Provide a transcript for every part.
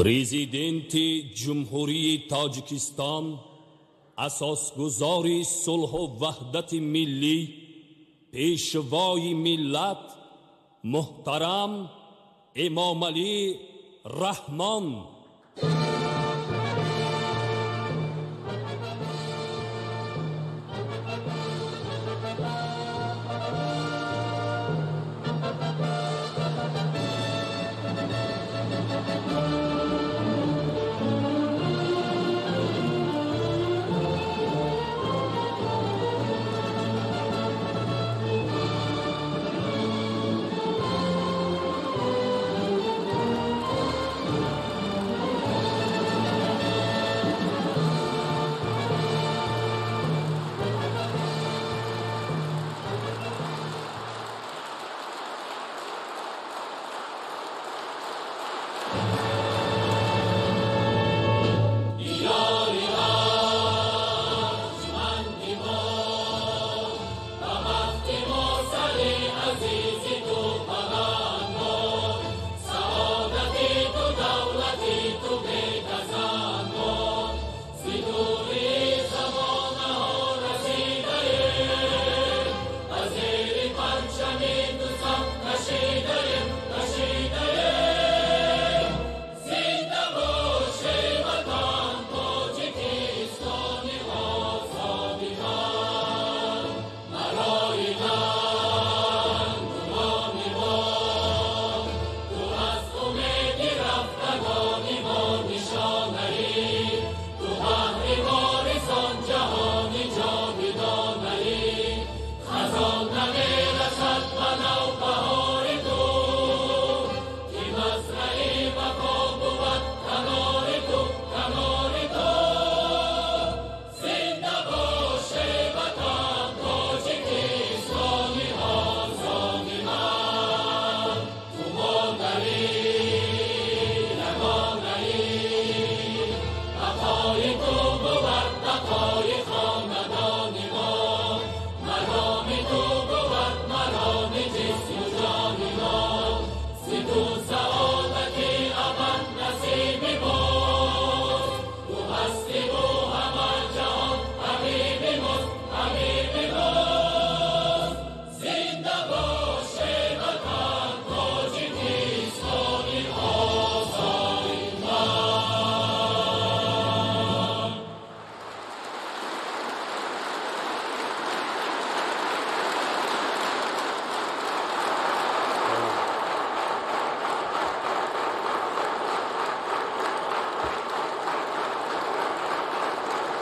Президенти Ҷумҳурии Тоҷикистон, асосгузори сулҳу ваҳдати миллӣ, пешвои миллат муҳтарам Эмомалӣ Раҳмон.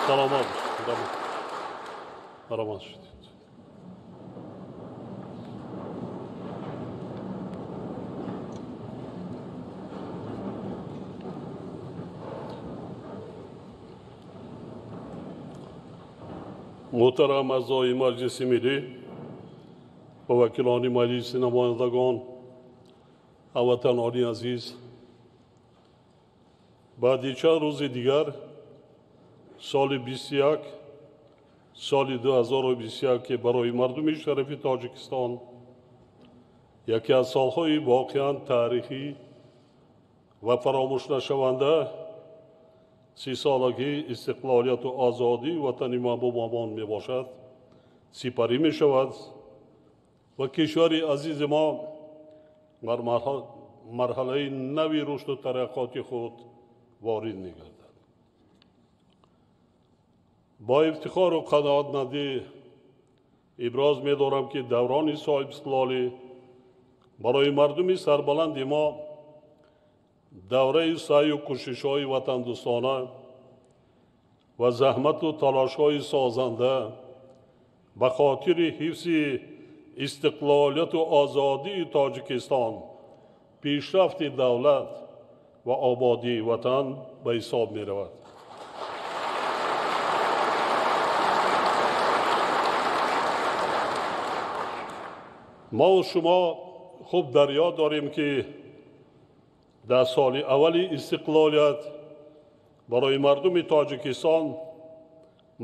Саломат Роман шуд. Муҳтарам аъзои Маҷлиси Миллӣ ва вакилони Маҷлиси Намояндагон, ҳамватанони азиз, баъди чанд рӯзи дигар соли 21, соли 2021, ки барои мардуми шарифи Тоҷикистон яке аз солҳои воқеан таърихӣ ва фаромӯшнашаванда, 30-солагии истиқлолияту озодии ватани маҳбубамон мебошад, сипарӣ мешавад ва кишвари азизи мо бар марҳалаи нави рушду тараққоти худ ворид мегардад. Бо ифтихору қаноатмандӣ иброз медорам, ки даврони соҳибистиқлолӣ барои мардуми сарбаланди мо давраи саъю кӯшишҳои ватандӯстона ва заҳмату талошҳои созанда ба хотири ҳифзи истиқлолияту озодии Тоҷикистон, пешрафти давлат ва ободии ватан ба ҳисоб меравад. Мову шумо хуб дар ёд дорем, ки дар соли аввали истиқлолият барои мардуми Тоҷикистон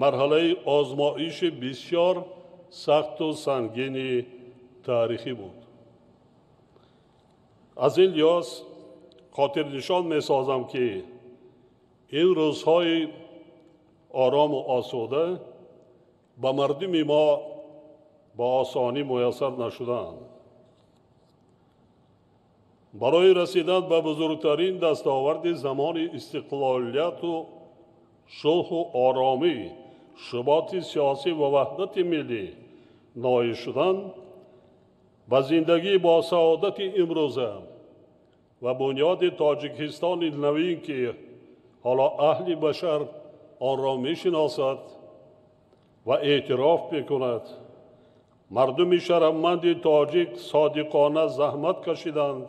марҳалаи озмоиши бисёр сахту сангини таърихӣ буд. Аз ин лиҳоз хотирнишон месозам, ки ин рӯзҳои орому осуда ба мардуми мо ба осонӣ муяссар нашуданд. Барои расидан ба бузургтарин дастоварди замони истиқлолияту сулҳу оромӣ, суботи сиёсӣ ва ваҳдати миллӣ ноил шудан, ба зиндагӣ бо саодати имрӯза ва бунёди Тоҷикистони навин, ки ҳоло аҳли башар онро мешиносад ва эътироф мекунад, мардуми шарафманди тоҷик содиқона заҳмат кашиданд,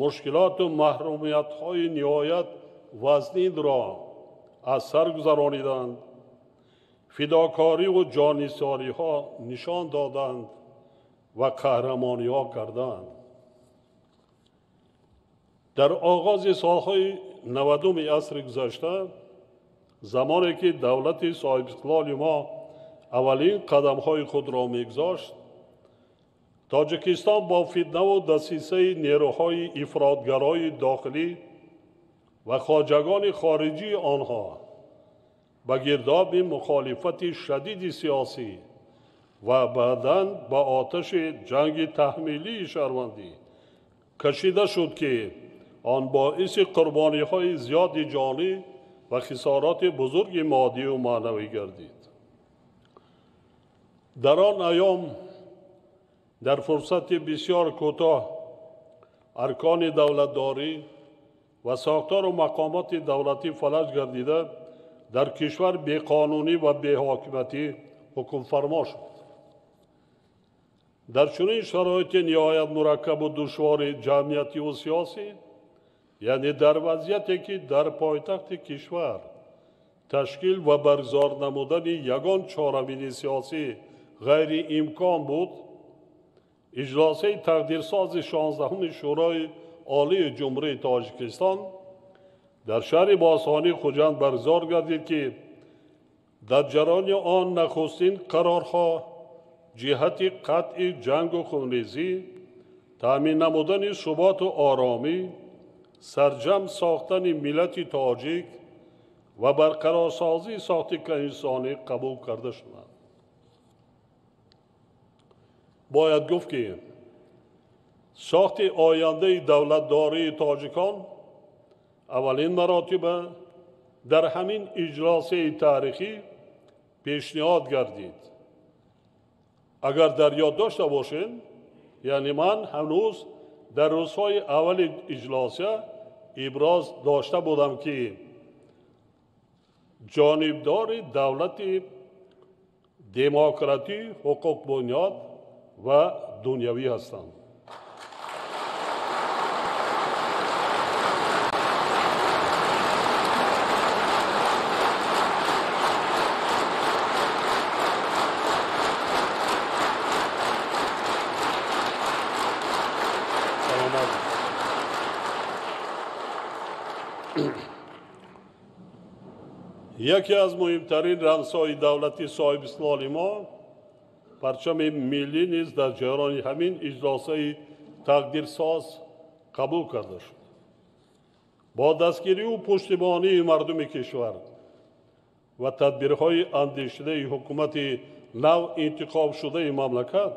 мушкилоту маҳрумиятҳои ниҳоят вазнинро аз сар гузарониданд, фидокориву ҷоннисориҳо нишон доданд ва қаҳрамониҳо карданд. Дар оғози солҳои 90-уми асри гузашта, замоне ки давлати соҳибистиқлоли мо аввалин қадамҳои худро мегузошт, Тоҷикистон бо фитнаву дасисаи нерӯҳои ифротгарои дохилӣ ва хоҷагони хориҷии онҳо ба гирдоби мухолифати шадиди сиёсӣ ва баъдан ба оташи ҷанги таҳмилии шаҳрвандӣ кашида шуд, ки он боиси қурбониҳои зиёди ҷонӣ ва хисороти бузурги моддию маънавӣ гардид. Дар он айём дар фурсати бисёр кӯтоҳ аркони давлатдорӣ ва сохтору мақомоти давлатӣ фалаҷ гардида, дар кишвар беқонунӣ ва беҳокимиятӣ ҳукмфармо шуд. Дар чунин шароити ниҳоят мураккабу душвори ҷамъиятиву сиёсӣ, яъне дар вазъияте ки дар пойтахти кишвар ташкил ва баргузор намудани ягон чорабини сиёсӣ ғайриимкон буд, иҷлосаи тақдирсози 16-уми Шӯрои Олии Ҷумҳурии Тоҷикистон дар шаҳри бостонии Хуҷанд баргузор гардид, ки дар ҷараёни он нахустин қарорҳо ҷиҳати қатъи ҷангу хунрезӣ, таъмин намудани суботу оромӣ, сарҷам сохтани миллати тоҷик ва барқарорсозии сохти конститутсионӣ қабул карда шуданд. Бояд гуфт, ки сохти ояндаи давлатдории тоҷикон аввалин маротиба дар ҳамин иҷлосияи таърихӣ пешниҳод гардид. Агар дар ёд дошта бошем, яъне ман ҳанӯз дар рӯзҳои аввали иҷлосия иброз дошта будам, ки ҷонибдори давлати демократӣ, ҳуқуқбунёд ва дунявӣ ҳастанд. Яке аз муҳимтарин рамзҳои давлати соҳибистиқлоли мо парчами миллӣ низ дар ҷараёни ҳамин иҷлосаи тақдирсоз қабул карда шуд. Бо дастгириву пуштибонии мардуми кишвар ва тадбирҳои андешидаи ҳукумати нав интихобшудаи мамлакат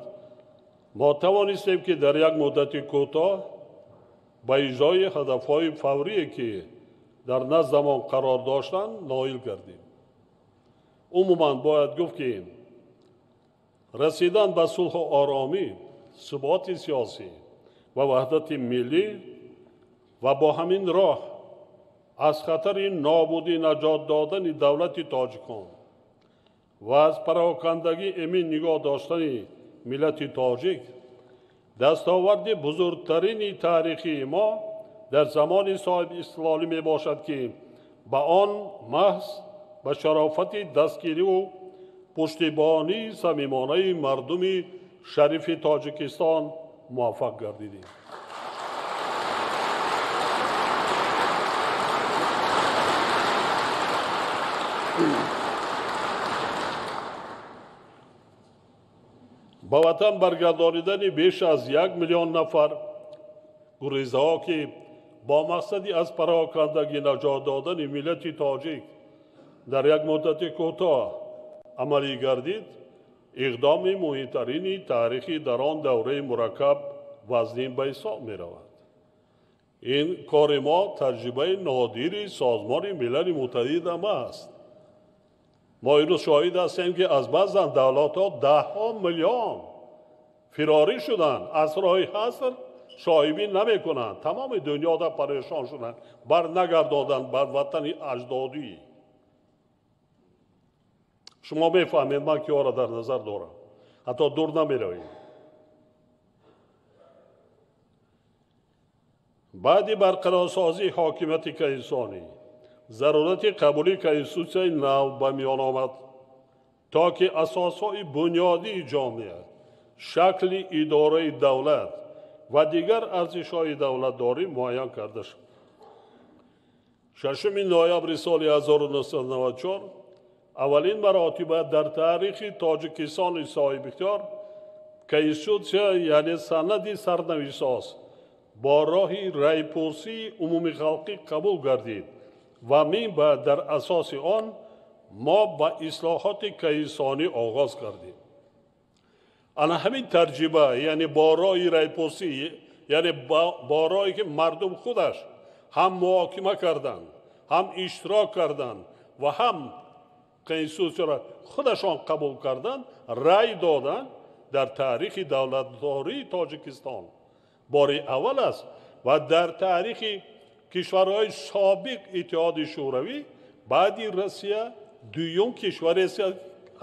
мо тавонистем, ки дар як муддати кӯтоҳ ба иҷрои ҳадафҳои фаврие, ки дар наздамон қарор доштанд, ноил гардем. Умуман бояд гуфт, ки расидан ба сулҳу оромӣ, суботи сиёсӣ ва ваҳдати миллӣ ва бо ҳамин роҳ аз хатари нобудӣ наҷот додани давлати тоҷикон ва аз парокандагӣ эмин нигоҳ доштани миллати тоҷик дастоварди бузургтарини таърихии мо дар замони соҳибистиқлолӣ мебошад, ки ба он маҳз ба шарофати дастгириву пуштибонии самимонаи мардуми шарифи Тоҷикистон муваффақ гардидем. Ба ватан баргардонидани беш аз 1 миллион нафар гурезаҳо, ки бо мақсади аз парокандагӣ наҷот додани миллати тоҷик дар як муддати кӯтоҳ амалӣ гардид, иқдоми муҳимтарини таърихӣ дар он давраи мураккаб вазнин ба ҳисоб меравад. Ин кори мо таҷрибаи нодири Созмони Милали Муттаҳид ҳам аст. Мо имрӯз шоҳид ҳастем, ки аз баъзан давлатҳо даҳҳо миллион фирорӣ шуданд, аз роҳи ҳаср соҳибӣ намекунанд, тамоми дунёда парешон шуданд, барнагардоданд бар ватани аҷдодӣ. Шумо мефаҳмед, ман киҳоро дар назар дорам, ҳатто дур намеравем. Баъди барқарорсозии ҳокимияти конститутсионӣ зарурати қабули конститутсияи нав ба миён омад, то ки асосҳои бунёдии ҷомеа, шакли идораи давлат ва дигар арзишҳои давлатдорӣ муайян карда шуд. 6 ноябри соли 1994 аввалин маротиба дар таърихи Тоҷикистони соҳибихтиёр конститутсия, яъне санади сарнавишсоз, бо роҳи райпурсии умумихалқӣ қабул гардид ва минбаъд дар асоси он мо ба ислоҳоти конститутсионӣ оғоз кардем. Ана ҳамин таҷриба, яъне бо роҳи райпурсӣ, яъне бо роҳе ки мардум худаш ҳам муҳокима карданд, ҳам иштирок карданд ва ҳам конститутсияро худашон қабул карданд, рай доданд, дар таърихи давлатдории Тоҷикистон бори аввал аст ва дар таърихи кишварҳои собиқ Иттиҳоди Шӯравӣ баъди Россия дуюм кишваре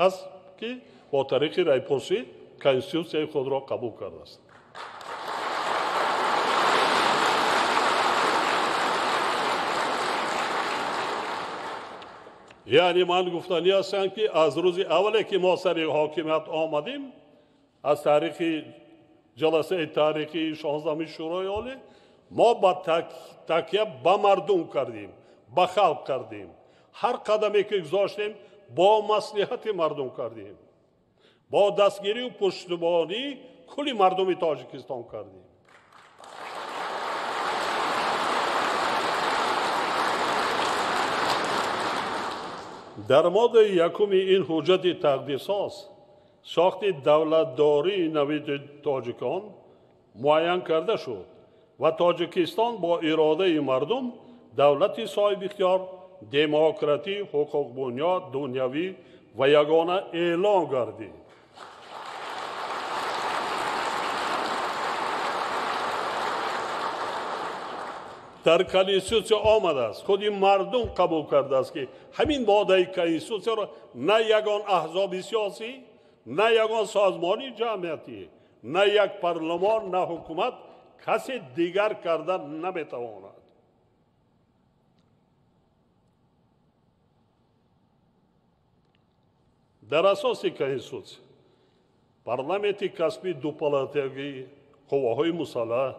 аст, ки бо тариқи райпурсӣ конститутсияи худро қабул кардааст. Яъне ман гуфтанӣ ҳастам, ки аз рӯзи аввале ки мо сари ҳокимият омадем, аз таърихи ҷаласаи таърихии 16-ми Шӯрои Олӣ мо ба такя ба мардум кардем, ба халқ кардем. Ҳар қадаме ки гузоштем бо маслиҳати мардум кардем, бо дастгирию пуштибонии кулли мардуми Тоҷикистон кардем. Дар моддаи якуми ин ҳуҷҷати тақдирсоз сохти давлатдории нави тоҷикон муайян карда шуд ва Тоҷикистон бо иродаи мардум давлати соҳибихтиёр, демократӣ, ҳуқуқбунёд, дунявӣ ва ягона эълон гардид. Дар конститутсия омадааст, худи мардум қабул кардааст, ки ҳамин моддаи конститутсияро на ягон аҳзоби сиёсӣ, на ягон созмони ҷамъиятӣ, на як парлумон, на ҳукумат касе дигар карда наметавонад. Дар асоси конститутсия парламенти касбии дупалатагӣ, қувваҳои мусаллаҳ,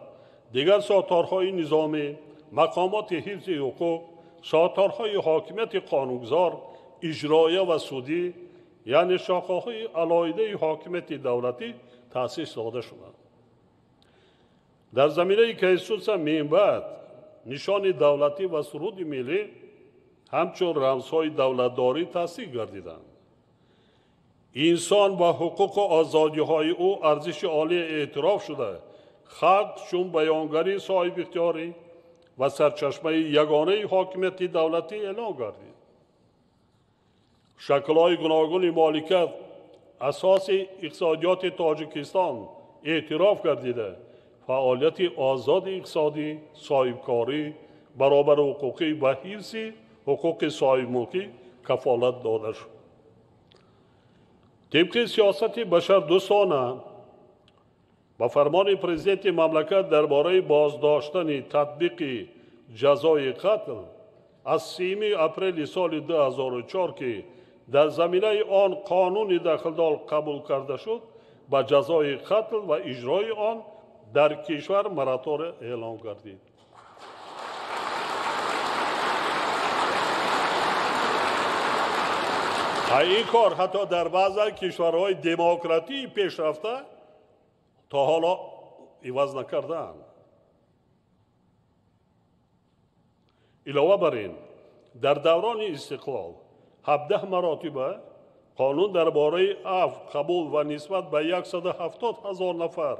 дигар сохторҳои низомӣ, мақомоти ҳифзи ҳуқуқ, сохторҳои ҳокимияти қонунгузор, иҷроия ва судӣ, яъне шохаҳои алоҳидаи ҳокимияти давлатӣ таъсис дода шуданд. Дар заминаи Конститутсия минбаъд нишони давлатӣ ва суруди миллӣ ҳамчун рамзҳои давлатдорӣ тасдиқ гардиданд. Инсон ва ҳуқуқу озодиҳои ӯ арзиши олӣ эътироф шуда, халқ чун баёнгари соҳибихтиёрӣ ва сарчашмаи ягонаи ҳокимияти давлатӣ эълон гардид. Шаклҳои гуногуни моликият асоси иқтисодиёти Тоҷикистон эътироф гардида, фаъолияти озоди иқтисодӣ, соҳибкорӣ, баробарҳуқуқӣ ва ҳифзи ҳуқуқи соҳибмулкӣ кафолат дода шуд. Тибқи сиёсати башардӯстона ба фармони президенти мамлакат дар бораи боздоштани татбиқи ҷазои қатл аз 3 апрели соли 2004, ки дар заминаи он қонуни дахлдор қабул карда шуд, ба ҷазои қатл ва иҷрои он дар кишвар моратория эълон гардид. Ин кор ҳатто дар баъзе кишварҳои демократии пешрафта то ҳоло иваз накардаанд. Илова бар ин, дар даврони истиқлол 17 маротиба қонун дар бораи афв қабул ва нисбат ба 170 ҳазор нафар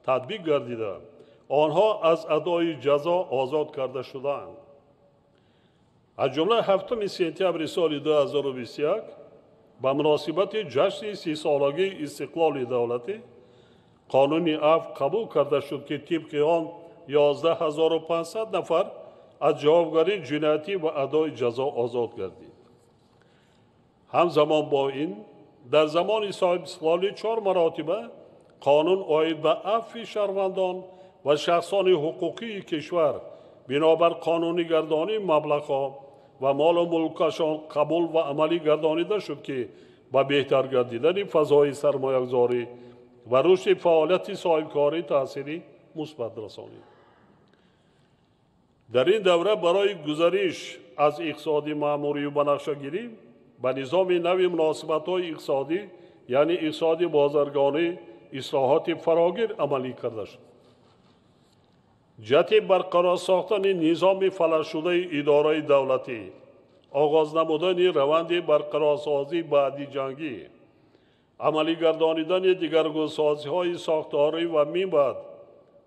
татбиқ гардида, онҳо аз адои ҷазо озод карда шудаанд. Аз ҷумла 7 сентябри соли 2021 ба муносибати ҷашни 30-солагии истиқлоли давлатӣ қонуни афв қабул карда шуд, ки тибқи он 11500 нафар аз ҷавобгарии ҷиноятӣ ва адои ҷазо озод гардид. Ҳамзамон бо ин, дар замони соҳибистиқлолӣ 4 маротиба қонун оид ба афви шаҳрвандон ва шахсони ҳуқуқии кишвар бинобар қонунигардонии маблағҳо ва молу мулкашон қабул ва амалӣ гардонида шуд, ки ба беҳтар гардидани фазои сармоягузорӣ ва рушди фаъолияти соҳибкорӣ таъсири мусбат расонид. Дар ин давра барои гузариш аз иқтисоди маъмурию банақшагирӣ ба низоми нави муносибатҳои иқтисодӣ, яъне иқтисоди бозаргонӣ, ислоҳоти фарогир амалӣ карда шуд. Ҷиҳати барқарор сохтани низоми фалаҷшудаи идораи давлатӣ, оғоз намудани раванди барқарорсозии баъдиҷангӣ, амалигардонидани дигаргунсозиҳои сохторӣ ва минбаъд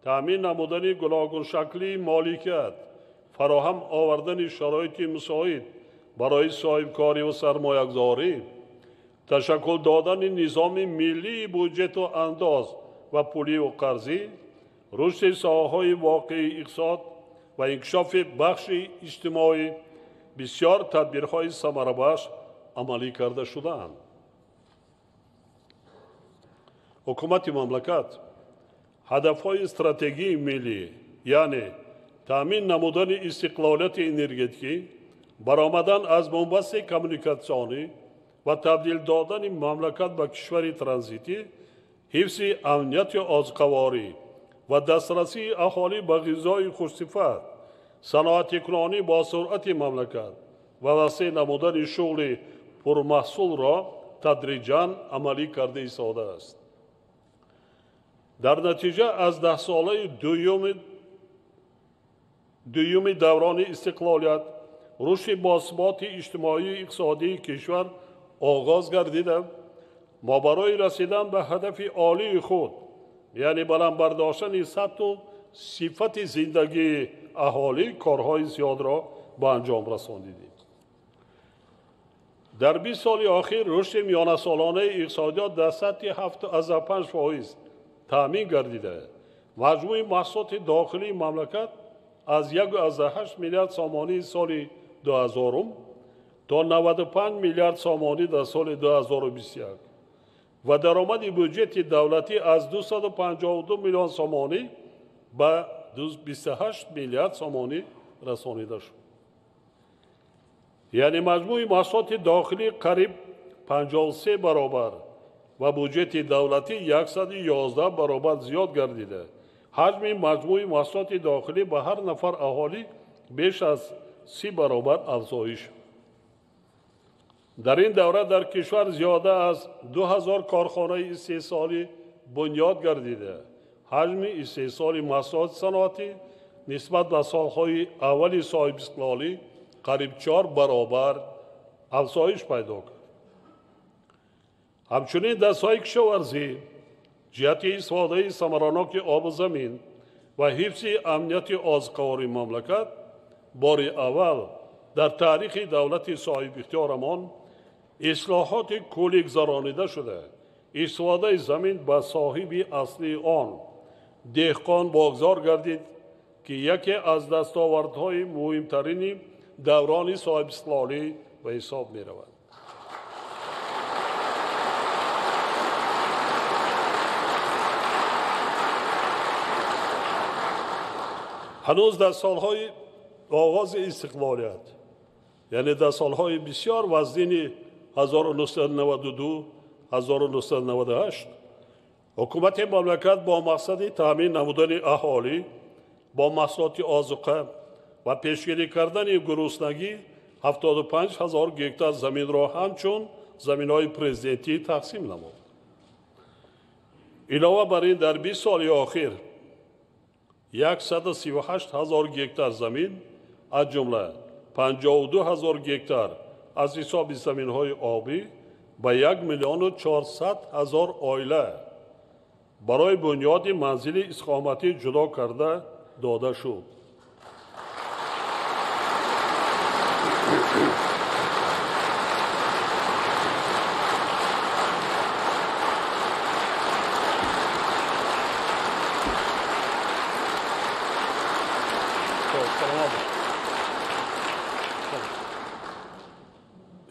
таъмин намудани гуногуншаклии моликият, фароҳам овардани шароити мусоид барои соҳибкорӣ ва сармоягузорӣ, ташаккул додани низоми миллии буҷету андоз ва пулию қарзӣ, рушди соҳаҳои воқеии иқтисод ва инкишофи бахши иҷтимоӣ бисёр тадбирҳои самарабахш амалӣ карда шудаанд. Ҳукумати мамлакат ҳадафҳои стратегии миллӣ, яъне таъмин намудани истиқлолияти энергетикӣ, баромадан аз бунбасти коммуникатсионӣ ва табдил додани мамлакат ба кишвари транзитӣ, ҳифзи амнияти озуқаворӣ ва дастрасии аҳолӣ ба ғизои хушсифат, саноатикунонӣ бо суръати мамлакат ва васеъ намудани шуғли пурмаҳсулро тадриҷан амалӣ карда истодааст. Дар натиҷа аз 10-солаи дуюми даврони истиқлолият рушди босуботи иҷтимоию иқтисодии кишвар оғоз гардида, мо барои расидан ба ҳадафи олии худ, яъне баланд бардоштани сатҳу сифати зиндагии аҳолӣ, корҳои зиёдро ба анҷом расонидем. Дар 20 соли охир рушди миёнасолонаи иқтисодиёт дар сатҳи 7,5% таъмин гардида, маҷмӯи маҳсулоти дохилии мамлакат аз 1,8 миллиард сомонии соли 2000 то 95 миллиард сомонӣ дар соли 2021 ва даромади буҷети давлатӣ аз 252 миллион сомонӣ ба 28 миллиард сомонӣ расонида шуд. Яъне маҷмӯи маҳсулоти дохилӣ қариб 53 баробар ва буҷети давлатӣ 111 баробар зиёд гардида. Ҳаҷми маҷмӯи маҳсулоти дохилӣ ба ҳар нафар аҳолӣ беш аз 30 баробар афзоиш. Дар ин давра дар кишвар зиёда аз 2000 корхонаи истеҳсолӣ бунёд гардида, ҳаҷми истеҳсоли маҳсулоти саноатӣ нисбат ба солҳои аввали соҳибистиқлолӣ қариб 4 баробар афзоиш пайдо кард. Ҳамчунин дар соҳаи кишоварзӣ ҷиҳати истифодаи самараноки обу замин ва ҳифзи амнияти озуқавории мамлакат бори аввал дар таърихи давлати соҳибихтиёрамон ислоҳоти куллӣ гузаронида шуда, истифодаи замин ба соҳиби аслии он деҳқон вогузор гардид, ки яке аз дастовардҳои муҳимтарини даврони соҳибистиқлолӣ ба ҳисоб меравад. Ҳанӯз дар солҳои оғози истиқлолият, яъне дар солҳои бисёр вазнини 1992-1998 ҳукумати мамлакат бо мақсади таъмин намудани аҳолӣ бо маҳсулоти озуқа ва пешгирӣ кардани гуруснагӣ 75 ҳазор гектар заминро ҳамчун заминҳои президентӣ тақсим намуд. Илова бар ин, дар 20 соли охир 138 ҳазор гектар замин, аз ҷумла 52 ҳазор гектар аз ҳисоби заминҳои обӣ ба 1 400 000 оила барои бунёди манзили истиқоматӣ ҷудо карда дода шуд.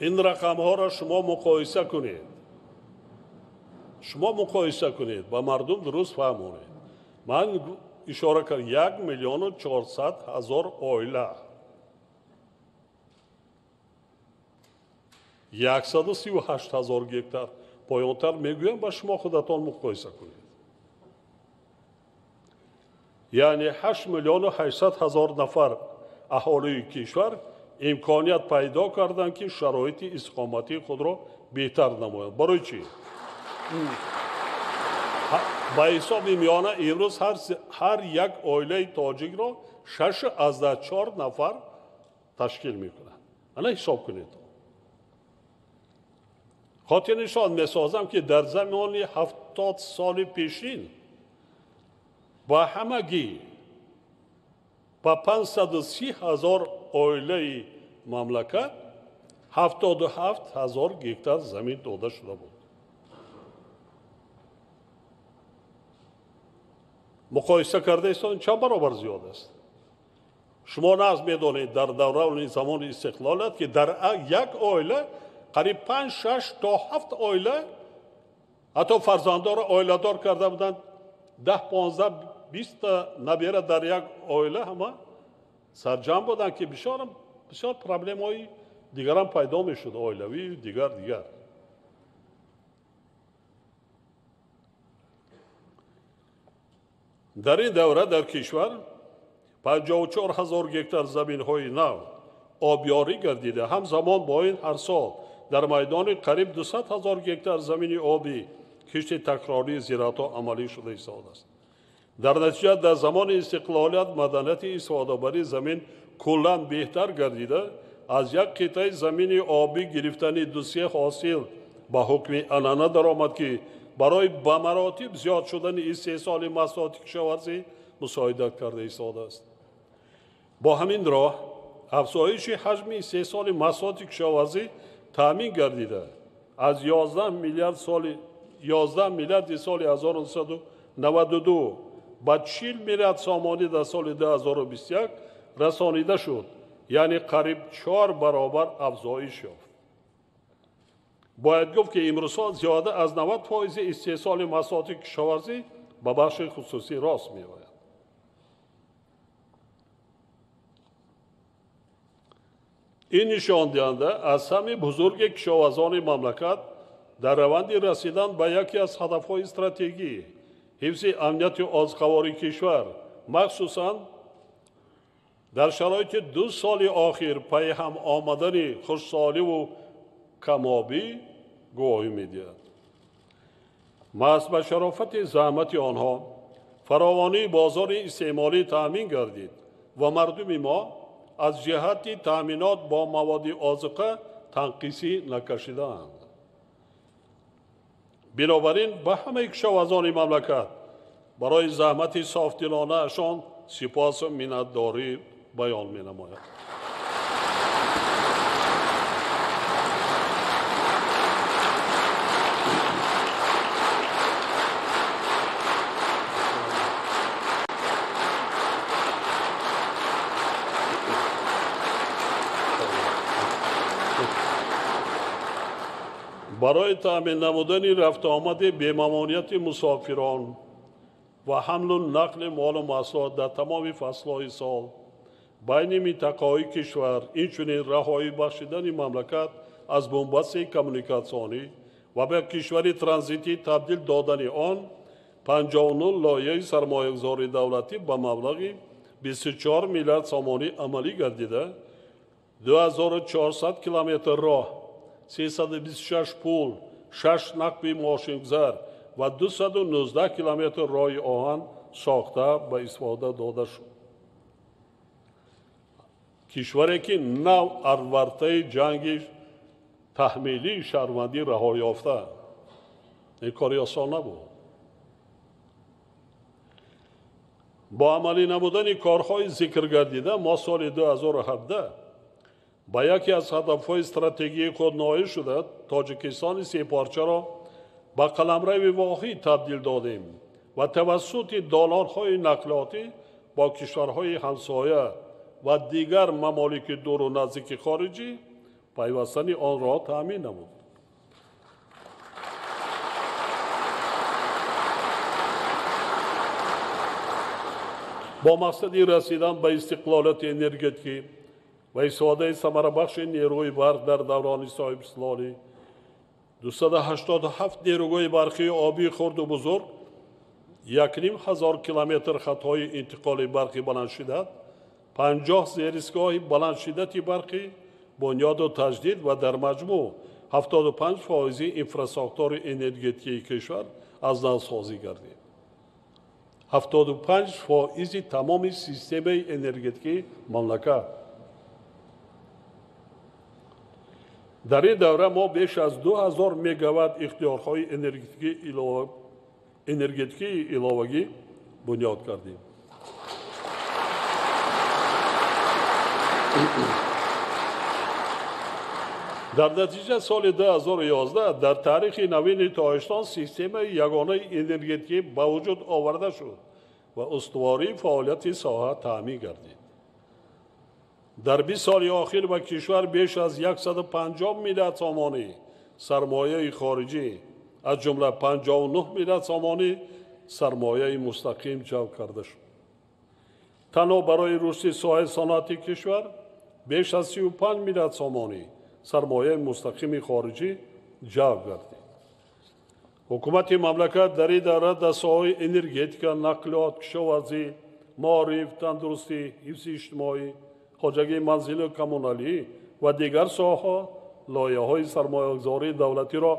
Ин рақамҳоро шумо муқоиса кунед. Шумо муқоиса кунед, ба мардум дуруст фаҳмонед. Ман ишора кардам 1 400 000 оила, 138 ҳазор гектар. Поёнтар мегӯям, ба шумо худатон муқоиса кунед. Яъне 8 800 000 нафар аҳолии кишвар имконият пайдо карданд, ки шароити истиқоматии худро беҳтар намоянд. Барои чӣ? Ба ҳисоби миёна имрӯз ҳар як оилаи тоҷикро 6,4 нафар ташкил мекунад. Ана ҳисоб кунед. Хотирнишон месозам, ки дар замони 70 соли пешин ба ҳамагӣ ба 530 ҳазор оилаи мамлакат 77 ҳазор гектар замин дода шуда буд. Муқоиса карда истода чанд баробар зиёд аст? Шумо нағз медонед, дар давраи замони истиқлолият, ки дар як оила қариб 5, 6 то 7 оила, ҳатто фарзандонро оиладор карда буданд, 10, 15, 20 набера дар як оила ҳама сарҷамъ буданд, ки бисёр проблемаҳои дигарам пайдо мешуд, оилавӣ дигар. Дар ин давра дар кишвар 54 ҳазор гектар заминҳои нав обёрӣ гардида, ҳамзамон бо ин ҳар сол дар майдони қариб 200 ҳазор гектар замини обӣ кишти такрории зираатҳо амалӣ шуда истодааст. Дар натиҷа дар замони истиқлолият маданияти истифодабарии замин куллан беҳтар гардида, аз як қитъаи замини обӣ гирифтани 2-3 ҳосил ба ҳукми анъана даромад, ки барои ба маротиб зиёд шудани истеҳсоли маҳсулоти кишоварзӣ мусоидат карда истодааст. Бо ҳамин роҳ афзоиши ҳаҷми истеҳсоли маҳсулоти кишоварзӣ таъмин гардида, аз 11 миллиарди соли 1992 ба 40 миллиард сомонӣ дар соли 2021 расонида шуд, яъне қариб 4 баробар афзоиш ёфт. Бояд гуфт, ки имрӯзҳо зиёда аз 90% истеҳсоли маҳсулоти кишоварзӣ ба бахши хусусӣ рост меояд. Ин нишондиҳанда аз саҳми бузурги кишоварзони мамлакат дар раванди расидан ба яке аз ҳадафҳои стратегӣ, ҳифзи амнияти озуқавории кишвар, махсусан дар шароити 2 соли охир пайҳам омадани хушсоливу камобӣ гувоҳӣ медиҳад. Маҳз ба шарофати заҳмати онҳо фаровонии бозори истеъмолӣ таъмин гардид ва мардуми мо аз ҷиҳати таъминот бо маводи озуқа танқисӣ накашидаанд. Бинобар ин ба ҳамаи кишоварзони мамлакат барои заҳмати софдилонаашон сипосу миннатдорӣ баён менамояд. Барои таъмин намудани рафтуомади бемамониати мусофирон ва ҳамлу нақли молу маҳсулот дар тамоми фаслҳои сол байни минтақаҳои кишвар, инчунин раҳоӣ бахшидани мамлакат аз бунбасти коммуникатсионӣ ва ба кишвари транзитӣ табдил додани он 59 лоиҳаи сармоягузории давлатӣ ба маблағи 24 миллиард сомонӣ амалӣ гардида, 2400 километр роҳ, 326 пул, 6 нақби мошингузар ва 219 километр роҳи оҳан сохта ба истифода дода шуд. Кишваре ки нав аз вартаи ҷанги таҳмилии шаҳрвандӣ раҳо ёфта, ин кори осон набуд. Бо амалӣ намудани корҳои зикргардида мо соли 2017 ба яке аз ҳадафҳои стратегии худ ноил шуда, Тоҷикистони сепорчаро ба қаламрави воҳид табдил додем ва тавассути долонҳои нақлиётӣ бо кишварҳои ҳамсоя ва дигар мамолики дуру наздики хориҷӣ пайвастани онро таъмин намуд. Бо мақсади расидан ба истиқлолияти энергетикӣ ва истифодаи самарабахши нерӯи барқ дар даврони соҳибистиқлолӣ 287 нерӯгоҳи барқии обии хурду бузург, 1500 километр хатҳои интиқоли барқи баландшиддат, 50 зеристгоҳи баландшиддати барқӣ бунёду таҷдид ва дар маҷмӯъ 75% инфрасохтори энергетикии кишвар аз навсозӣ гардид. 75% тамоми системаи энергетикии мамлакат. Дар ин давра мо беш аз 2000 мегаватт ихтиёрҳои энергетикии иловагӣ бунёд кардем. Дар натиҷа соли 2011 дар таърихи навини Тоҷикистон системаи ягонаи энергетикӣ ба вуҷуд оварда шуд ва устувории фаъолияти соҳа таъмин гардид. Дар 20 соли охир ба кишвар беш аз 150 миллиард сомонӣ сармояи хориҷӣ, аз ҷумла 59 миллиард сомонӣ сармояи мустақим ҷалб карда шуд. Танҳо барои рушди соҳаи саноати кишвар беш аз 35 миллиард сомонӣ сармояи мустақими хориҷӣ ҷалб гардид. Ҳукумати мамлакат дар ин давра дар соҳаи энергетика, нақлиёт, кишоварзӣ, маориф, тандурустӣ, ҳифзи иҷтимоӣ, хоҷагии манзилу коммуналӣ ва дигар соҳаҳо лоиҳаҳои сармоягузории давлатиро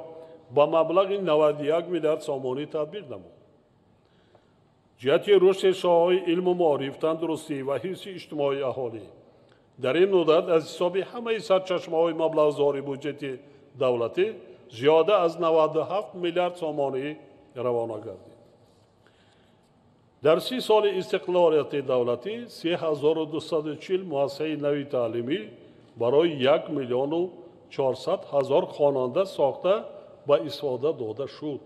ба маблағи 91 миллиард сомонӣ татбиқ намуд. Ҷиҳати рушди соҳаҳои илму маориф, тандурустӣ ва ҳифзи иҷтимоии аҳолӣ дар ин муддат аз ҳисоби ҳамаи сарчашмаҳои маблағгузории буҷети давлатӣ зиёда аз 97 миллиард сомонӣ равона гардид. Дар 30 соли истиқлолияти давлатӣ 3240 муассисаи нави таълимӣ барои 1 400 000 хонанда сохта ба истифода дода шуд.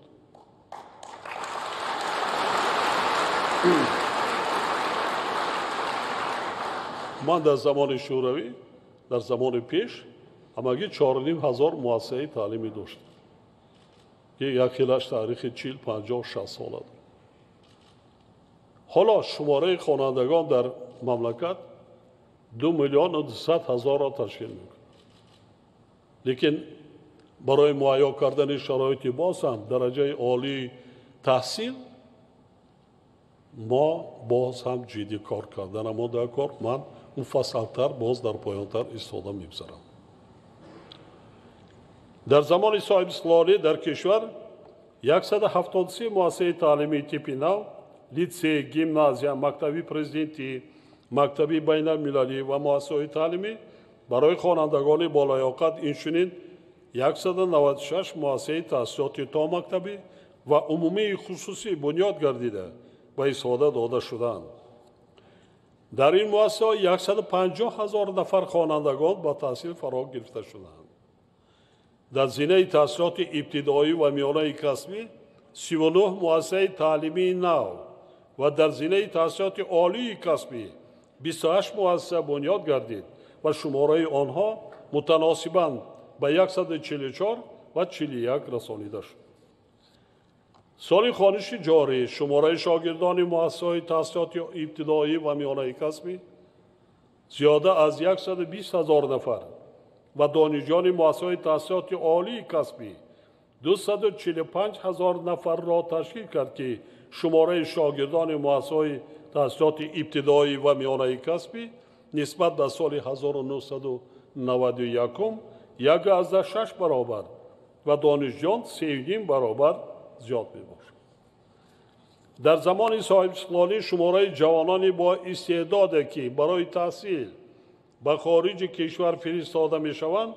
Ман дар замони Шӯравӣ, дар замони пеш ҳамагӣ 4500 муассисаи таълимӣ доштам, ки якхелаш таърихи 40, 50, 60 сола дорад. Ҳоло шумораи хонандагон дар мамлакат 2 200 000-ро ташкил мекунад. Лекин барои муҳайё кардани шароити боз ҳам дараҷаи олии таҳсил мо боз ҳам ҷиддӣ кор карданамон дар кор. Ман муфассалтар боз дар поёнтар истода мегузарам. Дар замони соҳибистиқлолӣ дар кишвар 173 муассисаи таълимии типи нав, литсей, гимназия, мактаби президентӣ, мактаби байналмилалӣ ва муассисаҳои таълимӣ барои хонандагони болаёқат, инчунин 196 муассисаи таҳсилоти томактабӣ ва умумии хусусӣ бунёд гардида ба истифода дода шуданд. Дар ин муассисаҳо 150 ҳазор нафар хонандагон ба таҳсил фаро гирифта шуданд. Дар зинаи таҳсилоти ибтидоӣ ва миёнаи касбӣ 39 муассисаи таълимии нав ва дар зинаи таҳсилоти олии касбӣ 28 муассиса бунёд гардид ва шумораи онҳо мутаносибан ба 144 ва 41 расонида шуд. Соли хониши ҷорӣ шумораи шогирдони муассисаҳои таҳсилоти ибтидоӣ ва миёнаи касбӣ зиёда аз 120 ҳазор нафар ва донишҷӯёни муассисаҳои таҳсилоти олии касбӣ 245 ҳазор нафарро ташкил кард, ки шумораи шогирдони муассисаҳои таҳсилоти ибтидоӣ ва миёнаи касбӣ нисбат ба соли 1991 1,6 баробар ва донишҷӯён 3,5 баробар зиёд мебошад. Дар замони соҳибистиқлолӣ шумораи ҷавонони бо истеъдоде, ки барои таҳсил ба хориҷи кишвар фиристода мешаванд,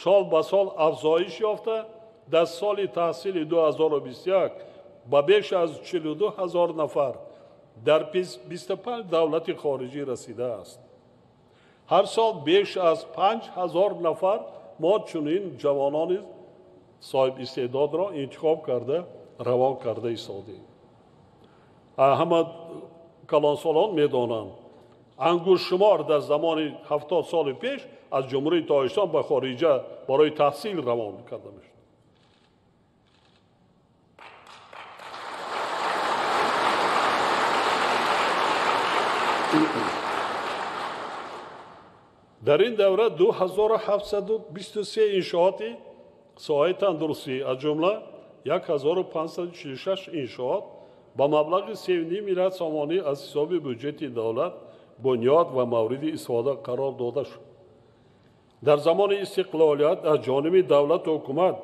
сол ба сол афзоиш ёфта, дар соли таҳсили 2021 ба беш аз 42 ҳазор нафар дар 25 давлати хориҷӣ расидааст. Ҳар сол беш аз 5 ҳазор нафар мо чунин ҷавонони соҳибистеъдодро интихоб карда равон карда истодем. Ҳама калонсолон медонанд, ангуштшумор дар замони 70 соли пеш аз Ҷумҳурии Тоҷикистон ба хориҷа барои таҳсил равон карда мешуд. Дар ин давра 2723 иншооти соҳаи тандурустӣ, аз ҷумла 1546 иншоот ба маблағи 3,5 миллиард сомонӣ аз ҳисоби бюҷети давлат бунёд ва мавриди истифода қарор дода шуд. Дар замони истиқлолият аз ҷониби давлату ҳукумат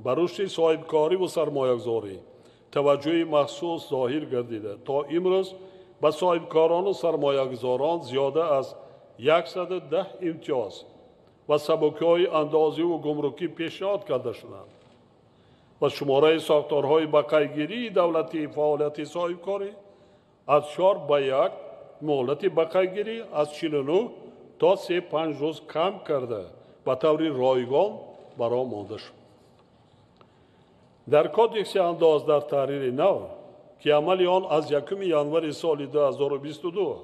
ба рушди соҳибкорӣ ва сармоягузорӣ таваҷҷӯҳи махсус зоҳир гардида, то имрӯз ба соҳибкорону сармоягузорон зиёда аз 110 имтиёз ва сабукиҳои андозиву гумрукӣ пешниҳод карда шуданд ва шумораи сохторҳои ба қайдгирии давлатии фаъолияти соҳибкорӣ аз 4 ба 1, муҳлати ба қайдгирӣ аз 49 то 3-5 рӯз кам карда ба таври ройгон баро монда шуд. Дар Кодекси андоз дар таҳрири нав, ки амали он аз 1 январи соли 2022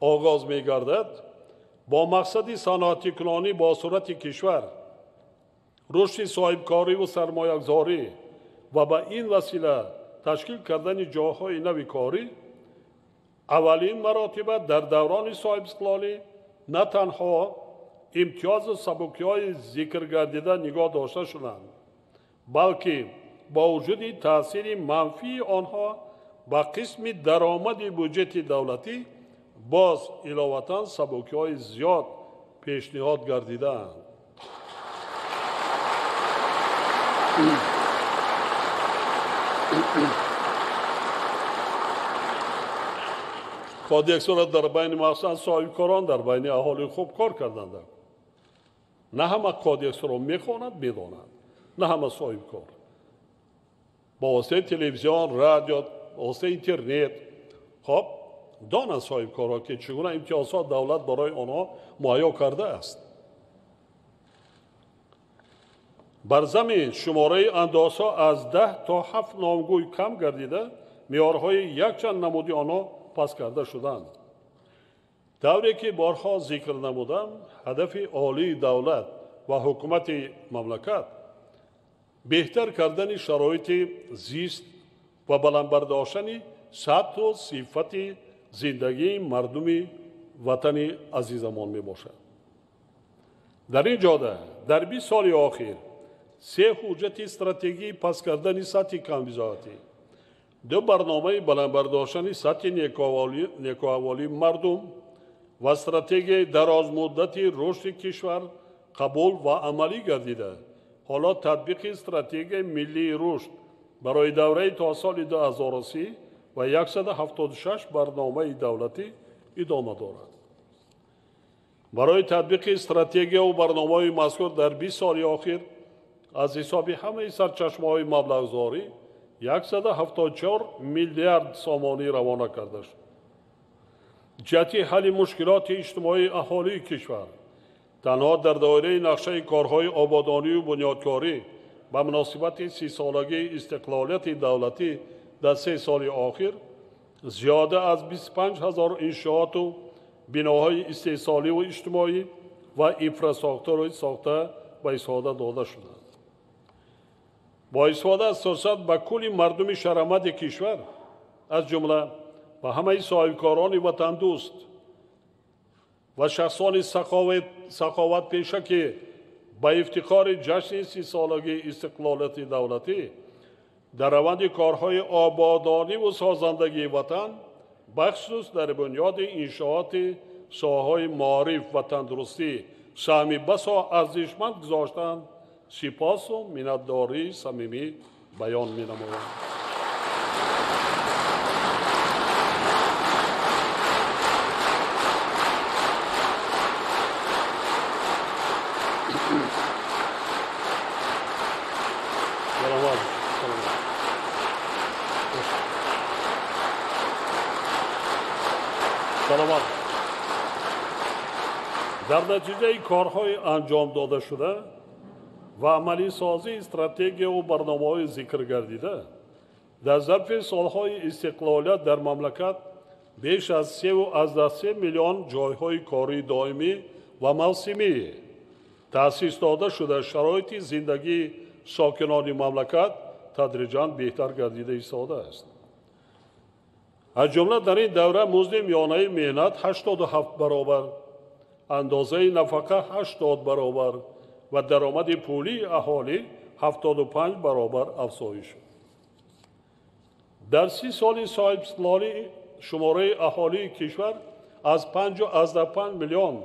оғоз мегардад, бо мақсади саноатикунонӣ бо суръати кишвар, рушди соҳибкорӣ ва сармоягузорӣ ва ба ин васила ташкил кардани ҷойҳои нави корӣ, аввалин маротиба дар даврони соҳибистиқлолӣ на танҳо имтиёзу сабукиҳои зикргардида нигоҳ дошта шуданд, балки бо вуҷуди таъсири манфии онҳо ба қисми даромади буҷети давлатӣ боз иловатан сабукиҳои зиёд пешниҳод гардидаанд. Кодексро дар байни махсусан соҳибкорон, дар байни аҳолӣ хуб кор карданд. На ҳама кодексро мехонад, медонад, на ҳама соҳибкор. Бо воситаи телевизион, радио, бо воситаи интернет хоб донанд соҳибкорҳо, ки чӣ гуна имтиёзҳо давлат барои онҳо муҳайё кардааст. Бар замин шумораи андозҳо аз 10 то 7 номгӯй кам гардида, меъёрҳои якчанд намуди онҳо пас карда шуданд. Тавре ки борҳо зикр намудам, ҳадафи олии давлат ва ҳукумати мамлакат беҳтар кардани шароити зист ва баланд бардоштани сатҳу сифати зиндагии мардуми ватани азизамон мебошад. Дар ин ҷода дар 20 соли охир 3 ҳуҷҷати стратегии паст кардани сатҳи камбизоатӣ, 2 барномаи баланд бардоштани сатҳи некӯаҳволии мардум ва стратегияи дарозмуддати рушди кишвар қабул ва амалӣ гардида, Ҳоло татбиқи стратегияи миллии рушд барои давраи то соли 2030 ва 176 барномаи давлатӣ идома дорад. Барои татбиқи стратегияву барномаҳои мазкур дар 20 соли охир аз ҳисоби ҳамаи сарчашмаҳои маблағгузорӣ 174 миллиард сомонӣ равона карда шуд. Ҷиҳати ҳалли мушкилоти иҷтимоии аҳолии кишвар танҳо дар доираи нақшаи корҳои ободонию бунёдкорӣ ба муносибати 30-солагии истиқлолияти давлатӣ дар 3 соли охир зиёда аз 25 ҳазор иншооту биноҳои истеҳсоливу иҷтимоӣ ва инфрасохторҳои сохта ба истифода дода шуданд. Бо истифода аз фурсат ба кулли мардуми шарамади кишвар, аз ҷумла ба ҳамаи соҳибкорони ватандӯст ва шахсони саховатпеша, ки ба ифтихори ҷашни 30-солагии истиқлолияти давлатӣ дар раванди корҳои ободониву созандагии ватан, бахусус дар бунёди иншооти соҳаҳои маориф ва тандурустӣ саҳми басо арзишманд гузоштанд, сипосу миннатдории самимӣ баён менамоянд. Саломат. Дар натиҷаи корҳои анҷом додашуда ва амалисозии стратегияву барномаҳои зикр гардида, дар зарфи солҳои истиқлолият дар мамлакат беш аз 3,3 миллион ҷойҳои кории доимӣ ва мавсимӣ таъсис дода шуда, шароити зиндагии сокинони мамлакат тадриҷан беҳтар гардида истодааст. Аз ҷумла дар ин давра музди миёнаи меҳнат 87 баробар, андозаи нафақа 80 баробар ва даромади пулии аҳолӣ 75 баробар афзоиш шуд. Дар 30 соли соҳибистиқлолӣ шумораи аҳолии кишвар аз 5,5 миллион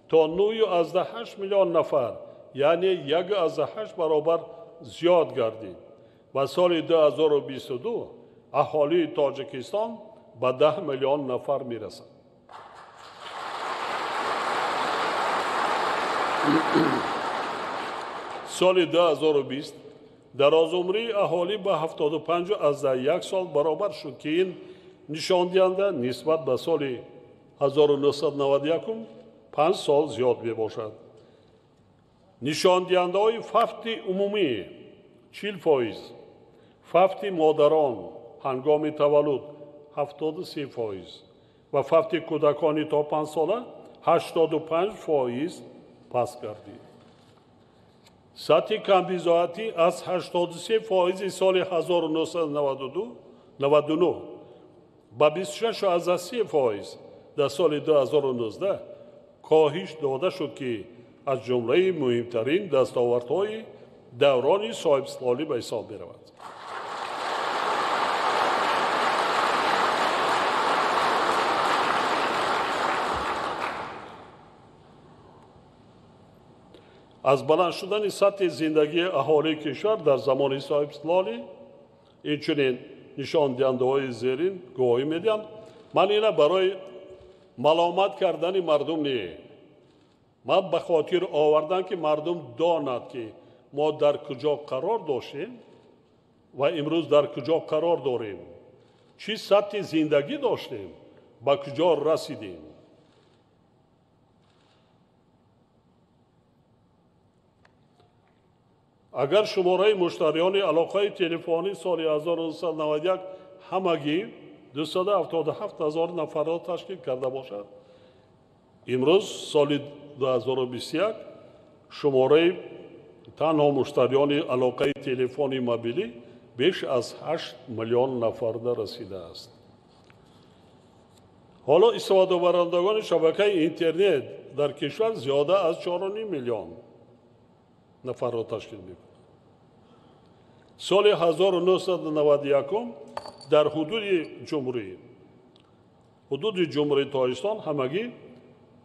то 9,8 миллион нафар, яъне 1,8 баробар зиёд гардид ва соли 2022 аҳолии Тоҷикистон ба 10 миллион нафар мерасад. Соли 2020 дарозумрии аҳолӣ ба 75,1 сол баробар шуд, ки ин нишондиҳанда нисбат ба соли 1991 5 сол зиёд мебошад. Нишондиҳандаҳои фавти умумӣ 40%, фавти модарон ҳангоми таваллуд 73% ва фавти кӯдакони то 5 сола 85% паст гардид. Сатҳи камбизоатӣ аз 83% соли 1999 ба 26,3% дар соли 2019 коҳиш дода шуд, ки аз ҷумлаи муҳимтарин дастовардҳои даврони соҳибистиқлолӣ ба ҳисоб меравад. Аз баланд шудани сатҳи зиндагии аҳолии кишвар дар замони соҳибистиқлолӣ инчунин нишондиҳандаҳои зерин гувоҳӣ медиҳанд. Ман ина барои маломат кардани мардум не, ман ба хотир овардан, ки мардум донад, ки мо дар куҷо қарор доштем ва имрӯз дар куҷо қарор дорем, чӣ сатҳи зиндагӣ доштем, ба куҷо расидем. Агар шумораи муштариёни алоқаи телефонӣ соли 1991 ҳамагӣ 277 ҳазор нафарро ташкил карда бошад, имрӯз соли 2021 шумораи танҳо муштариёни алоқаи телефони мобилӣ беш аз 8 миллион нафарда расидааст. Ҳоло истифодабарандагони шабакаи интернет дар кишвар зиёда аз 4,5 миллион нафарро ташкил мекунад. Соли 1991 дар ҳудуди ҷумҳурии Тоҷикистон ҳамагӣ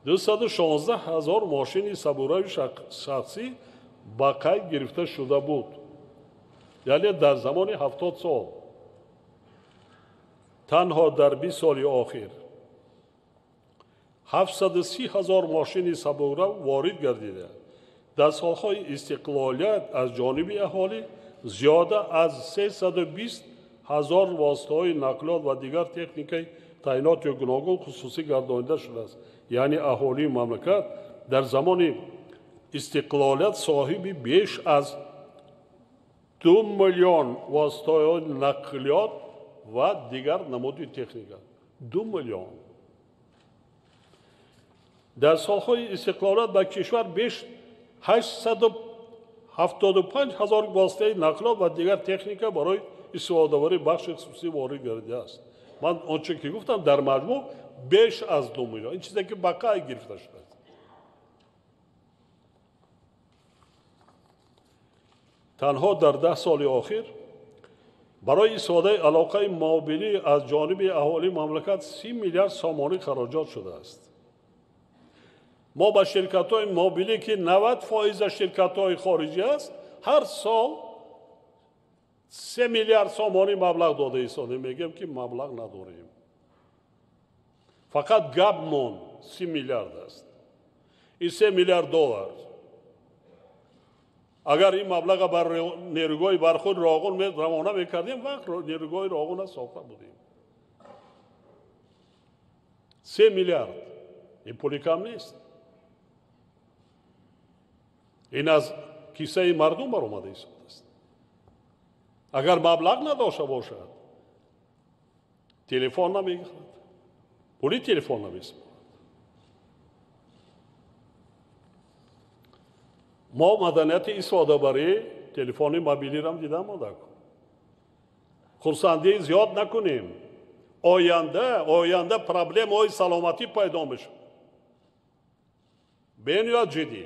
216 ҳазор мошини сабурави шахсӣ ба қайд гирифта шуда буд, яъне дар замони 70 сол. Танҳо дар 20 соли охир 730 ҳазор мошини сабукра ворид гардида. Дар солҳои истиқлолият аз ҷониби аҳолӣ зиёда аз 320 ҳазор воситаҳои нақлиёт ва дигар техникаи таъиноти гуногун хусусӣ гардонида шудааст. Яъне аҳолии мамлакат дар замони истиқлолият соҳиби беш аз 2 миллион воситаҳои нақлиёт ва дигар намуди техника. 2 миллион. Дар солҳои истиқлолият ба кишвар беш 875 ҳазор воситаи нақлиёт ва дигар техника барои истифодабарии бахши хусусӣ ворид гардидааст. Ман он чӣ ки гуфтам, дар маҷмӯъ беш аз 2 миллион. Ин чизе ки ба қайд гирифта шудааст. Танҳо дар 10 соли охир барои истифодаи алоқаи мобилӣ аз ҷониби аҳолии мамлакат 30 миллиард сомонӣ хароҷот шудааст. Мо ба ширкатҳои мобилӣ, ки 90% ширкатҳои хориҷӣ аст, ҳар сол 3 миллиард сомонӣ маблағ дода истодем. Мегӯем, ки маблағ надорем. Фақат гап монд, 3 миллиард аст. Ин 3 миллиард доллар. Агар ин маблаға бар нерӯгоҳи барқи Роғун равона мекардем, вақт нерӯгоҳи Роғунро сохта будем. 3 миллиард. Ин пули кам нест. Ин аз кисаи мардум баромада истодааст. Агар маблағ надошта бошад, телефон намегирад, пули телефон намесупорад. Мо маданияти истифодабарии телефони мобилиро дида монда. Хурсандии зиёд накунем. Оянда проблемаҳои саломатӣ пайдо мешавад. Бениҳоят ҷиддӣ.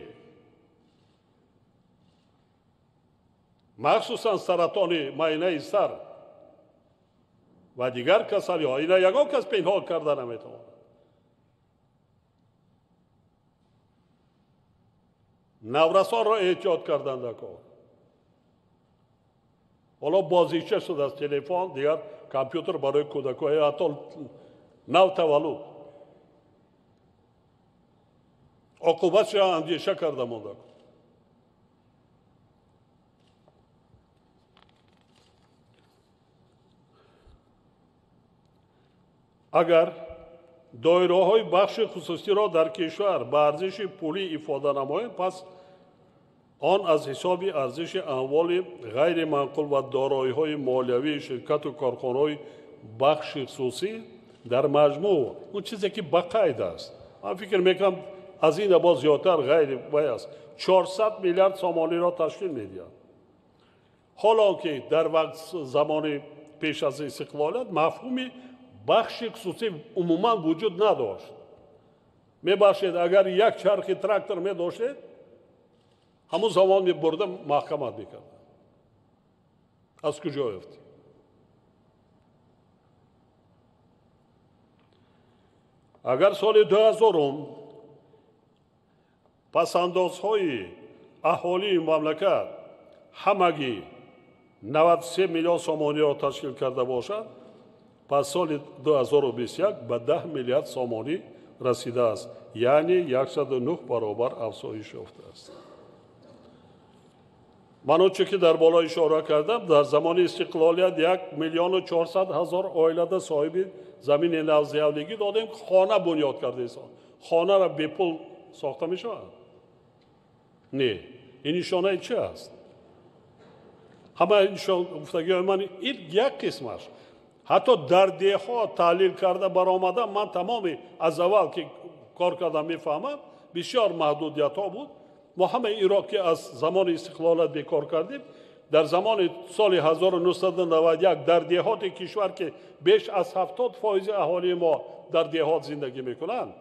Махсусан саратони майнаи сар ва дигар касалиҳо. Ина ягон кас пинҳон карда наметавонад. Наврасонро эҳтиёт кардан даркор. Ҳоло бозича шудааст телефон, дигар компютер барои кӯдакҳо, ҳатто навтаваллуд. Оқубатшро андеша карда монда. Агар доираҳои бахши хусусиро дар кишвар ба арзиши пулӣ ифода намоем, пас он аз ҳисоби арзиши амволи ғайриманқул ва дороиҳои молиявии ширкату корхонаҳои бахши хусусӣ дар маҷмӯъ, он чизе ки ба қайд аст, ман фикр мекунам аз ин боз зиёдтар ғайри вай аст, 400 миллиард сомониро ташкил медиҳад. Ҳоло ки дар вақт замони пеш аз истиқлолият мафҳуми бахши хусусӣ умуман вуҷуд надошт. Мебахшед, агар як чархи трактор медоштед, ҳамон замон мебурда маҳкамат мекард. Аз куҷо ёфтӣ? Агар соли 2000 пасандозҳои аҳолии мамлакат ҳамагӣ 93 миллион сомониро ташкил карда бошад, пас соли 2021 ба 10 миллиард сомонӣ расидааст, яъне 109 баробар афзоиш ёфтааст. Ман он чӣ ки дар боло ишора кардам, дар замони истиқлолият 1 400 000 оилада соҳиби замини навзиявлигӣ додем, хона бунёд кардаистон. Хонаро бепул сохта мешавад? Не. Ин нишонаи чӣ аст? Ҳама гуфтагиҳои ман ин як қисмаш. Ҳатто дар деҳот таҳлил карда баромадам, ман тамоми аз аввал ки кор кардам мефаҳмам, бисёр маҳдудиятҳо буд. Мо ҳамаи инро ки аз замони истиқлолият бекор кардем, дар замони соли 1991 дар деҳоти кишвар ки беш аз 70% аҳолии мо дар деҳот зиндагӣ мекунанд,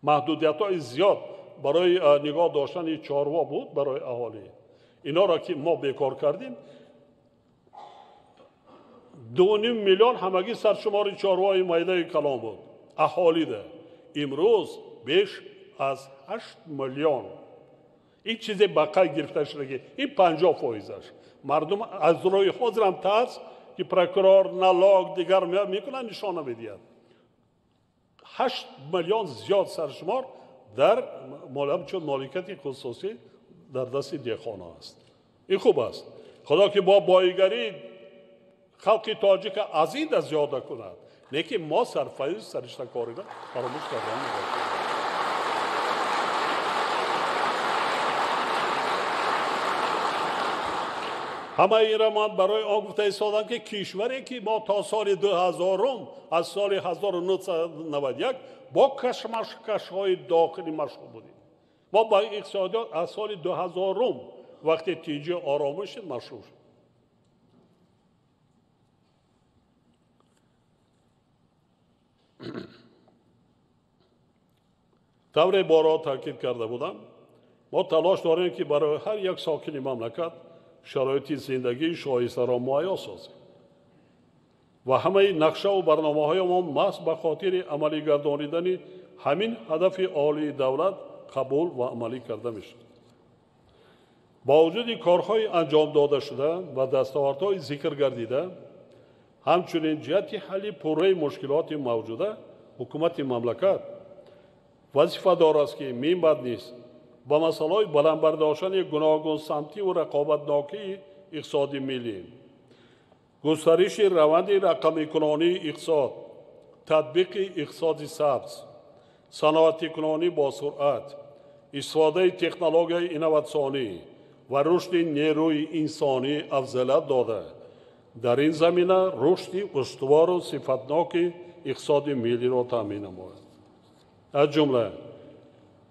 маҳдудиятҳои зиёд барои нигоҳ доштани чорво буд барои аҳолӣ. Инҳоро ки мо бекор кардем, 2,5 миллион ҳамагӣ саршумори чорвои майдаи калон буд аҳолида. Имрӯз беш аз 8 миллион, Ин чизе ба қайд гирифта шуда, ин 50%аш. Мардум аз рӯи ҳозирам тарс, ки прокурор, налог, дигар мекунанд, нишона медиҳад. 8 миллион зиёд саршумор дар чун моликияти хусусӣ дар дасти деҳқонон аст. Ин хуб аст. Худо ки бо боигарӣ халқи тоҷика аз ин да зиёда кунад. Лекин мо сарфаю сариштакориро фаромӯш кардан набошем. Ҳамаи инро ман барои он гуфта истодам, ки кишваре ки мо то соли 2000 аз соли 1991 бо кашмакашҳои дохилӣ машғул будем. Мо ба иқтисодиёт аз соли 2000 вақте тинҷи оромиш шуд машғул шуд. Тавре борҳо таъкид карда будам, мо талош дорем, ки барои ҳар як сокини мамлакат шароити зиндагии шоистаро муҳайё созем ва ҳамаи нақшаву барномаҳоямон маҳз ба хотири амалӣ гардонидани ҳамин ҳадафи олии давлат қабул ва амалӣ карда мешавад. Бо вуҷуди корҳои анҷом додашуда ва дастовардҳои зикр гардида, ҳамчунин ҷиҳати ҳалли пурраи мушкилоти мавҷуда ҳукумати мамлакат вазифадор аст, ки минбаъд низ ба масъалаҳои баланд бардоштани гуногунсамтиву рақобатнокии иқтисоди миллӣ, густариши раванди рақамикунонии иқтисод, татбиқи иқтисоди сабз, саноатикунонӣ бо суръат, истифодаи технологияи инноватсионӣ ва рушди нерӯи инсонӣ афзалият дода, дар ин замина рушди устувору сифатноки иқтисоди миллиро таъмин намояд. Аз ҷумла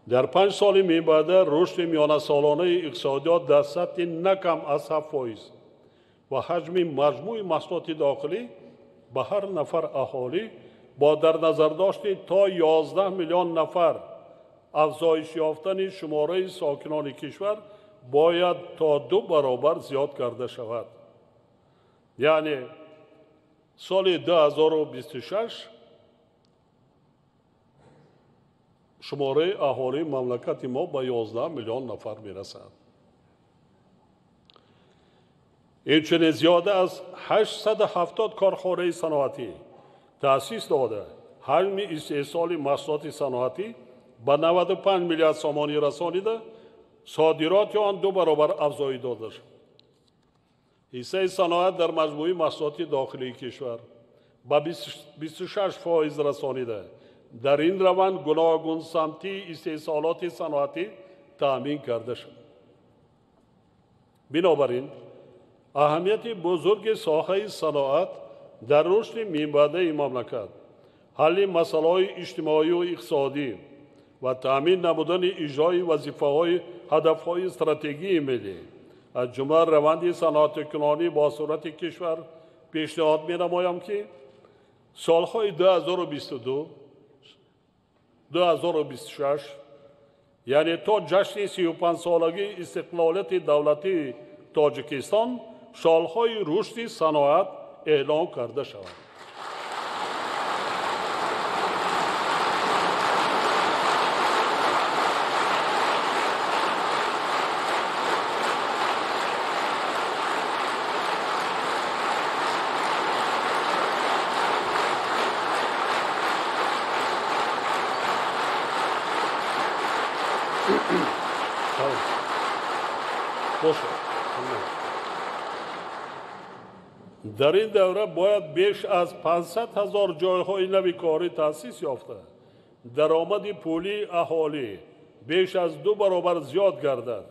дар 5 соли минбаъда рушди миёнасолонаи иқтисодиёт дар сатҳи на кам аз 7% ва ҳаҷми маҷмӯи маҳсулоти дохилӣ ба ҳар нафар аҳолӣ бо дар назардошти то 11 миллион нафар афзоиш ёфтани шумораи сокинони кишвар бояд то 2 баробар зиёд карда шавад. Яъне соли 2026 шумораи аҳолии мамлакати мо ба 11 миллион нафар мерасад. Инчунин зиёда аз 870 корхонаи саноатӣ таъсис дода, ҳаҷми истеҳсоли маҳсулоти саноатӣ ба 95 миллиард сомонӣ расонида, содироти он 2 баробар афзоиш дода шуд. Ҳиссаи саноат дар маҷмӯи маҳсулоти дохилии кишвар ба 26% расонида, дар ин раванд гуногунсамтии истеҳсолоти саноатӣ таъмин карда шуд. Бинобар ин аҳамияти бузурги соҳаи саноат дар рушди минбаъдаи мамлакат, ҳалли масъалаҳои иҷтимоию иқтисодӣ ва таъмин намудани иҷрои вазифаҳои ҳадафҳои стратегии миллӣ, аз ҷумла раванди саноатикунонӣ бо суръати кишвар пешниҳод менамоям, ки солҳои 2022 2026, яъне то ҷашни 35-солагии истиқлолияти давлатии Тоҷикистон, солҳои рушди саноат эълон карда шавад. Дар ин давра бояд беш аз 500 ҳазор ҷойҳои нави корӣ таъсис ёфта, даромади пулии аҳолӣ беш аз 2 баробар зиёд гардад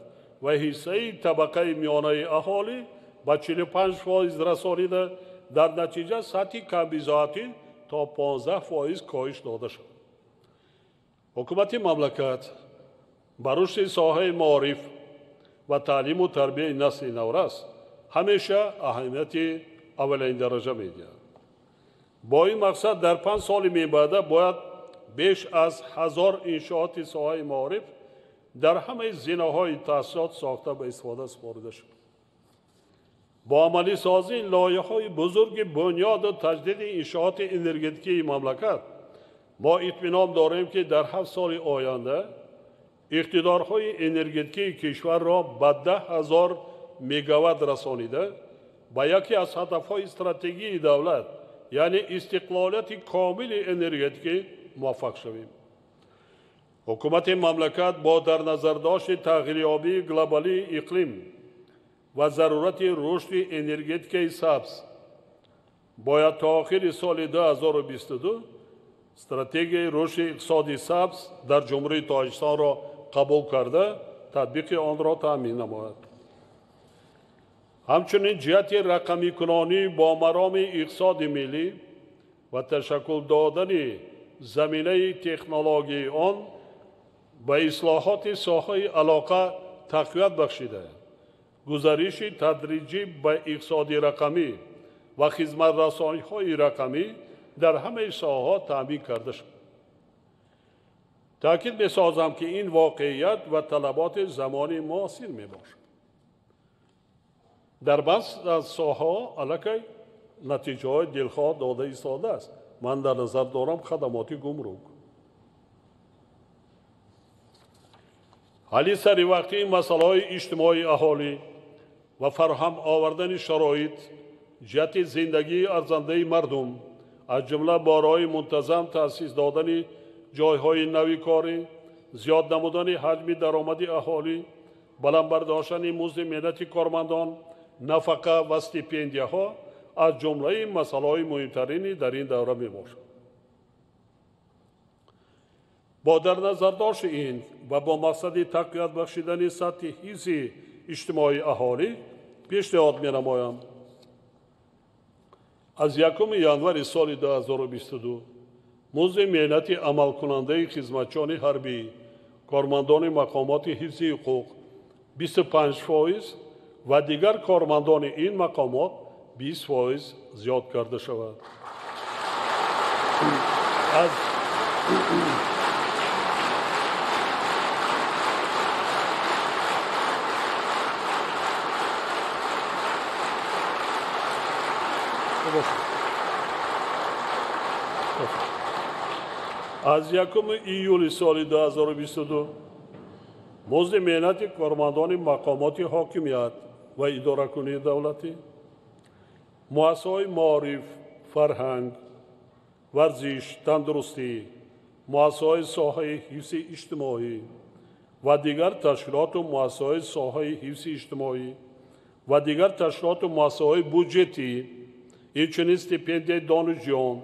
ва ҳиссаи табақаи миёнаи аҳолӣ ба 45% расонида, дар натиҷа сатҳи камбизоатӣ то 15% коҳиш дода шавад. Ҳукумати мамлакат ба рушди соҳаи маориф ва таълиму тарбияи насли наврас ҳамеша аҳамияти аввалин дараҷа медиҳад. Бо ин мақсад дар 5 соли минбаъда бояд беш аз 1000 иншооти соҳаи маориф дар ҳамаи зинаҳои таҳсилот сохта ба истифода супорида шуд. Бо амалисозии лоиҳаҳои бузурги бунёду таҷдиди иншооти энергетикии мамлакат мо итминон дорем, ки дар 7 соли оянда Иқтидорҳои энергетикии кишварро ба 10 000 мегаватт расонида, ба яке аз ҳадафҳои стратегии давлат, яъне истиқлолияти комили энергетикӣ муваффақ шавем. Ҳукумати мамлакат бо дар назардошти тағйирёбии глобалии иқлим ва зарурати рушди энергетикаи сабз бояд то охири соли 2022 стратегияи рушди иқтисоди сабз дар Ҷумҳурии Тоҷикистонро қабул карда, татбиқи онро таъмин намояд. Ҳамчунин ҷиҳати рақамикунонӣ бо мароми иқтисоди миллӣ ва ташаккул додани заминаи технологияи он ба ислоҳоти соҳаи алоқа тақвият бахшида, гузариши тадриҷӣ ба иқтисоди рақамӣ ва хизматрасониҳои рақамӣ дар ҳамаи соҳаҳо таъмин карда шуд. Таъкид месозам, ки ин воқеият ва талаботи замони муосир мебошад. Дар баъз аз соҳаҳо аллакай натиҷаҳои дилхоҳ дода истодааст. Ман дар назар дорам хадамоти гумрук. Ҳалли саривақтии масъалаҳои иҷтимоии аҳолӣ ва фароҳам овардани шароит ҷиҳати зиндагии арзандаи мардум, аз ҷумла бо роҳи мунтазам таъсис додани ҷойҳои нави корӣ, зиёд намудани ҳаҷми даромади аҳолӣ, баланд бардоштани музди меҳнати кормандон, нафақа ва стипендияҳо аз ҷумлаи масъалаҳои муҳимтарини дар ин давра мебошад. Бо дар назардошти ин ва бо мақсади тақвият бахшидани сатҳи ҳифзи иҷтимоии аҳолӣ пешниҳод менамоям аз 1 январи соли 2022 музди меҳнати амалкунандаи хизматчиёни ҳарбӣ, кормандони мақомоти ҳифзи ҳуқуқ 25% ва дигар кормандони ин мақомот 20% зиёд карда шавад. Аз 1 июли соли 2022 музди меҳнати кормандони мақомоти ҳокимият ва идоракунии давлатӣ, муассисаҳои маориф, фарҳанг, варзиш, тандурустӣ, муассисаҳои соҳаи ҳифзи иҷтимоӣ ва дигар ташкилоту муассисаҳои соҳаи ҳифзи иҷтимоӣ ва дигар ташкилоту муассисаҳои буҷетӣ, инчунин стипендияи донишҷӯён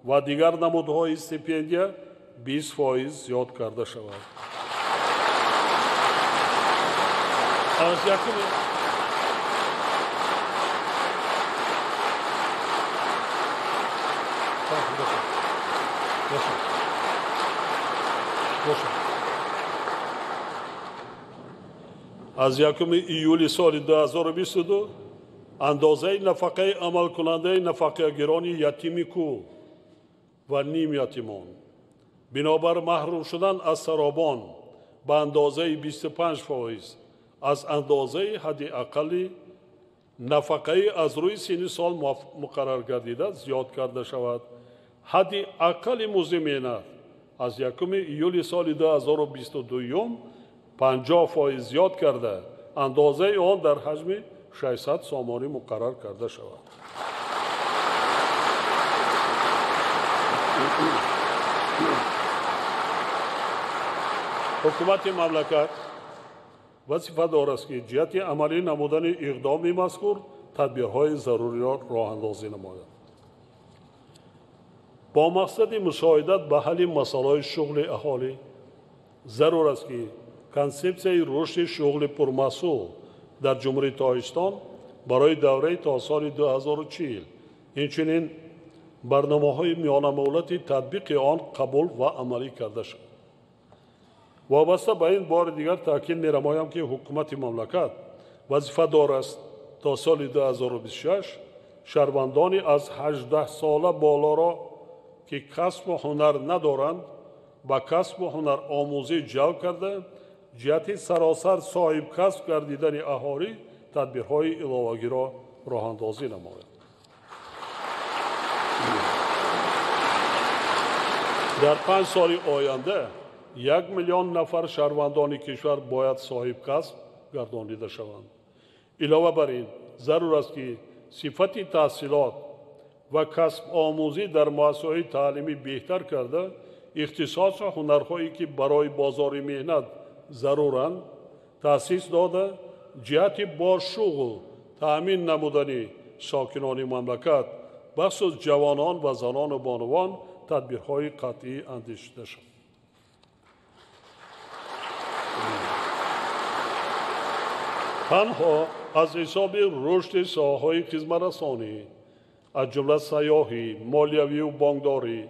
ва дигар намудҳои стипендия 20% зиёд карда шавад. Аз 1 июли соли 2022 андозаи нафақаи амалкунандаи нафақагирони ятими кул ва нимятимон бинобар маҳрум шудан аз саробон ба андозаи 25% аз андозаи ҳадди ақалли нафақаи аз рӯи синни сол муқаррар гардида зиёд карда шавад. Ҳадди ақалли музди меҳнат аз 1 июли соли 2022 50% зиёд карда, андозаи он дар ҳаҷми 600 сомонӣ муқаррар карда шавад. Ҳукумати мамлакат вазифадор аст, ки ҷиҳати амалӣ намудани иқдоми мазкур тадбирҳои заруриро роҳандозӣ намояд. Бо мақсади мусоидат ба ҳалли масъалаҳои шуғли аҳолӣ зарур аст, ки консепсияи рушди шуғли пурмаҳсул дар Ҷумҳурии Тоҷикистон барои давраи то соли 2040, инчунин барномаҳои миёнамуҳлати татбиқи он қабул ва амалӣ карда шавад. Вобаста ба ин бори дигар таъкид менамоям, ки ҳукумати мамлакат вазифадор аст то соли 2026 шаҳрвандони аз 18 сола болоро, ки касбу ҳунар надоранд, ба касбу ҳунаромӯзӣ ҷалб карда, ҷиҳати саросар соҳибкасб гардидани аҳолӣ тадбирҳои иловагиро роҳандозӣ намояд. Дар 5 соли оянда 1 миллион нафар шаҳрвандони кишвар бояд соҳибкасб гардонида шаванд. Илова бар ин, зарур аст, ки сифати таҳсилот ва касбомӯзӣ дар муассисаҳои таълимӣ беҳтар карда, ихтисосу ҳунарҳое, ки барои бозори меҳнат заруранд, таъсис дода, ҷиҳати бо шуғл таъмин намудани сокинони мамлакат, бахусус ҷавонон ва занону бонувон, тадбирҳои қатъӣ андешида шавад. Танҳо аз ҳисоби рушди соҳаҳои хизматрасонӣ, аз ҷумла сайёҳӣ, молиявию бонкдорӣ,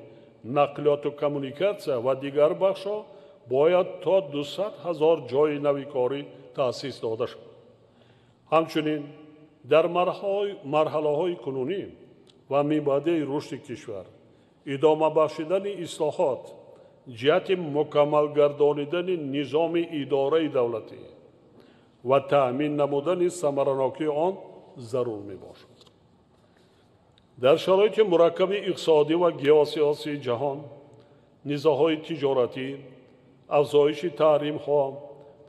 нақлиёту коммуникатсия ва дигар бахшҳо бояд то 200 ҳазор ҷойи нави корӣ таъсис дода шавад. Ҳамчунин дар марҳалаҳои кунунӣ ва минбаъдаи рушди кишвар идома бахшидани ислоҳот ҷиҳати мукаммал гардонидани низоми идораи давлатӣ ва таъмин намудани самаранокии он зарур мебошад. Дар шароити мураккаби иқтисодӣ ва геосиёсии ҷаҳон, низоъҳои тиҷоратӣ, афзоиши таҳримҳо,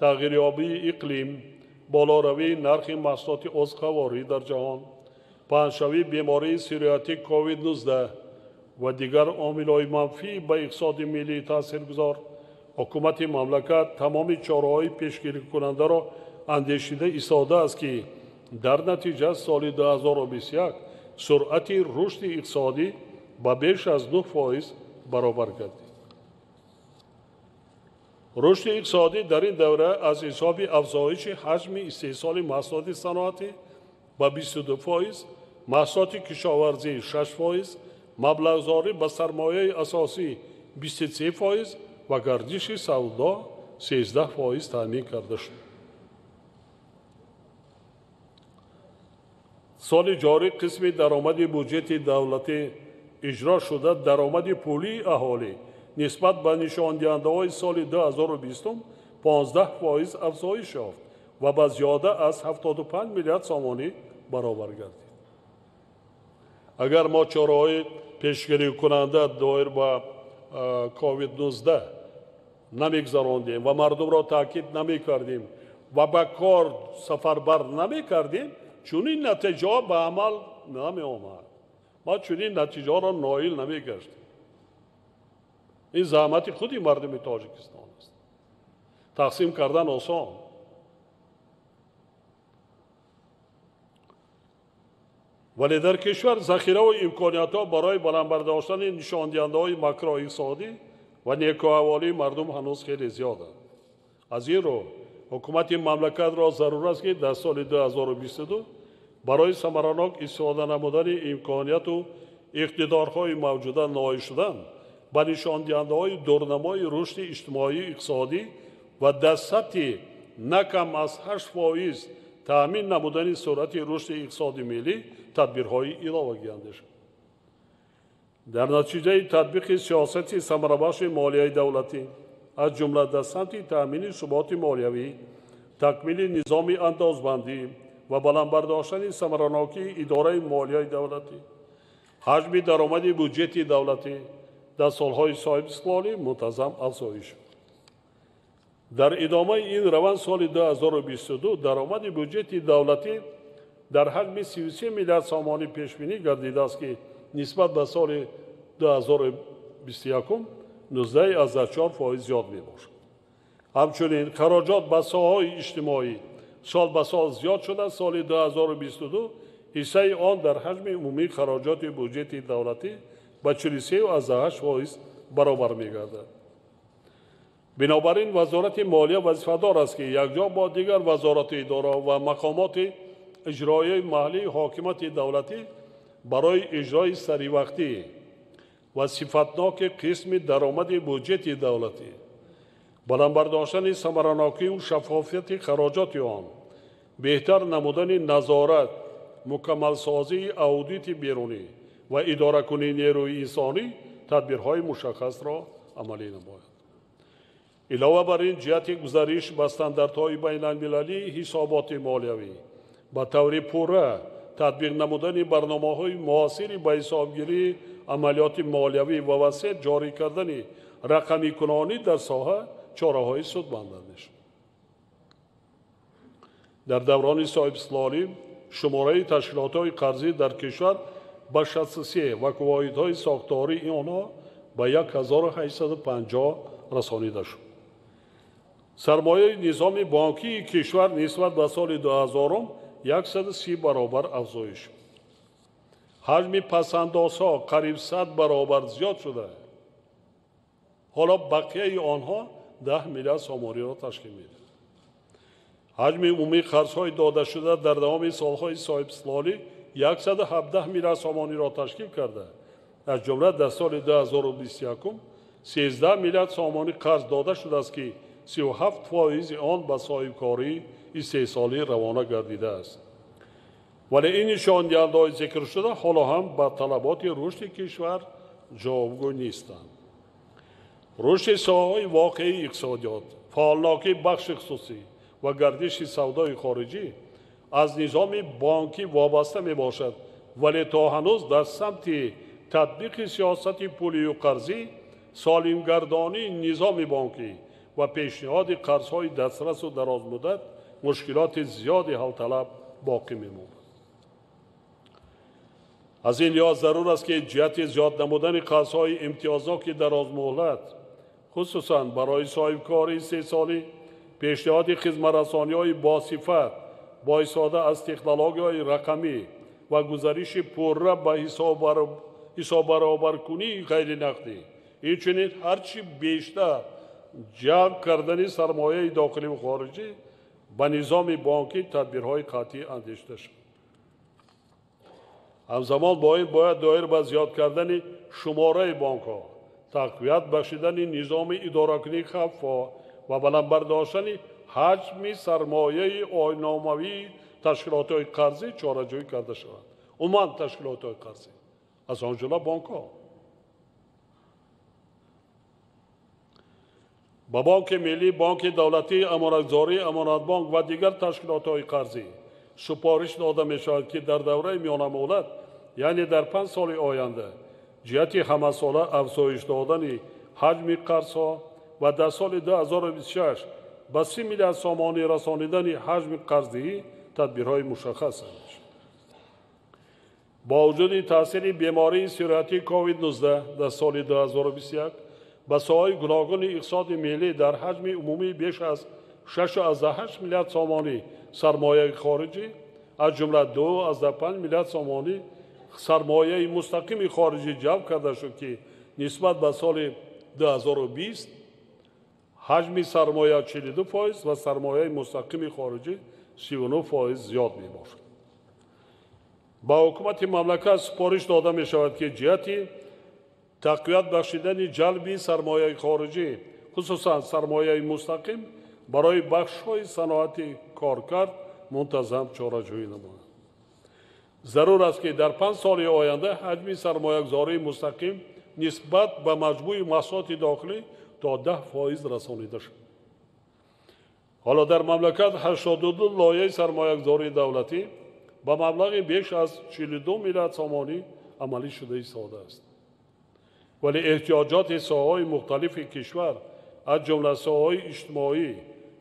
тағйирёбии иқлим, болоравии нархи маҳсулоти озуқаворӣ дар ҷаҳон, паҳншавии бемории сироятӣ COVID-19 ва дигар омилҳои манфӣ ба иқтисоди миллӣ таъсиргузор, ҳукумати мамлакат тамоми чораҳои пешгирикунандаро андешида истодааст, ки дар натиҷа соли 2021 суръати рушди иқтисодӣ ба беш аз 9% баробар гардид. Рушди иқтисодӣ дар ин давра аз ҳисоби афзоиши ҳаҷми истеҳсоли маҳсулоти саноатӣ ба 22%, маҳсулоти кишоварзӣ 6%, маблағгузорӣ ба сармояи асосӣ 23% ва гардиши савдо 13% таъмин карда шуд. Соли ҷорӣ қисми даромади буҷети давлатӣ иҷро шуда, даромади пулии аҳолӣ нисбат ба нишондиҳандаҳои соли 2020 15% афзоиш ёфт ва ба зиёда аз 75 миллиард сомонӣ баробар гардид. Агар мо чораҳои пешгирикунанда доир ба COVID-19 намегузарондем ва мардумро таъкид намекардем ва ба кор сафарбар намекардем, чунин натиҷаҳо ба амал намеомад. Мо чунин натиҷаҳоро ноил намегаштем. Ин заҳмати худи мардуми Тоҷикистон аст. Тақсим кардан осон. Вале дар кишвар захираву имкониятҳо барои баланд бардоштани нишондиҳандаҳои макроиқтисодӣ ва некӯаҳволии мардум ҳанӯз хеле зиёданд. Аз ин рӯ ҳукумати мамлакатро зарур аст, ки дар соли 2022 барои самаранок истифода намудани имконияту иқтидорҳои мавҷуда ноил шудан ба нишондиҳандаҳои дурнамои рушди иҷтимоию иқтисодӣ ва дар сатҳи на кам аз 8% таъмин намудани суръати рушди иқтисоди миллӣ тадбирҳои иловагӣ андешад. Дар натиҷаи татбиқи сиёсати самарабахши молияи давлатӣ, аз ҷумла дар самти таъмини суботи молиявӣ, такмили низоми андозбандӣ ва баланд бардоштани самаранокии идораи молияи давлатӣ, ҳаҷми даромади буҷети давлатӣ дар солҳои соҳибистиқлолӣ мунтазам афзоиш ёфт. Дар идомаи ин раванд соли 2022 даромади буҷети давлатӣ дар ҳаҷми 33 миллиард сомонӣ пешбинӣ гардидааст, ки нисбат ба соли 2021 19,4% зиёд мебошад. Ҳамчунин хароҷот ба соҳаҳои иҷтимоӣ сол ба сол зиёд шуда, соли 2022 ҳиссаи он дар ҳаҷми умумии хароҷоти буҷети давлатӣ ба 43,8% баробар мегардад. Бинобар ин Вазорати молия вазифадор аст, ки якҷо бо дигар вазорати идора ва мақомоти иҷроияи маҳаллии ҳокимияти давлатӣ барои иҷрои саривақтӣ ва сифатноки қисми даромади буҷети давлатӣ, баланд бардоштани самаранокию шаффофияти хароҷоти он, беҳтар намудани назорат, мукаммалсозии аудити берунӣ ва идоракунии нерӯи инсонӣ тадбирҳои мушаххасро амалӣ намояд. Илова бар ин, ҷиҳати гузариш ба стандартҳои байналмилалии ҳисоботи молиявӣ ба таври пурра татбиқ намудани барномаҳои муосири ба ҳисобгирии амалиёти молиявӣ ва васеъ ҷорӣ кардани рақамикунонӣ дар соҳа чораҳои судманд андешид. Дар даврони соҳибистиқлолӣ шумораи ташкилотҳои қарзӣ дар кишвар ба 63 ва воҳидҳои сохтории онҳо ба 1850 расонида шуд. Сармояи низоми бонкии кишвар нисбат ба соли 2000 130 баробар афзоиш. Ҳаҷми пасандозҳо қариб 100 баробар зиёд шуда, ҳоло бақияи онҳо 10 миллиард сомониро ташкил медиҳад. Ҳаҷми умумии қарзҳои додашуда дар давоми солҳои соҳибистиқлолӣ 117 миллиард сомониро ташкил карда, аз ҷумла дар соли 2021 13 миллиард сомонӣ қарз дода шудааст, ки 37% он ба соҳибкории истеҳсолӣ равона гардидааст. Вале ин нишондиҳандаҳои зикршуда ҳоло ҳам ба талаботи рушди кишвар ҷавобгӯ нестанд. Рушди соҳаҳои воқеии иқтисодиёт, фаъолнокии бахши хусусӣ ва гардиши савдои хориҷӣ аз низоми бонкӣ вобаста мебошад, вале то ҳанӯз дар самти татбиқи сиёсати пулию қарзӣ, солимгардонии низоми бонкӣ ва пешниҳоди қарзҳои дастрасу дарозмуддат мушкилоти зиёди ҳалталаб боқӣ мемонад. Аз ин лиҳоз зарур аст, ки ҷиҳати зиёд намудани қарзҳои имтиёзноки дарозмуҳлат, хусусан барои соҳибкории истеҳсолӣ, пешниҳоди хизматрасониҳои босифат бо истифода аз технологияҳои рақамӣ ва гузариши пурра ба ҳисоббаробаркунии ғайринақдӣ, инчунин ҳарчи бештар ҷалб кардани сармояи дохиливу хориҷӣ ба низоми бонкӣ тадбирҳои қатъӣ андешида шавад. Ҳамзамон бо ин бояд доир ба зиёд кардани шумораи бонкҳо, тақвият бахшидани низоми идоракунии хавфҳо ва баланд бардоштани ҳаҷми сармояи ойномавии ташкилотҳои қарзӣ чораҷӯӣ карда шавад. Умуман ташкилотҳои қарзӣ, аз он ҷумла бонкҳо. Ба Бонки Миллӣ, Бонки Давлатӣ, Амонатгузорӣ, Амонатбонк ва дигар ташкилотҳои қарзӣ супориш дода мешавад, ки дар давраи миёнамуҳлат, яъне дар 5 соли оянда, ҷиҳати ҳамасола афзоиш додани ҳаҷми қарзҳо ва дар соли 2026 ба 30 миллиард сомонӣ расонидани ҳаҷми қарздиҳӣ тадбирҳои мушаххас андешанд. Бо вуҷуди таъсири бемории сироятии COVID-19 дар соли 2021 ба соҳаҳои гуногуни иқтисоди миллӣ дар ҳаҷми умумии беш аз 6,8 миллиард сомонӣ сармояи хориҷӣ, аз ҷумла 2,5 миллиард сомонӣ сармояи мустақими хориҷӣ ҷалб карда шуд, ки нисбат ба соли 2020 ҳаҷми сармоя 42% ва сармояи мустақими хориҷӣ 39% зиёд мебошад. Ба ҳукумати мамлакат супориш дода мешавад, ки ҷиҳати тақвият бахшидани ҷалби сармояи хориҷӣ, хусусан сармояи мустақим, барои бахшҳои саноати коркард мунтазам чораҷӯӣ намояд. Зарур аст, ки дар 5 соли оянда ҳаҷми сармоягузории мустақим нисбат ба маҷмӯи маҳсулоти дохилӣ то 10% расонида шавад. Ҳоло дар мамлакат 82 лоиҳаи сармоягузории давлатӣ ба маблағи беш аз 42 миллиард сомонӣ амалӣ шуда истодааст. Вале эҳтиёҷоти соҳаҳои мухталифи кишвар, аз ҷумла соҳаҳои иҷтимоӣ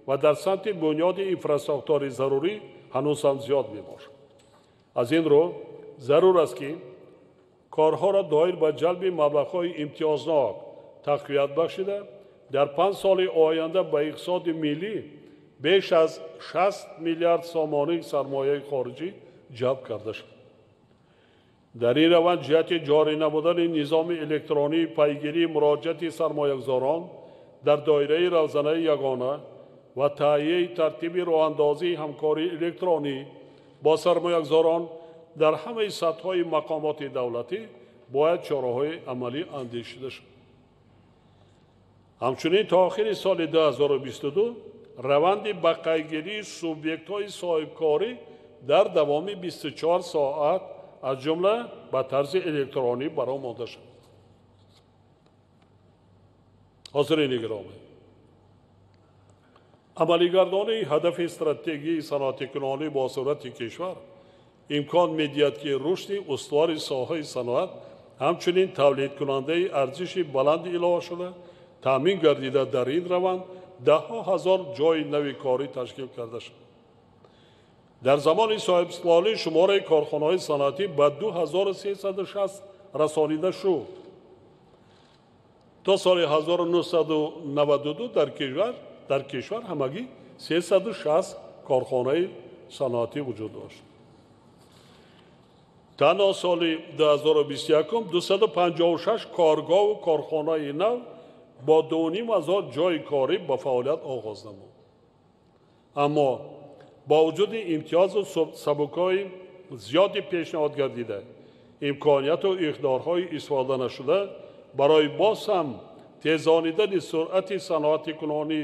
ва дар самти бунёди инфрасохтори зарурӣ ҳанӯз ҳам зиёд мебошад. Аз ин рӯ зарур аст, ки корҳоро доир ба ҷалби маблағҳои имтиёзнок тақвият бахшида, дар 5 соли оянда ба иқтисоди миллӣ беш аз 60 миллиард сомонӣ сармояи хориҷӣ ҷалб карда шавад. Дар ин раванд ҷиҳати ҷорӣ намудани низоми электронии пайгирии муроҷиати сармоягузорон дар доираи равзанаи ягона ва таҳияи тартиби роҳандозии ҳамкории электронӣ бо сармоягузорон дар ҳамаи сатҳҳои мақомоти давлатӣ бояд чораҳои амалӣ андешида шавад. Ҳамчунин то охири соли 2022 раванди бақайдгирии субъектҳои соҳибкорӣ дар давоми 24 соат аз ҷумла ба тарзи электронӣ бароҳ монда шавад. Ҳозирини гиромӣ, амалигардонии ҳадафи стратегии саноатикунонӣ бо суръати кишвар имкон медиҳад, ки рушди устувори соҳаи саноат ҳамчунин тавлидкунандаи арзиши баланди иловашуда Таъмин гардида, дар ин раванд даҳҳо ҳазор ҷойи нави корӣ ташкил карда шуд. Дар замони соҳибистиқлолӣ шумораи корхонаҳои саноатӣ ба 2360 расонида шуд. То соли 1992 дар кишвар ҳамагӣ 360 корхонаи саноатӣ вуҷуд дошт. Танҳо соли 2021 256 коргоҳу корхонаи нав бо 2500 ҷойи корӣ ба фаъолият оғоз намуд. Аммо бо вуҷуди имтиёзу сабукҳои зиёди пешниҳод гардида, имконияту иқдорҳои истифода нашуда барои боз ҳам тезонидани суръати саноатикунонӣ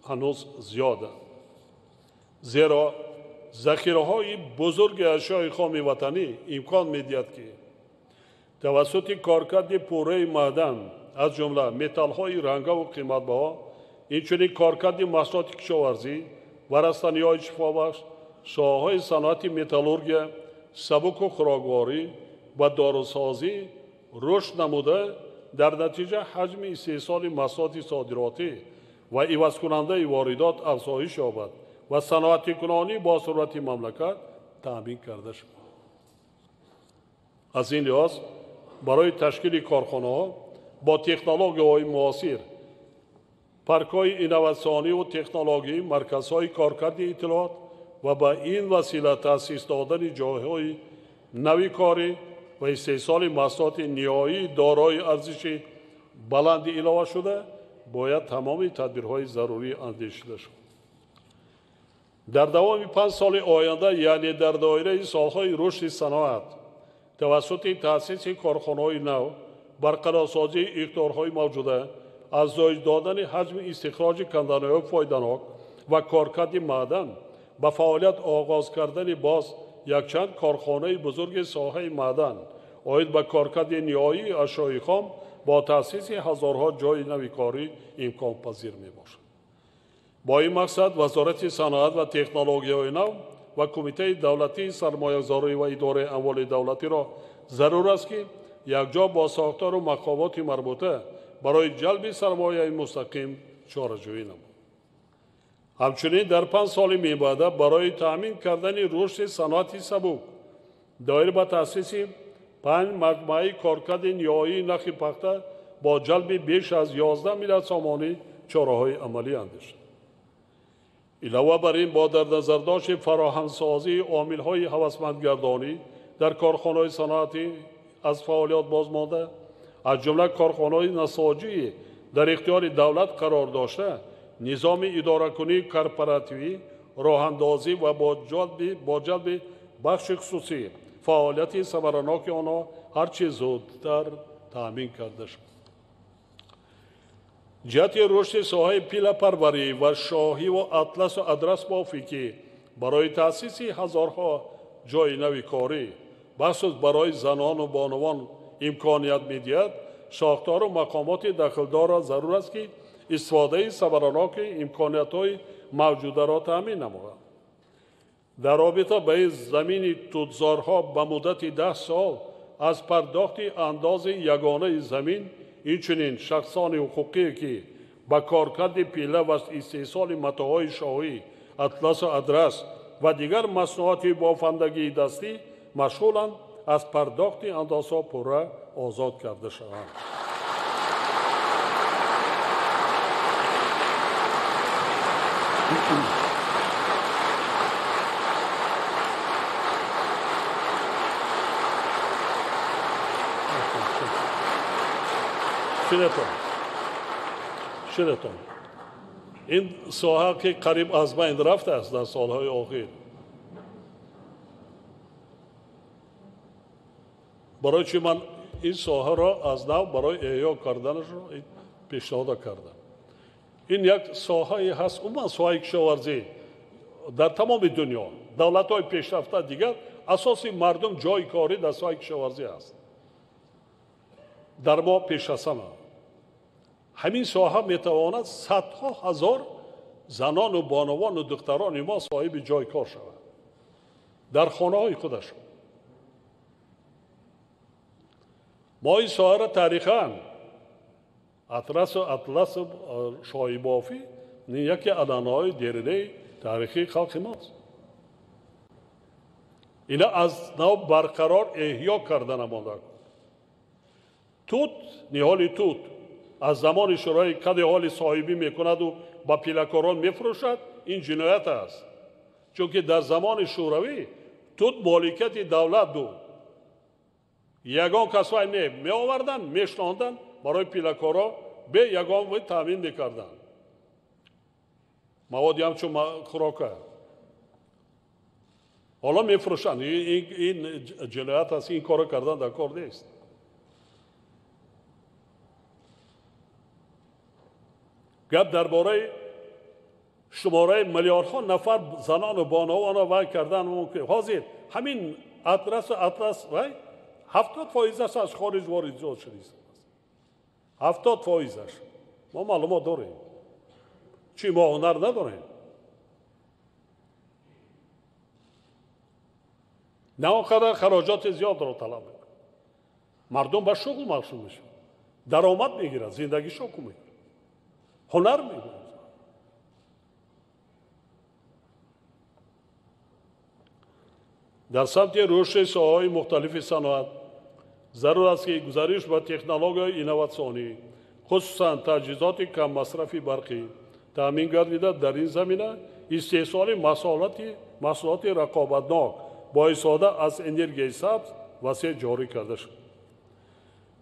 ҳанӯз зиёданд. Зеро захираҳои бузурги ашёи хоми ватанӣ имкон медиҳад, ки тавассути коркарди пурраи маъдан, аз ҷумла металлҳои рангаву қиматбаҳо, инчунин коркарди маҳсулоти кишоварзӣ ва растаниҳои шифобахш, соҳаҳои саноати металлургия, сабуку хӯрокворӣ ва дорусозӣ рушд намуда, дар натиҷа ҳаҷми истеҳсоли маҳсулоти содиротӣ ва ивазкунандаи воридот афзоиш ёбад ва саноатикунонӣ бо суръати мамлакат таъмин карда шавад. Аз ин лиҳоз барои ташкили корхонаҳо бо технологияҳои муосир, паркҳои инноватсиониву технологӣ, марказҳои коркарди иттилоот ва ба ин васила таъсис додани ҷойҳои нави корӣ ва истеҳсоли маҳсулоти ниҳоӣ дорои арзиши баланди иловашуда бояд тамоми тадбирҳои зарурӣ андешида шавад. Дар давоми 5 соли оянда, яъне дар доираи солҳои рушди саноат, тавассути таъсиси корхонаҳои нав, барқарорсозии иқдорҳои мавҷуда, афзоиш додани ҳаҷми истихроҷи канданиҳои фоиданок ва коркарди маъдан, ба фаъолият оғоз кардани боз якчанд корхонаи бузурги соҳаи маъдан оид ба коркарди ниҳоии ашёи хом бо таъсиси ҳазорҳо ҷойи нави корӣ имконпазир мебошад. Бо ин мақсад Вазорати саноат ва технологияҳои нав ва Кумитаи давлатии сармоягузорӣ ва идораи амволи давлатиро зарур аст, ки якҷо бо сохтору мақомоти марбута барои ҷалби сармояи мустақим чораҷӯӣ намуд. Ҳамчунин дар 5 соли мебаъда барои таъмин кардани рушди саноати сабук доир ба таъсиси 5 маҷмӯаи коркарди ниҳоии нахи пахта бо ҷалби беш аз 11 миллиард сомонӣ чораҳои амалӣ андешид. Илова бар ин, бо дар назардошти фароҳамсозии омилҳои ҳавасмандгардонӣ дар корхонаҳои саноатӣ аз фаъолият бозмонда, аз ҷумла корхонаҳои насоҷӣ дар ихтиёри давлат қарор дошта, низоми идоракунии корпоративӣ, роҳандозӣ ва бо ҷалби бахши хусусӣ фаъолияти самараноки онҳо ҳарчи зудтар таъмин карда шуд. Ҷиҳати рушди соҳаи пилапарварӣ ва шоҳиву атласу адрасбофӣ, ки барои таъсиси ҳазорҳо ҷойи нави корӣ, бахусус барои занону бонувон имконият медиҳад, сохтору мақомоти дахлдорро зарур аст, ки истифодаи самараноки имкониятҳои мавҷударо таъмин намояд. Дар робита ба ин замини тутзорҳо ба муддати 10 сол аз пардохти андози ягонаи замин, инчунин шахсони ҳуқуқие, ки ба коркарди пила ва истеҳсоли матоъҳои шоҳӣ, атласу адрас ва дигар маснуоти бофандагии дастӣ машғуланд, аз пардохти андозҳо пурра озод карда шаванд. Шинетон. Ин соҳа, ки қариб аз байн рафтааст дар солҳои охир, барои чи ман ин соҳаро аз нав барои эҳё карданашро пешниҳода кардам. Ин як соҳае ҳаст, умуман соҳаи кишоварзӣ дар тамоми дунё, давлатҳои пешрафта дигар асоси мардум ҷойи корӣ дар соҳаи кишоварзӣ аст. Дар мо пешасама ҳамин соҳа метавонад садҳо ҳазор занону бонувану духтарони мо соҳиби ҷойи кор шаванд дар хонаҳои худашон. Мо ин соҳаро таърихан Атрасу атласу шоҳибофӣ яке анъанаҳои деринаи таърихии халқи мост. Ина аз нав барқарор эҳё карда намонда. Тут, ниҳоли тут аз замони шӯрои каде ҳоли соҳибӣ мекунаду ба пилакорон мефурӯшад, ин ҷиноят аст. Чунки дар замони шӯравӣ тут моликияти давлат буд. Ягон кас вай не меоварданд, мешнонданд, барои пилакоро бе ягон вай таъмин мекарданд. Маводи ҳамчун хӯрока. Ҳоло мефурӯшанд. Ин ҷиноят аст, ин корро кардан дар кор нест. Гап дар бораи шумораи миллиардҳо нафар занону бонувонро вай кардан мумкин. Ҳозир ҳамин атрасу атлас вай 70%-аш аз хориҷ ворид шудааст. 70%-аш. Мо маълумот дорем. Чӣ мо ҳунар надорем? На он қадар хароҷоти зиёдро талаб мекунад. Мардум ба шуғл машғул мешавад, даромад мегирад, зиндагишо кӯ мекунад, ҳунар мегирад. Дар самти рушди соҳаҳои мухталифи саноат зарур аст, ки гузариш ба технологияи инноватсионӣ, хусусан таҷҳизоти каммасрафи барқӣ таъмин гардида, дар ин замина истеҳсоли маҳсулоти рақобатнок бо истифода аз энергияи сабз васеъ ҷорӣ карда шуд.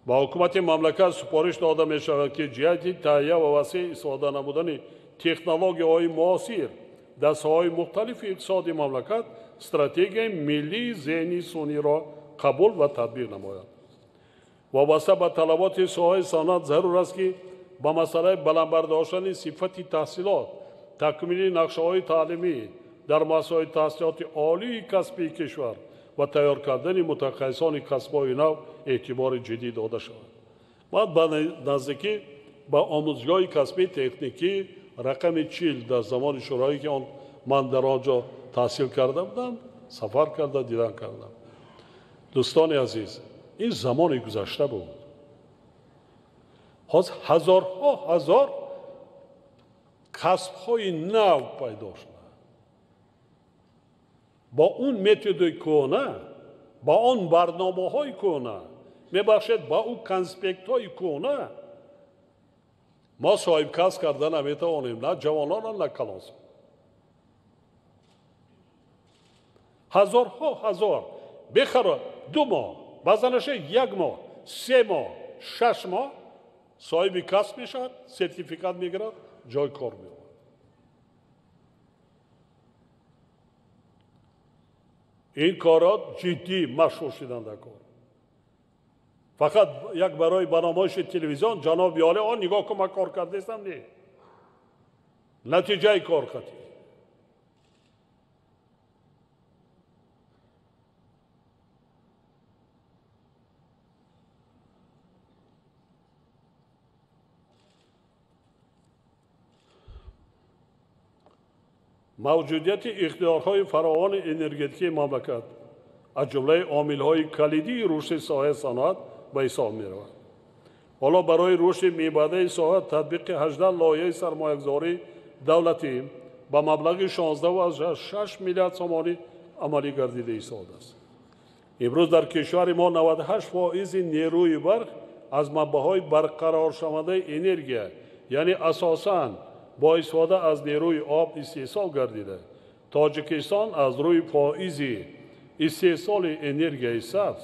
Ба ҳукумати мамлакат супориш дода мешавад, ки ҷиҳати таҳия ва васеъ истифода намудани технологияҳои муосир дар соҳаҳои мухталифи иқтисоди мамлакат стратегияи миллии зеҳни сунъиро қабул ва татбиқ намояд. Вобаста ба талаботи соҳаи саноат зарур аст, ки ба масъалаи баланд бардоштани сифати таҳсилот, такмили нақшаҳои таълимӣ дар муассисаҳои таҳсилоти олии касбии кишвар ва тайёр кардани мутахассисони касбҳои нав эътибори ҷиддӣ дода шавад. Баъд ба наздикӣ ба омӯзгоҳи касбии техникӣ рақами 40 дар замони шӯроӣ, ки он ман дар он ҷо таҳсил карда будам, сафар карда дидан кардам. Дӯстони азиз, ин замони гузашта буд. Ҳозир ҳазорҳо ҳазор касбҳои нав пайдо шуд. Бо он методи кӯҳна, ба он барномаҳои кӯҳна, мебахшед, ба он конспектҳои кӯҳна мо соҳибкасб карда наметавонем, на ҷавононро, на калонсол. Ҳазорҳо ҳазор бехаро 2 моҳ, баъзанаша 1 моҳ, 3 моҳ, 6 моҳ соҳиби касб мешавад, сертификат мегирад, ҷой кор меёбад. Ин корро ҷиддӣ машғул шудан дар кор. Фақат як барои ба намоиши телевизион ҷаноби олӣ он нигоҳ кун, ман кор кардастам, не. Натиҷаи кор қатъӣ. Мавҷудияти ихтиёрҳои фаровони энергетикии мамлакат аз ҷумлаи омилҳои калидии рушди соҳаи саноат ба ҳисоб меравад. Ҳоло барои рушди мебаъдаи соҳа татбиқи 18 лоиҳаи сармоягузории давлатӣ ба маблағи 16,6 миллиард сомонӣ амалӣ гардида истодааст. Имрӯз дар кишвари мо 98% нерӯи барқ аз манбаъҳои барқароршавандаи энергия, яъне асосан бо истифода аз нерӯи об истеҳсол гардида. Тоҷикистон аз рӯи фоизи истеҳсоли энергияи сабз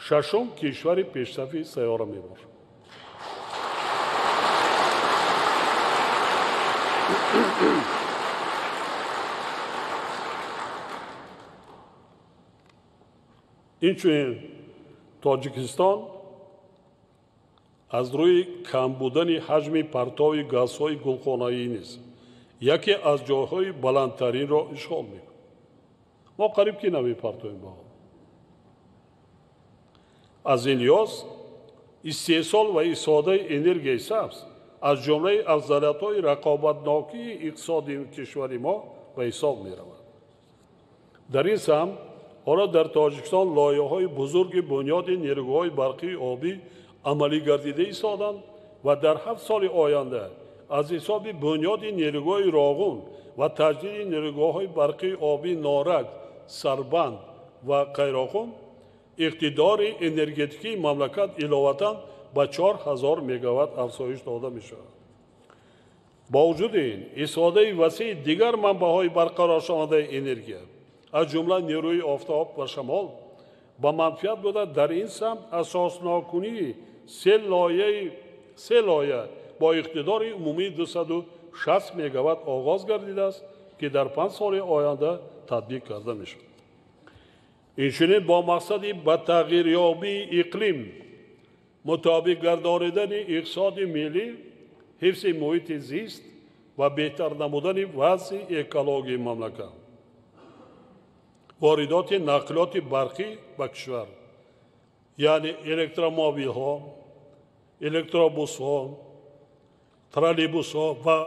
шашум кишвари пешсафи сайёра мебошад. Инчунин Тоҷикистон аз рӯи кам будани ҳаҷми партови газҳои гулхонаӣ низ яке аз ҷойҳои баландтаринро ишғол мекунад. Мо қариб ки намепартоем ба он. Аз ин лиҳоз истеҳсол ва истифодаи энергияи сабз аз ҷумлаи афзалиятҳои рақобатнокии иқтисоди кишвари мо ба ҳисоб меравад. Дар ин самт ҳоло дар Тоҷикистон лоиҳаҳои бузурги бунёди нерӯгоҳҳои барқии обӣ амалӣ гардида истоданд, ва дар 7 соли оянда аз ҳисоби бунёди нерӯгоҳи Роғун ва таҷдиди нерӯгоҳҳои барқии обии Норак, Сарбанд ва Қайроқум иқтидори энергетикии мамлакат иловатан ба 4000 мегаватт афзоиш дода мешавад. Бо вуҷуди ин, истифодаи васеи дигар манбаъҳои барқароршавандаи энергия, аз ҷумла нерӯи офтоб ва шамол, ба манфиат буда дар ин самт асосноккунии се лоя бо иқтидори умумии 260 мегаватт оғоз гардидааст, ки дар 5 соли оянда татбиқ карда мешавад. Инчунин бо мақсади ба тағйирёбии иқлим мутобиқ гардонидани иқтисоди миллӣ, ҳифзи муҳити зист ва беҳтар намудани вазъи экологии мамлакат, воридоти нақлиёти барқӣ ба кишвар, яъне электромобилҳо, электробусҳо, троллейбусҳо ва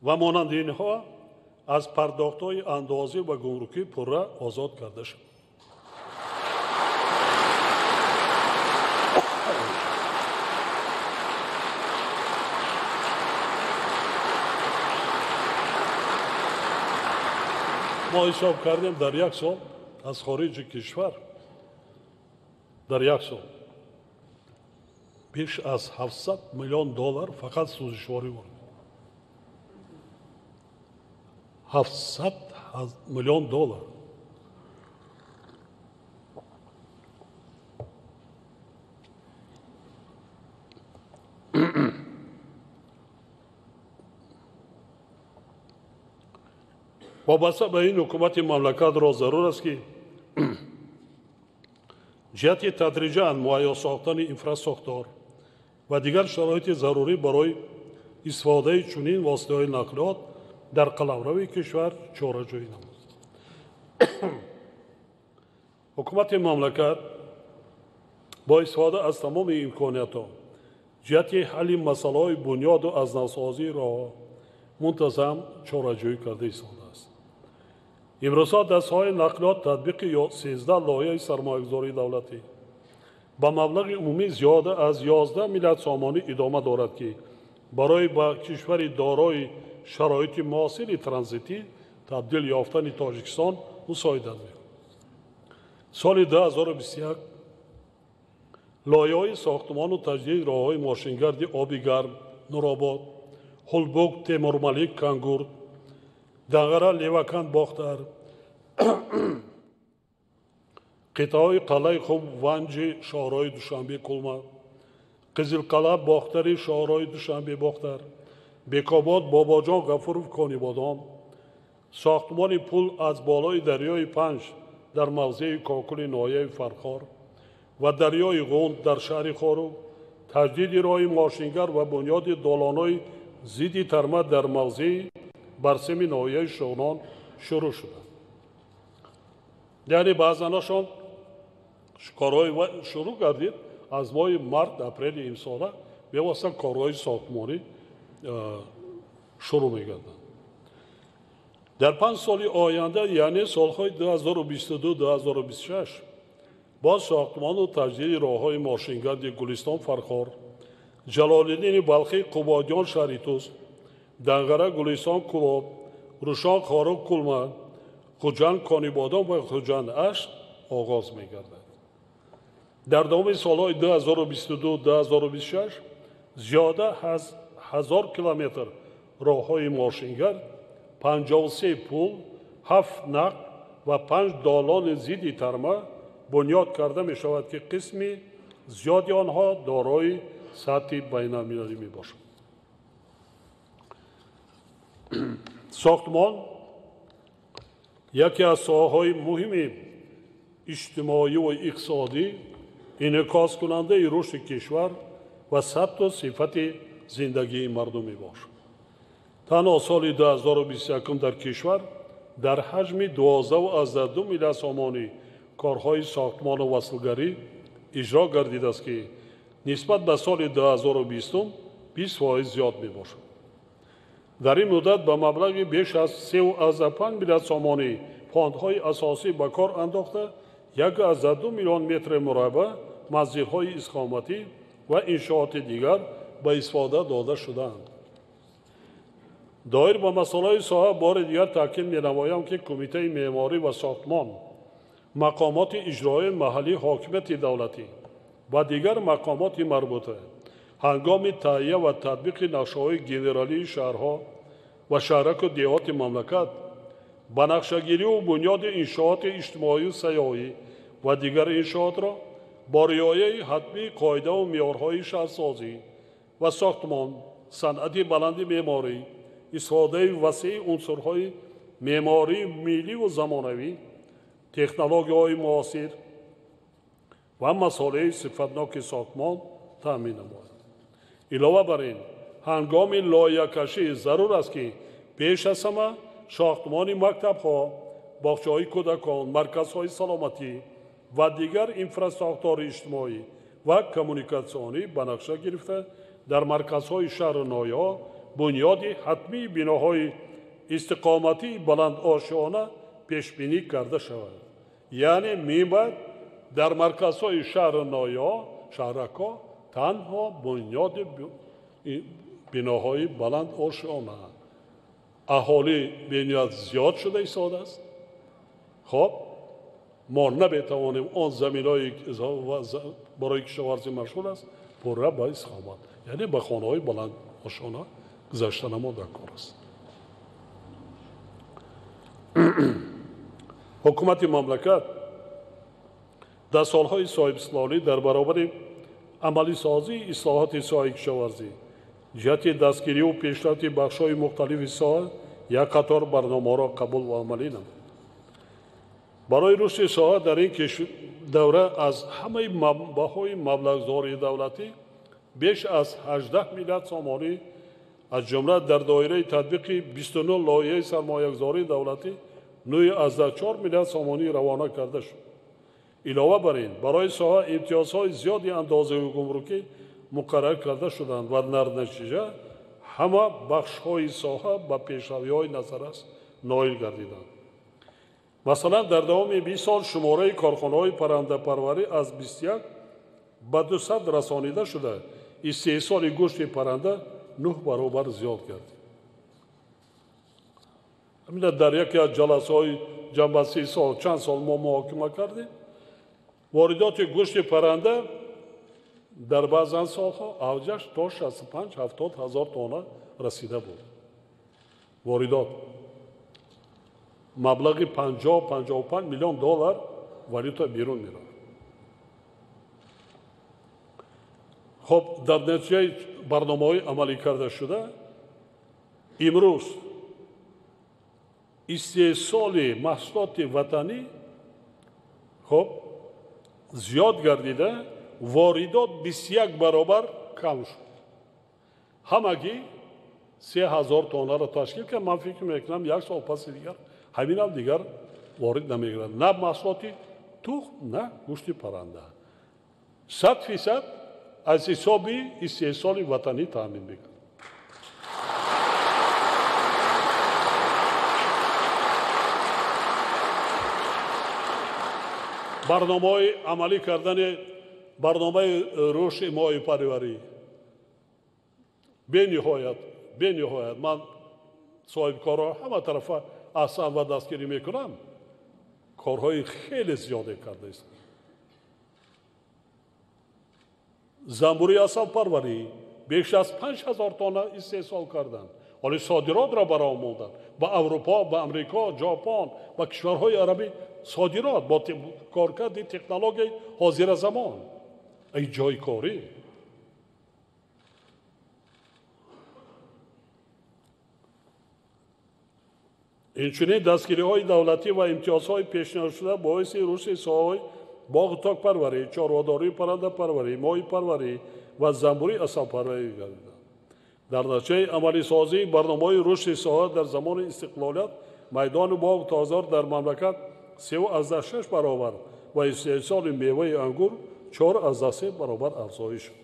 ва монанди инҳо аз пардохтҳои андозӣ ва гумрукӣ пурра озод карда шуд. Мо ҳисоб кардем, дар як сол аз хориҷи кишвар, дар як сол беш аз 700 миллион доллар фақат сӯзишворӣ ворид. 700 миллион доллар. Вобаста ба ин, ҳукумати мамлакатро зарур аст, ки ҷиҳати тадриҷан муҳайё сохтани инфрасохтор ва дигар шароити зарурӣ барои истифодаи чунин воситаҳои нақлиёт дар қаламрави кишвар чораҷӯӣ намуд. Ҳукумати мамлакат бо истифода аз тамоми имкониятҳо ҷиҳати ҳалли масъалаҳои бунёду аз навсозии роҳҳо мунтазам чораҷӯӣ карда истодааст. Имрӯзҳо дар соҳаи нақлиёт татбиқи 13 лоиҳаи сармоягузории давлатӣ ба маблағи умумӣ зиёда аз 11 миллиард сомонӣ идома дорад, ки барои ба кишвари дорои шароити муосири транзитӣ табдил ёфтани Тоҷикистон мусоидат мекунад. Соли 2021 лоиҳаҳои сохтмону таҷдиди роҳҳои мошингарди оби гарм Нуробод, Ҳулбук, Темурмалик, Кангурд, Данғара, Леваканд, Бохтар, қитъаҳои Қалъаи Хум, Ванҷи, шоҳроҳи Душанбе, Кулма, Қизилқалъа, Бохтари, шоҳроҳи Душанбе, Бохтар, Бекобод, Бобоҷон Ғафуров, Конибодом, сохтмони пул аз болои дарёи Панҷ дар мавзеи Кокули ноҳияи Фархор ва дарёи Ғунд дар шаҳри Хоруғ, таҷдиди роҳи мошингар ва бунёди долонҳои зидди тарма дар мавзеи Барсеми ноҳияи Шуғнон шурӯъ шуданд. Яъне баъзанашон корҳои шурӯъ гардид аз моҳи март, апрели имсола бевосита корҳои сохтмонӣ шурӯъ мегарданд. Дар 5 соли оянда, яъне солҳои 2022-2026, бо сохтмону таҷдиди роҳҳои мошингарди Гулистон, Фархор, Ҷалолиддини Балхӣ, Қубодиён, шаҳри Тӯс, Данғара, Гулистон, Кӯлоб, Рӯшон, Хоруғ, Кулма, Хуҷанд, Конибодом ва Хуҷанд Ашт оғоз мегардад. Дар давоми солҳои 2022-2026 зиёда аз 1000 километр роҳҳои мошингард, 53 пул, 7 нақл ва 5 долони зидди тарма бунёд карда мешавад, ки қисми зиёди онҳо дорои сатҳи байналмилалӣ мебошад. Сохтмон яке аз соҳаҳои муҳими иҷтимоӣ ва иқтисодӣ, инъикоскунандаи рушди кишвар ва сатҳу сифати зиндагии мардум мебошад. Танҳо соли 2021 дар кишвар дар ҳаҷми 12,2 миллиард сомонӣ корҳои сохтмону васлгарӣ иҷро гардидааст, ки нисбат ба соли 2020 20% зиёд мебошад. Дар ин муддат ба маблағи беш аз 3,5 миллиард сомонӣ фондҳои асосӣ ба кор андохта 1,2 миллион метри мураббаъ манзилҳои истиқоматӣ ва иншооти дигар ба истифода дода шудаанд. Доир ба масъалаи соҳа бори дигар таъкид менамоям, ки Кумитаи меъморӣ ва сохтмон, мақомоти иҷроии маҳаллии ҳокимияти давлатӣ ва дигар мақомоти марбута ҳангоми таҳия ва татбиқи нақшаҳои генералии шаҳрҳо ва шаҳраку деҳоти мамлакат ба нақшагириву бунёди иншооти иҷтимоию сайёҳӣ ва дигар иншоотро бо риояи ҳатмии қоидаву меъёрҳои шаҳрсозӣ ва сохтмон, санъати баланди меъморӣ, истифодаи васеи унсурҳои меъмории милливу замонавӣ, технологияҳои муосир ва масолеҳи сифатноки сохтмон таъмин намояд. Илова бар ин, ҳангоми лоиҳакашӣ зарур аст, ки пеш аз ҳама сохтмони мактабҳо, боғчаҳои кӯдакон, марказҳои саломатӣ ва дигар инфрасохтори иҷтимоӣ ва коммуникатсионӣ ба нақша гирифта дар марказҳои шаҳру ноҳияҳо бунёди ҳатмии биноҳои истиқоматии баландошёна пешбинӣ карда шавад. Яъне мебаъд дар марказҳои шаҳру ноҳияҳо, шаҳракҳо танҳо бунёди биноҳои баландошёна. Аҳолӣ бениҳоят зиёд шуда истодааст. Хоб, мо наметавонем он заминҳое барои кишоварзӣ машғул аст пурра ба истиқомат, яъне ба хонаҳои баландошёна гузаштанамо дар кор аст. Ҳукумати мамлакат дар солҳои соҳибистиқлолӣ дар баробари амалисозии ислоҳоти соҳаи кишоварзӣ ҷиҳати дастгириву пешрафти бахшҳои мухталифи соҳа як қатор барномаҳоро қабул ва амалӣ намуд. Барои рушди соҳа дар ин давра аз ҳамаи манбаъҳои маблағгузории давлатӣ беш аз 18 миллиард сомонӣ, аз ҷумла дар доираи татбиқи 29 лоиҳаи сармоягузории давлатӣ 9,4 миллиард сомонӣ равона карда шуд. Илова бар ин, барои соҳа имтиёзҳои зиёди андозавию гумрукӣ муқаррар карда шуданд ва дар натиҷа ҳама бахшҳои соҳа ба пешравиҳои назаррас ноил гардиданд. Масалан, дар давоми 20 сол шумораи корхонаҳои паррандапарварӣ аз 21 ба 200 расонида шуда, истеҳсоли гӯшти парранда 9 баробар зиёд гардид. Ҳамина дар яке аз ҷаласаҳои ҷамъбастии сол чанд сол мо муҳокима кардем. Воридоти гӯшти парранда дар баъзан солҳо авҷаш то 65-70 ҳазор тонна расида буд. Воридот маблағи 50-55 миллион доллар валюта берун меравад. Хоб, дар натиҷаи барномаҳои амалӣ карда шуда имрӯз истеҳсоли маҳсулоти ватанӣ хоб зиёд гардида, воридот 21 баробар кам шуд. Ҳамагӣ 3000 тоннаро ташкил кард. Ман фикр мекунам, як сол паси дигар ҳаминам дигар ворид намегирад. На маҳсулоти тухм, на гӯшти парранда. 100% аз ҳисоби истеҳсоли ватанӣ таъмин мекард. Барномаҳои амалӣ кардани барномаи рушди моҳипарварӣ бениҳоят ман соҳибкорро ҳама тарафа аҳсан ва дастгирӣ мекунам, корҳои хеле зиёде кардааст. Занбури асалпарварӣ беш аз 5000 тонна истеҳсол карданд. Ҳоло содиротро бароҳ монданд ба Аврупо, ба Амрико, Ҷопон, ба кишварҳои арабӣ содирот бо коркарди технологияи ҳозиразамон. Ай ҷои корӣ. Инчунин дастгириҳои давлатӣ ва имтиёзҳои пешниҳодшуда боиси рушди соҳаҳои боғу токпарварӣ, чорводорӣ, паррандапарварӣ, моҳипарварӣ ва занбури асалпарварӣ гардиданд. Дар натиҷаи амалисозии барномаҳои рушди соҳа дар замони истиқлолият майдони боғу токзор дар мамлакат 3,6 баробар ва истеҳсоли меваи ангур 4,3 баробар афзоиш шуд.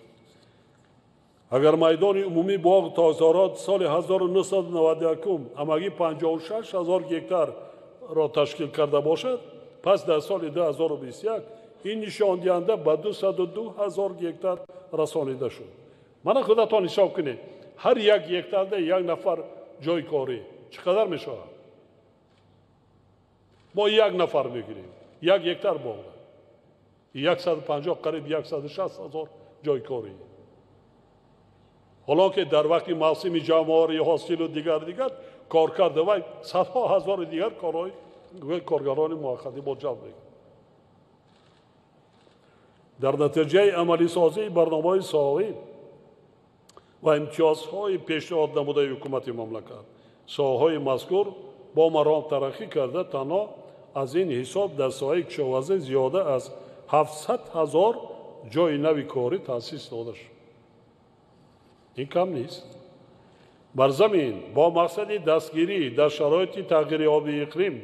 Агар майдони умумии боғ токзорот соли 1991 ҳамагӣ 56 ҳазор гектарро ташкил карда бошад, пас дар соли 2021 ин нишондиҳанда ба 202 ҳазор гектар расонида шуд. Мана худатон ҳисоб кунед, ҳар як гектарда як нафар ҷойи корӣ чӣ қадар мешавад? Мо як нафар мегирем, як гектар боғда 150, қариб 160 ҳазор ҷойи корӣ. Ҳоло ки дар вақти мавсими ҷамъоварии ҳосилу дигар кор карда вай садҳо ҳазори дигар корҳои коргарони муваққатӣ бо ҷалб мекунад. Дар натиҷаи амалисозии барномаҳои соҳавӣ ва имтиёзҳои пешниҳод намудаи ҳукумати мамлакат, соҳаҳои мазкур бо маром тараққӣ карда, танҳо аз ин ҳисоб дар соҳаи кишоварзӣ зиёда аз 700 ҳазор ҷойи нави корӣ таъсис дода шуд. Ин кам нест. Бар замин бо мақсади дастгирӣ дар шароити тағйирёбии иқлим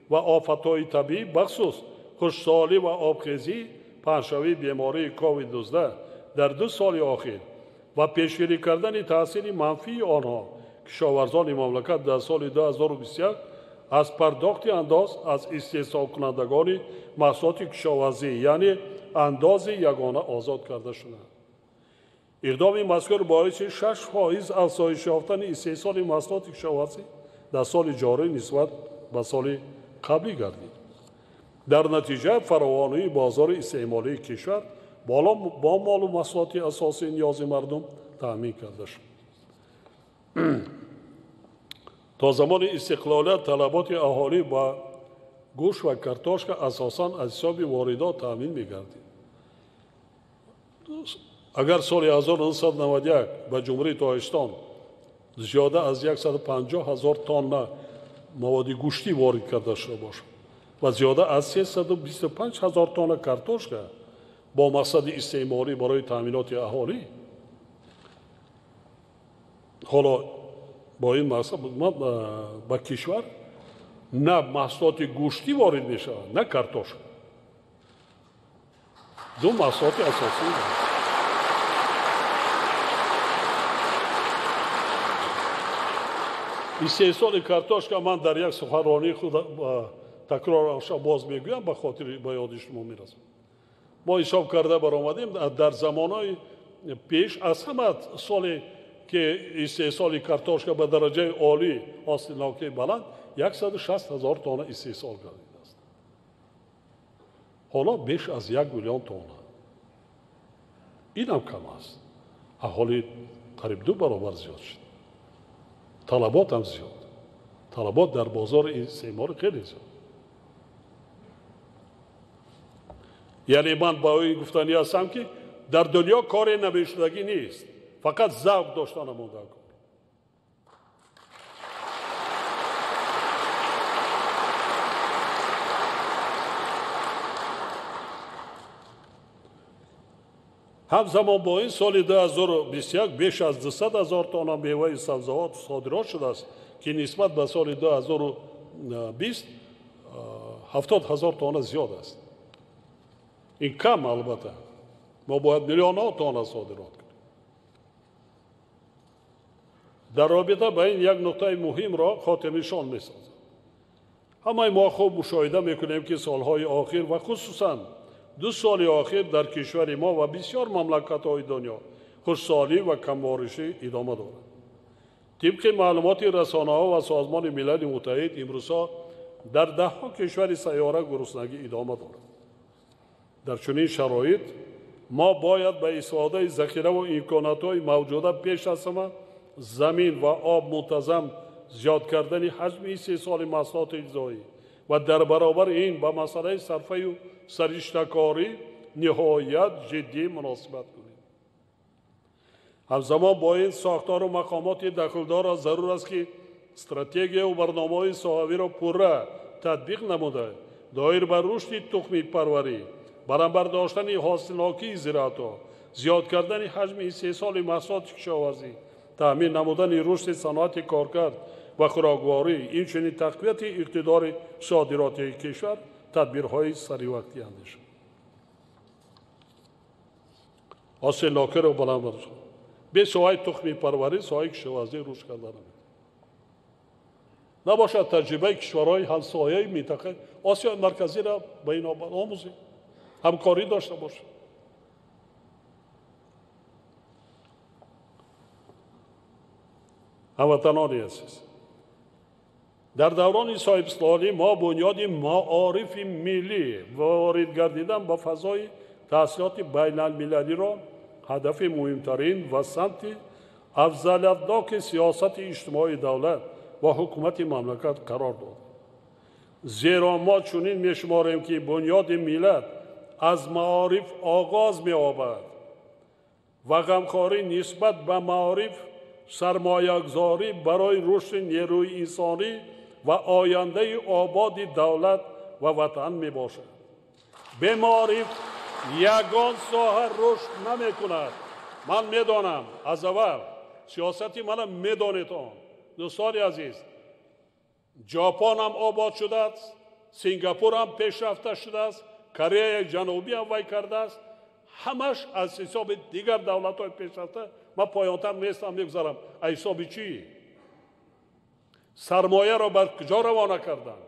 ва офатҳои табиӣ, бахусус хушксолӣ ва обхезӣ, паҳншавии бемории COVID-19 дар 2 соли охир ва пешгирӣ кардани таъсири манфии онҳо, кишоварзони мамлакат дар соли 2021 аз пардохти андоз аз истеҳсолкунандагони маҳсулоти кишоварзӣ, яъне андози ягона, озод карда шуданд. Иқдоми мазкур боиси 6% афзоиш ёфтани истеҳсоли маҳсулоти кишоварзӣ дар соли ҷорӣ нисбат ба соли қаблӣ гардид. Дар натиҷа фаровонии бозори истеъмолии кишвар бо молу маҳсулоти асосии ниёзи мардум таъмин карда шуд. То замони истиқлолият талаботи аҳолӣ ба гӯшт ва картошка асосан аз ҳисоби воридот таъмин мегардид. Агар соли 1991 ба Ҷумҳурии Тоҷикистон зиёда аз 150 ҳазор тонна маводи гӯштӣ ворид карда шуда бошад ва зиёда аз 325 ҳазор тонна картошка бо мақсади истеъмолӣ барои таъминоти аҳолӣ, ҳоло бо ин мақсад ба кишвар на маҳсулоти гӯштӣ ворид мешавад, на картошка. Ду маҳсулоти асосӣ. Истеҳсоли картошка ман дар як суханронии худ такрор боз мегӯям, ба хотири ба ёди шумо мерасам. Мо ҳисоб карда баромадем, дар замонҳои пеш аз ҳама соле ки истеҳсоли картошка ба дараҷаи олӣ ҳосилнокии баланд 160 ҳазор тонна истеҳсол гардидааст. Ҳоло беш аз 1 миллион тонна. Инам кам аст. Аҳолӣ қариб 2 баробар зиёд шуд. Талабот ҳам зиёд. Талабот дар бозори истеъмолӣ хеле зиёд. Яъне ман ба ин гуфтанӣ ҳастам, ки дар дунё коре намешудагӣ нест, фақат завқ дошта намонда кор. Ҳамзамон бо ин соли 2021 беш аз 200 ҳазор тонна меваи сабзавот содирот шудааст, ки нисбат ба соли 2020 70 ҳазор тонна зиёд аст. Ин кам, албатта. Мо бояд миллионҳо тонна содирот кунем. Дар робита ба ин як нуқтаи муҳимро хотирнишон месозам. Ҳамаи мо хуб мушоҳида мекунем, ки солҳои охир ва хусусан 2 соли охир дар кишвари мо ва бисёр мамлакатҳои дунё хушсолӣ ва камборишӣ идома дорад. Тибқи маълумоти расонаҳо ва Созмони Милали Муттаҳид, имрӯзҳо дар даҳҳо кишвари сайёра гуруснагӣ идома дорад. Дар чунин шароит мо бояд ба истифодаи захираву имконотҳои мавҷуда пеш аз ҳама замин ва об мунтазам зиёд кардани ҳаҷми истеҳсоли маҳсулоти ғизоӣ ва дар баробари ин ба масъалаи сарфаю сариштакорӣ ниҳоят ҷиддӣ муносибат кунем. Ҳамзамон бо ин сохтору мақомоти дахлдорро зарур аст, ки стратегияву барномаҳои соҳавиро пурра татбиқ намуда, доир ба рушди тухмипарварӣ, баландбардоштани ҳосилнокии зироатҳо, зиёд кардани ҳаҷми истеҳсоли маҳсулоти кишоварзӣ, таъмин намудани рушди саноати коркард ва хӯрокворӣ, инчунин тақвияти иқтидори содиротии кишвар тадбирҳои саривақтӣ андешанд. Ҳосилнокиро баланд бардоштан. Бе соҳаи тухмипарварӣ, соҳаи кишоварзӣ рушд карда наметавонад. Набошад таҷрибаи кишварҳои ҳамсояи минтақаи Осиёи Марказиро ба ин омӯзем, ҳамкорӣ дошта бошем. Ҳамватанони азиз, дар даврони соҳибистиқлолӣ мо бунёди маорифи миллӣ ва ворид гардидан ба фазои таҳсилоти байналмилалиро ҳадафи муҳимтарин ва самти афзалиятноки сиёсати иҷтимоии давлат ва ҳукумати мамлакат қарор дод. Зеро мо чунин мешуморем, ки бунёди миллат аз маориф оғоз меёбад ва ғамхорӣ нисбат ба маориф сармоягузорӣ барои рушди нерӯи инсонӣ ва ояндаи ободи давлат ва ватан мебошад. Бе маориф ягон соҳа рушд намекунад. Ман медонам, аз аввал сиёсати мана медонед он. Дӯстони азиз, Ҷопон ҳам обод шудааст, Сингапур ҳам пешрафта шудааст, Кореяи Ҷанубӣ ҳам вай кардааст. Ҳамаш аз ҳисоби дигар давлатҳои пешрафта. Ман поёнтар нестам, мегузарам. Аз ҳисоби чӣ? Сармояро бар куҷо равона карданд?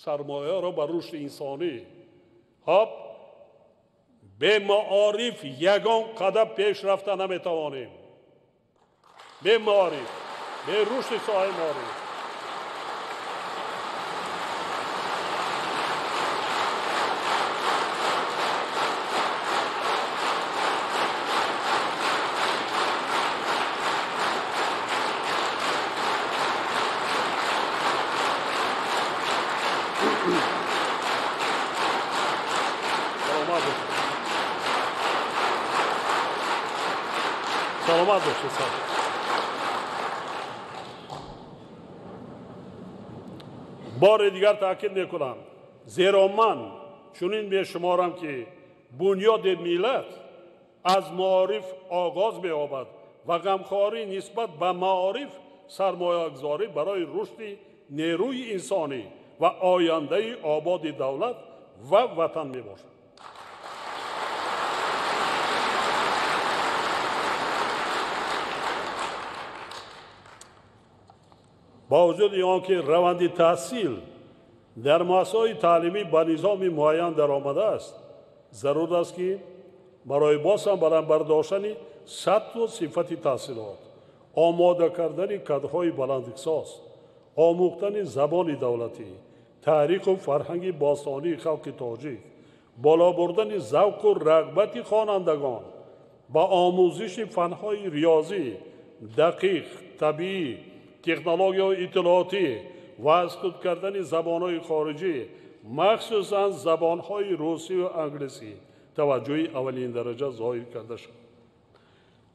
Сармояро бар рушди инсонӣ. Хоб, бе маориф ягон қадам пеш рафта наметавонем. Бе маориф, бе рушди соҳаи маориф. Саломат бошед. Бори дигар таъкид мекунам, зеро ман чунин мешуморам, ки бунёди миллат аз маориф оғоз меёбад ва ғамхорӣ нисбат ба маориф сармоягузорӣ барои рушди нерӯи инсонӣ ва ояндаи ободи давлат ва ватан мебошад. Бо вуҷуди он ки раванди таҳсил дар муассисаҳои таълимӣ ба низоми муайян даромадааст, зарур аст, ки барои боз ҳам баланд бардоштани сатҳу сифати таҳсилот, омода кардани кадрҳои баландихтисос, омӯхтани забони давлатӣ, таъриху фарҳанги бостонии халқи тоҷик, боло бурдани завқу рағбати хонандагон ба омӯзиши фанҳои риёзӣ, дақиқ, табиӣ, технологияҳои иттилоотӣ ва аз худ кардани забонҳои хориҷӣ, махсусан забонҳои русию англисӣ таваҷҷӯҳи аввалин дараҷа зоҳир карда шуд.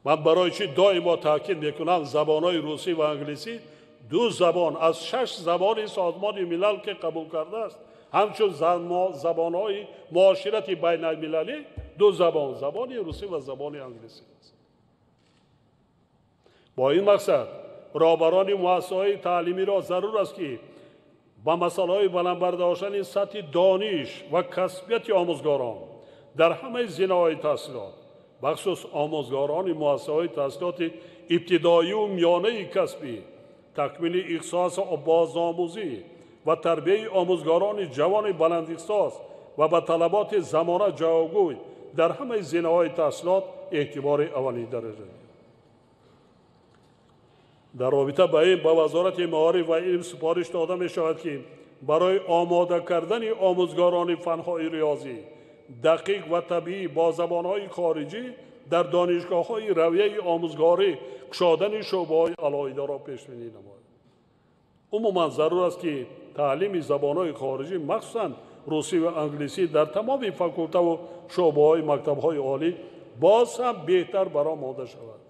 Ман барои чӣ доимо таъкид мекунам, забонҳои русӣ ва англисӣ ду забон аз 6 забони Созмони Милал ки қабул кардааст, ҳамчун забонҳои муоширати байналмилалӣ ду забон, забони русӣ ва забони англисӣ аст. Бо ин мақсад роҳбарони муассисаҳои таълимиро зарур аст, ки ба масъалаҳои баланд бардоштани сатҳи дониш ва касбияти омӯзгорон дар ҳамаи зинаҳои таҳсилот, бахусус омӯзгорони муассисаҳои таҳсилоти ибтидоию миёнаи касбӣ, такмили ихтисосу бозомӯзӣ ва тарбияи омӯзгорони ҷавони баландихтисос ва ба талаботи замона ҷавобгӯй дар ҳамаи зинаҳои таҳсилот эътибори аввалин дараҷа. Дар робита ба ин ба Вазорати маориф ва илм супориш дода мешавад, ки барои омода кардани омӯзгорони фанҳои риёзӣ, дақиқ ва табиӣ бо забонҳои хориҷӣ дар донишгоҳҳои равияи омӯзгорӣ кушодани шӯъбаҳои алоҳидаро пешбинӣ намояд. Умуман зарур аст, ки таълими забонҳои хориҷӣ, махсусан русӣ ва англисӣ, дар тамоми факултаву шӯъбаҳои мактабҳои олӣ боз ҳам беҳтар баромада шавад.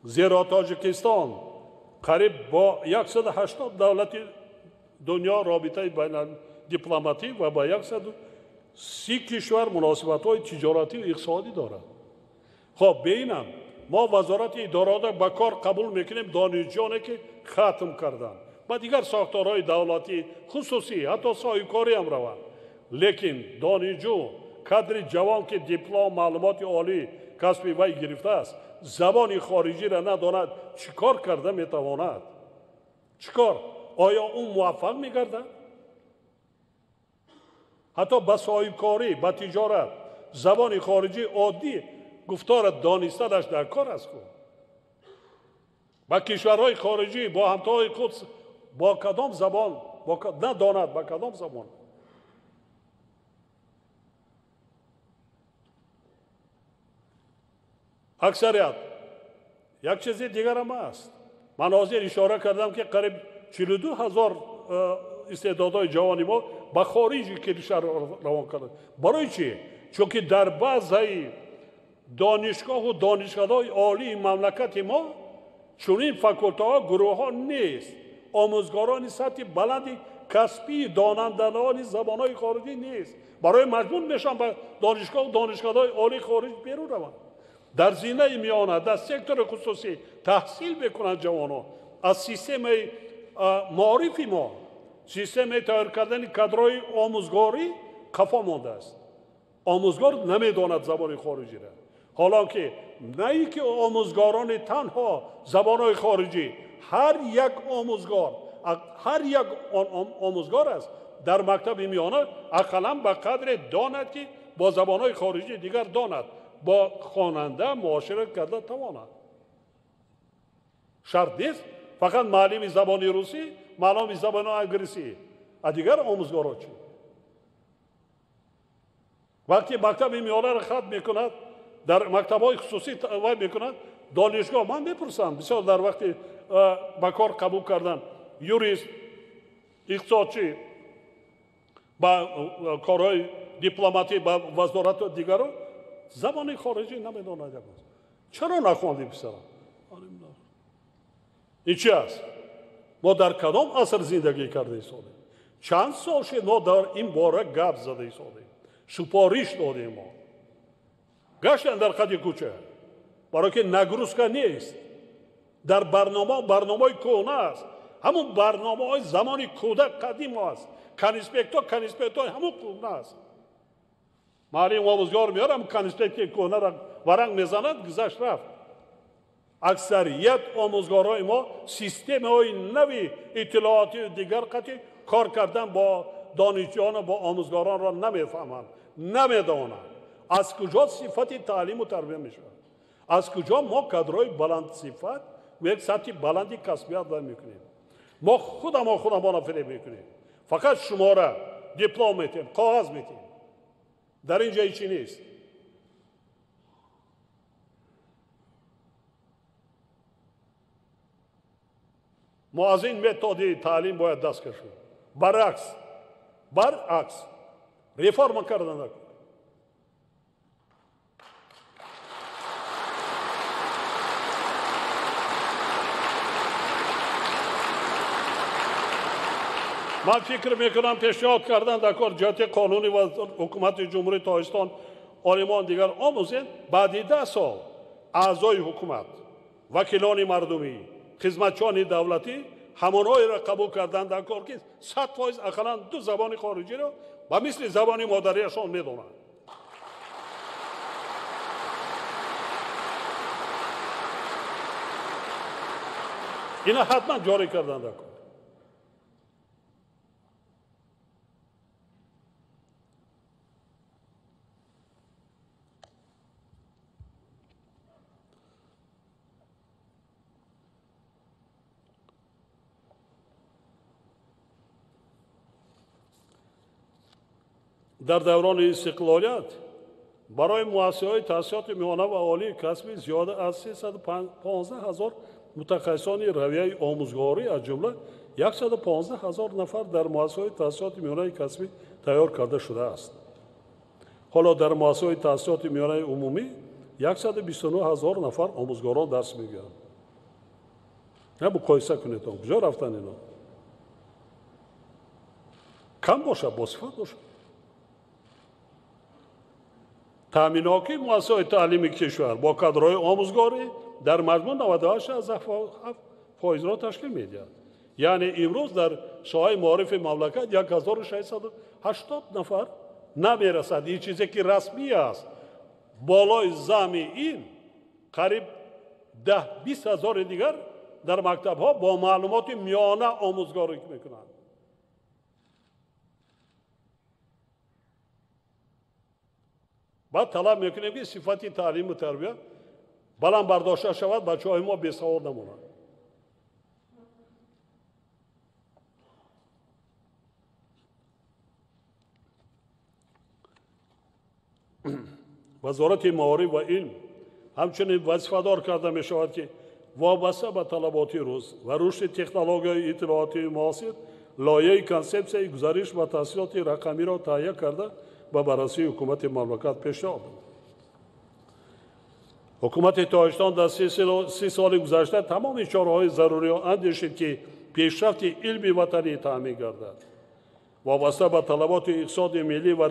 Зеро Тоҷикистон қариб бо 180 давлати дунё робитаи байналдипломатӣ ва ба 130 кишвар муносибатҳои тиҷоратию иқтисодӣ дорад. Хоб, беинам мо вазорати идорода ба кор қабул мекунем донишҷӯёне, ки хатм карданд, ба дигар сохторҳои давлатӣ, хусусӣ, ҳатто соҳибкорӣ ҳам раванд. Лекин донишҷӯ, кадри ҷавон, ки диплом, маълумоти олӣ касби вай гирифтааст, забони хориҷиро надонад, чӣ кор карда метавонад? Чӣ кор? Оё ӯ муваффақ мегардад? Ҳатто ба соҳибкорӣ, ба тиҷорат забони хориҷӣ оддӣ гуфтора донистанаш дар кор аст. Ку ба кишварҳои хориҷӣ бо ҳамтоҳои худ бо кадом забон надонад, ба кадом забон? Аксарият як чизи дигарам аст. Ман ҳозир ишора кардам, ки қариб 42 ҳазор истеъдодҳои ҷавони мо ба хориҷи кишвар равон карданд. Барои чӣ? Чунки дар баъзаи донишгоҳу донишгоҳҳои олии мамлакати мо чунин факултаҳо, гурӯҳҳо нест. Омӯзгорони сатҳи баланди касбии донандагони забонҳои хориҷӣ нест. Барои маҷбур мешаванд ба донишгоҳу донишгоҳҳои олии хориҷ берун раванд. Дар зинаи миёна, дар сектори хусусӣ таҳсил мекунанд ҷавонон. Аз системаи маорифи мо, системаи тайёр кардани кадрҳои омӯзгорӣ қафо мондааст. Омӯзгор намедонад забони хориҷиро. Ҳоло ки на ин ки омӯзгорони танҳо забонҳои хориҷӣ, ҳар як омӯзгор, ҳар як омӯзгор аст дар мактаби миёна ақаллан ба қадре донад, ки бо забонҳои хориҷӣ дигар донад, бо хонанда муошират карда тавонад. Шарт нест фақат муаллими забони русӣ, муаллими забони англисӣ, а дигар омӯзгоро чӣ? Вақте мактаби миёнаро хатм мекунад, дар мактабҳои хусусӣ вай мекунад, донишгоҳ ман мепурсам, бисёр дар вақти ба кор қабул кардан юрист, иқтисодчӣ, ба корҳои дипломатӣ, ба вазорату дигаро забони хориҷӣ намедонад. Чаро нахондӣ, писарам? Ин чи аст? Мо дар кадом аср зиндагӣ карда истодем? Чанд сол шуд мо дар ин бора гап зада истодем, супориш додем. Мо гаштем дар қади кӯча, барои ки нагрузка нест. Дар барнома, барномаи кӯҳна аст, ҳамун барномаҳои замони кӯдак қадим аст. Конспектҳои ҳамун кӯҳна аст. Муаллим омӯзгор меорам, конспекти кӯҳнаро варанг мезанад, гузашт рафт. Аксарият омӯзгорои мо системаҳои нави иттилоотию дигар қатъи кор кардан бо донишҷӯёну бо омӯзгоронро намефаҳманд, намедонанд. Аз куҷо сифати таълиму тарбия мешавад? Аз куҷо мо кадрҳои баландсифат ва як сатҳи баланди касбият баён мекунем? Мо худамо худамонро фиреб мекунем. Фақат шумора, диплом метиҳем, коғаз метиҳем. Дар ин ҷо ҳечи нест. Мо аз ин методи таълим бояд даст кашем. Баръакс реформа карда накун. Ман фикр мекунам, пешниҳод кардан дар кор ҷиҳати қонунӣ ва ҳукумати Ҷумҳурии Тоҷикистон, олимон дигар омӯзед, баъди 10 сол аъзои ҳукумат, вакилони мардумӣ, хизматчиёни давлатӣ ҳамонҳоеро қабул кардан дар кор, ки 100% ақаллан 2 забони хориҷиро ба мисли забони модариашон медонанд. Ина ҳатман ҷорӣ кардан дар кор. Дар даврони истиқлолият барои муассисаҳои таҳсилоти миёна ва олии касбӣ зиёда аз 315 ҳазор мутахассисони равияи омӯзгорӣ, аз ҷумла 115 ҳазор нафар дар муассисаҳои таҳсилоти миёнаи касбӣ тайёр карда шудааст. Ҳоло дар муассисаҳои таҳсилоти миёнаи умумӣ 129 ҳазор нафар омӯзгорон дарс мегӯянд. На муқоиса кунед, куҷо рафтан ино? Кам бошад, босифат бошад. Таъминокии муассисаҳои таълими кишвар бо кадрҳои омӯзгорӣ дар маҷмӯъ 98,7%-ро ташкил медиҳад. Яъне имрӯз дар соҳаи маорифи мамлакат 1680 нафар намерасад. Ин чизе ки расмӣ аст. Болои зами ин қариб 10-20 ҳазори дигар дар мактабҳо бо маълумоти миёна омӯзгорӣ мекунанд. Баъд талаб мекунем, ки сифати таълиму тарбия баланд бардошта шавад, бачаҳои мо бесавод намонанд. Вазорати маориф ва илм ҳамчунин вазифадор карда мешавад, ки вобаста ба талаботи рӯз ва рушди технологияи иттилоотии муосир лоиҳаи консепсияи гузариш ба таҳсилоти рақамиро таҳия карда ба баррасии ҳукумати мамлакат пешниҳод намуд. Ҳукумати Тоҷикистон дар 30 соли гузашта тамоми чораҳои заруриро андешид, ки пешрафти илми ватанӣ таъмин гардад. Вобаста ба талаботи иқтисоди миллӣ ва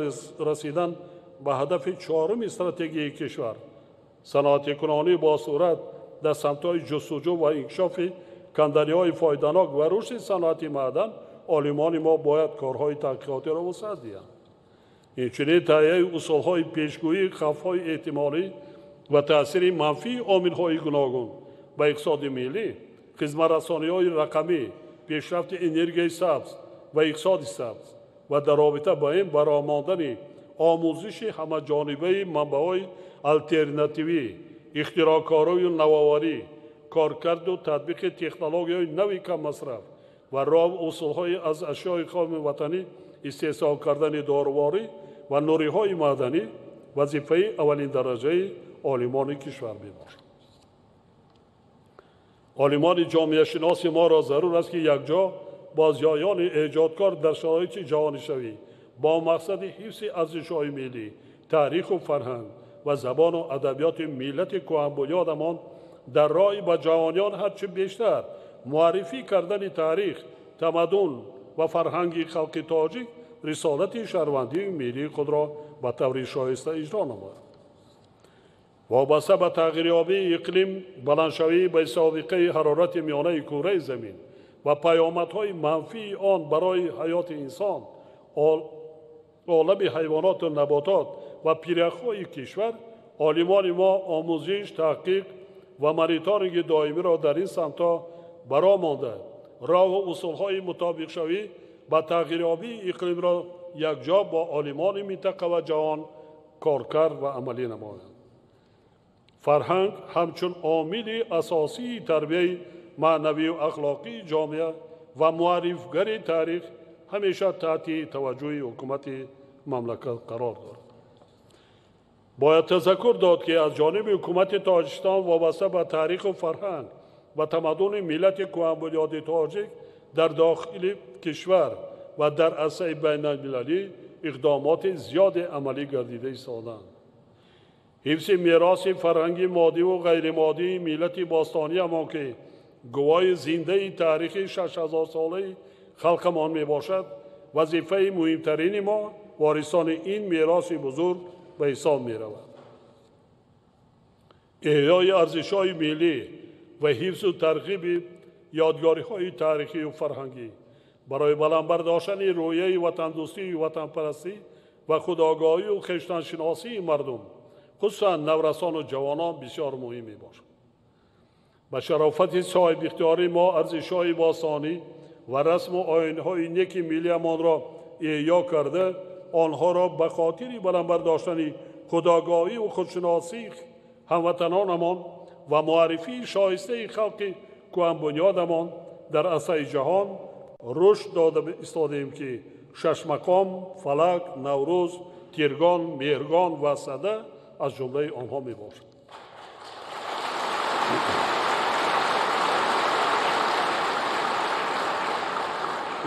расидан ба ҳадафи чоруми стратегияи кишвар, саноатикунонӣ бо суръат дар самтҳои ҷустуҷӯ ва инкишофи канданиҳои фоиданок ва рушди саноати маъдан, олимони мо бояд корҳои таҳқиқотиро вусъат диҳанд. Инчунин таҳияи усулҳои пешгӯии хавфҳои эҳтимолӣ ва таъсири манфии омилҳои гуногун ба иқтисоди миллӣ, хизматрасониҳои рақамӣ, пешрафти энергияи сабз ва иқтисоди сабз ва дар робита ба ин баромондани омӯзиши ҳамаҷонибаи манбаъҳои алтернативӣ, ихтироъкорию навоварӣ, коркарду татбиқи технологияҳои нави каммасраф ва роҳу усулҳои аз ашёи хоми ватанӣ истеҳсол кардани доруворӣ ва нуриҳои маъданӣ вазифаи аввалиндараҷаи олимони кишвар мебошад. Олимони ҷомеашиноси моро зарур аст, ки якҷо бо зиёёни эҷодкор дар шароити ҷаҳонишавӣ бо мақсади ҳифзи арзишҳои миллӣ, таъриху фарҳанг ва забону адабиёти миллати кӯҳанбунёдамон дар роҳи ба ҷавониён ҳарчи бештар муаррифӣ кардани таърих, тамаддун ва фарҳанги халқи тоҷик рисолати шаҳрвандии миллии худро ба таври шоиста иҷро намояд. Вобаста ба тағйирёбии иқлим, баландшавии бесобиқаи ҳарорати миёнаи кураи замин ва паёмадҳои манфии он барои ҳаёти инсон, олами ҳайвоноту наботот ва пиряхҳои кишвар, олимони мо омӯзиш, таҳқиқ ва мониторинги доимиро дар ин самтҳо баро монда, роҳу усулҳои мутобиқшавӣ ба тағйирёбии иқлимро якҷо бо олимони минтақа ва ҷаҳон коркард ва амалӣ намоянд. Фарҳанг ҳамчун омили асосии тарбияи маънавию ахлоқии ҷомеа ва муаррифгари таърих ҳамеша таҳти таваҷҷӯҳи ҳукумати мамлакат қарор дорад. Бояд тазаккур дод, ки аз ҷониби ҳукумати Тоҷикистон вобаста ба таъриху фарҳанг ва тамаддуни миллати кӯҳанбунёди тоҷик дар дохили кишвар ва дар арсаи байналмилалӣ иқдомоти зиёде амалӣ гардида истодаанд. Ҳифзи мероси фарҳанги моддиву ғайримоддии миллати бостониамон, ки гувоҳи зиндаи таърихи 6000-солаи халқамон мебошад, вазифаи муҳимтарини мо ворисони ин мероси бузург ба ҳисоб меравад. Эҳёи арзишҳои миллӣ ва ҳифзу тарғиби ёдгориҳои таърихию фарҳангӣ барои баланд бардоштани рӯҳияи ватандӯстию ватанпарастӣ ва худогоҳию хештаншиносии мардум, хусусан наврасону ҷавонон, бисёр муҳим мебошад. Ба шарофати соҳибихтиёрӣ мо арзишҳои бостонӣ ва расму оинҳои неки миллиамонро эҳё карда, онҳоро ба хотири баланд бардоштани худогоҳию худшиносии ҳамватанонамон ва муаррифии шоистаи халқи кӯҳанбунёдамон дар арсаи ҷаҳон рушд дода истодаем, ки шашмақом, фалак, Наврӯз, Тиргон, Меҳргон ва Сада аз ҷумлаи онҳо мебошад.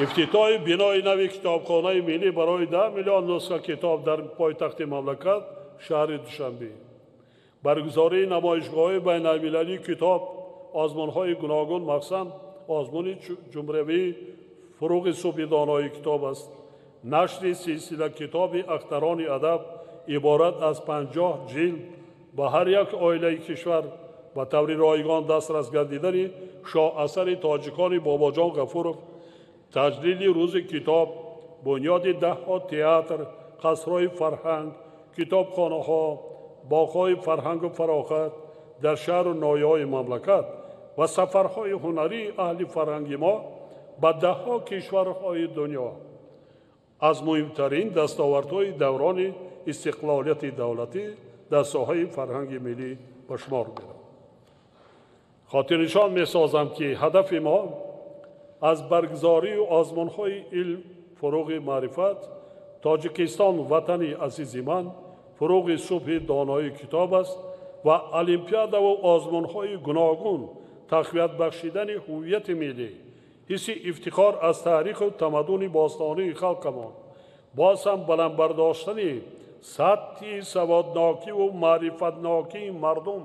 Ифтитоҳи бинои нави китобхонаи миллӣ барои 10 миллион нусха китоб дар пойтахти мамлакат, шаҳри Душанбе, баргузории намоишгоҳҳои байналмилалии китоб, озмунҳои гуногун, махсусан озмуни ҷумҳуриявии фуруғи субҳи донои китоб аст, нашри силсила китоби ахтарони адаб иборат аз 50 ҷилд ба ҳар як оилаи кишвар ба таври ройгон дастрас гардидани шоҳасари тоҷикони Бобоҷон Ғафуров, таҷлили рӯзи китоб, бунёди даҳҳо театр, қасрҳои фарҳанг, китобхонаҳо, боғҳои фарҳангу фароғат дар шаҳру ноҳияҳои мамлакат ва сафарҳои ҳунарии аҳли фарҳанги мо ба даҳҳо кишварҳои дунё аз муҳимтарин дастовардҳои даврони истиқлолияти давлатӣ дар соҳаи фарҳанги миллӣ ба шумор меравад. Хотирнишон месозам, ки ҳадафи мо аз баргузории озмунҳои илм, фуруғи маърифат, Тоҷикистон ватани азизи ман, фуруғи субҳи донои китоб аст ва олимпиадаву озмунҳои гуногун тақвият бахшидани ҳуввияти миллӣ, ҳисси ифтихор аз таъриху тамаддуни бостонии халқамон, боз ҳам баланд бардоштани сатҳи саводнокиву маърифатнокии мардум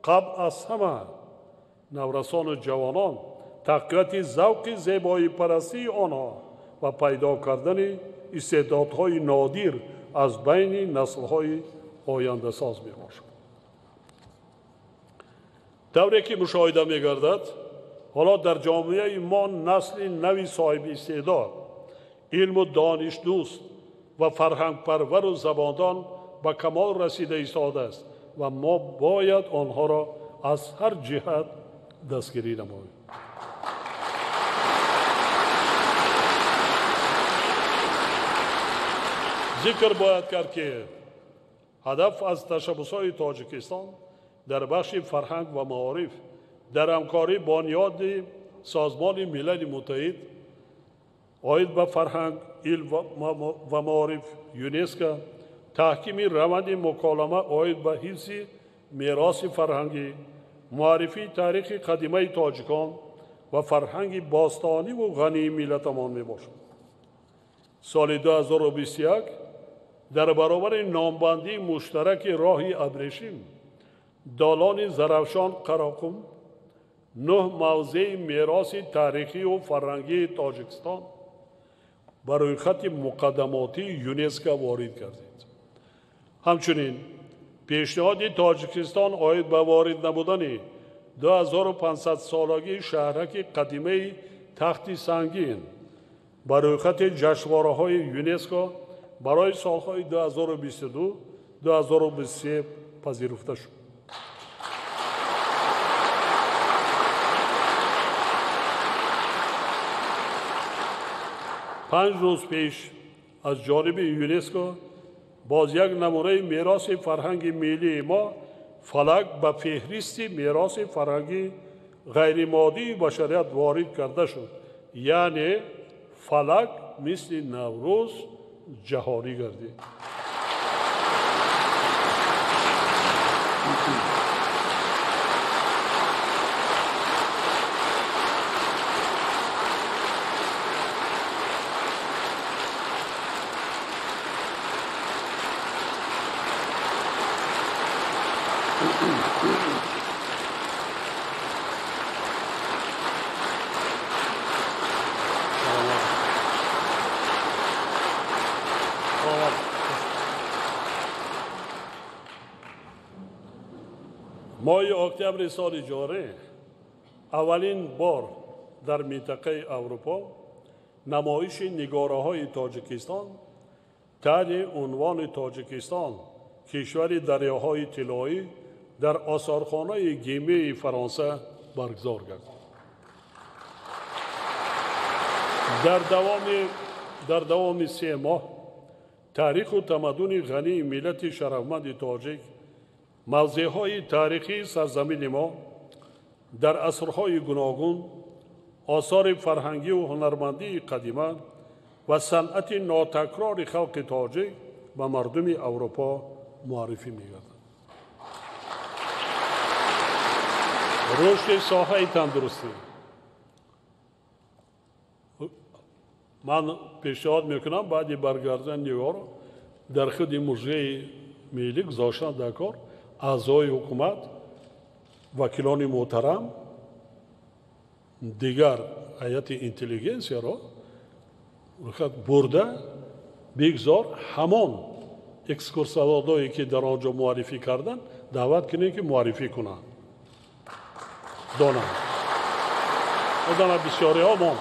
қабл аз ҳама наврасону ҷавонон, тақвияти завқи зебоипарастии онҳо ва пайдо кардани истеъдодҳои нодир аз байни наслҳои ояндасоз мебошад. Тавре ки мушоҳида мегардад, ҳоло дар ҷомеаи мо насли нави соҳиби истеъдод, илму донишдӯст ва фарҳангпарвару забондон ба камол расида истодааст ва мо бояд онҳоро аз ҳар ҷиҳат дастгирӣ намоем. Зикр бояд кард, ки ҳадаф аз ташаббусҳои Тоҷикистон дар бахши фарҳанг ва маориф дар ҳамкорӣ бо ниҳоди Созмони Милали Муттаҳид оид ба фарҳанг, илм ва маориф ЮНЕСКО, таҳкими раванди муколама оид ба ҳифзи мероси фарҳангӣ, муаррифии таърихи қадимаи тоҷикон ва фарҳанги бостониву ғании миллатамон мебошад. Соли 2021 дар баробари номбандии муштараки роҳи абрешим, долони Зарафшон Қарақум, 9 мавзеи мероси таърихию фарҳангии Тоҷикистон ба рӯйхати муқаддамотии ЮНЕСКО ворид гардид. Ҳамчунин пешниҳоди Тоҷикистон оид ба ворид намудани 2500-солагии шаҳраки қадимаи Тахти Сангин ба рӯйхати ҷашнвораҳои ЮНЕСКО барои солҳои 2022-2023 пазируфта шуд. Панҷ рӯз пеш аз ҷониби ЮНЕСКО боз як намунаи мероси фарҳанги миллии мо фалак ба феҳристи мероси фарҳангии ғайримоддии башарият ворид карда шуд, яъне фалак мисли Наврӯз ҷаҳонӣ гардид. Моҳи октябри соли ҷорӣ аввалин бор дар минтақаи Аврупо намоиши нигораҳои Тоҷикистон таҳти унвони Тоҷикистон кишвари дарёҳои тиллоӣ дар осорхонаи Гимеи Фаронса баргузор гардид. Дар давоми 3 моҳ таъриху тамаддуни ғании миллати шарафманди тоҷик, мавзеъҳои таърихии сарзамини мо дар асрҳои гуногун, осори фарҳангию ҳунармандии қадима ва санъати нотакрори халқи тоҷик ба мардуми Аврупо муаррифӣ мегардад. Рушди соҳаи тандурустӣ. Ман пешниҳод мекунам баъди баргардани нигоҳро дар худи музеи миллӣ гузоштан дар кор аъзои ҳукумат, вакилони муҳтарам, дигар ҳайати интеллигенсияро бурда бигзор ҳамон экскурсоводое ки дар он ҷо муаррифӣ карданд даъват кунем ки муаррифӣ кунанд, донанд. Одама бисёриҳо мо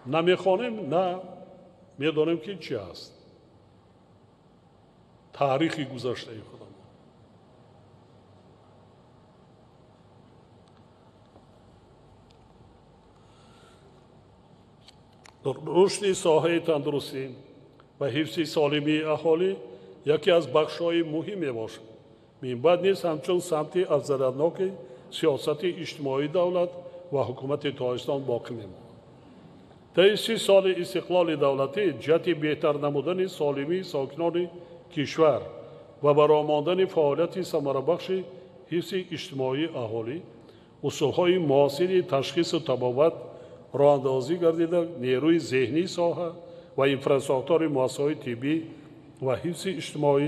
намехонем, на медонем ки чи аст таърихи гузаштаи худамон. Рушди соҳаи тандурустӣ ва ҳифзи солимии аҳолӣ яке аз бахшҳои муҳим мебошад. Минбаъд низ ҳамчун самти афзалиятноки сиёсати иҷтимоии давлат ва ҳукумати Тоҷикистон боқӣ мемонад. Таи 30 соли истиқлоли давлатӣ ҷиҳати беҳтар намудани солимии сокинони кишвар ва баромондани фаъолияти самарабахши ҳифзи иҷтимоии аҳолӣ, усулҳои муосири ташхису табобат роҳандозӣ гардида, нерӯи зеҳнии соҳа ва инфрасохтори муассисаҳои тиббӣ ва ҳифзи иҷтимоӣ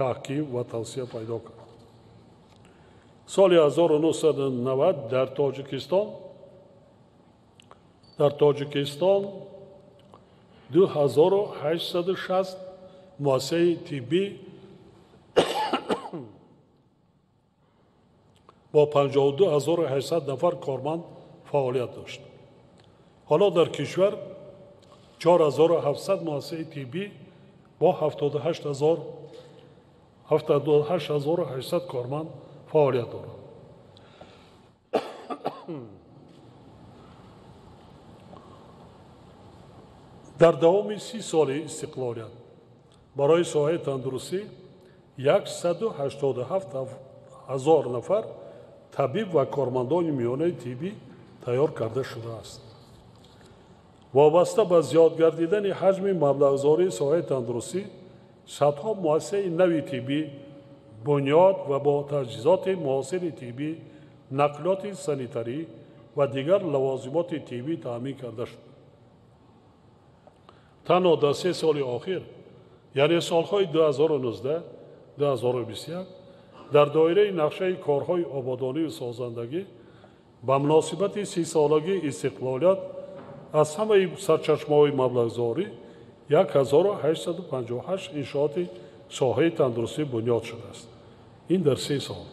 таҳким ва тавсия пайдо кард. Соли 1990 дар Тоҷикистон 2860 муассисаи тиббӣ бо 52800 нафар корманд фаъолият дошт. Ҳоло дар кишвар 4700 муассисаи тиббӣ бо 78800 корманд фаъолият дорад. Дар давоми 30 соли истиқлолият барои соҳаи тандурустӣ 187 ҳазор нафар табиб ва кормандони миёнаи тиббӣ тайёр карда шудааст. Вобаста ба зиёд гардидани ҳаҷми маблағгузории соҳаи тандурустӣ, садҳо муассисаи нави тиббӣ бунёд ва бо таҷҳизоти муосири тиббӣ, нақлиёти санитарӣ ва дигар лавозимоти тиббӣ таъмин карда шуд. Танҳо дар 3 соли охир, яъне солҳои 2019-2021, дар доираи нақшаи корҳои ободонию созандагӣ ба муносибати 30-солагии истиқлолият аз ҳамаи сарчашмаҳои маблағгузорӣ 1858 иншооти соҳаи тандурустӣ бунёд шудааст. Ин дар 3 сол.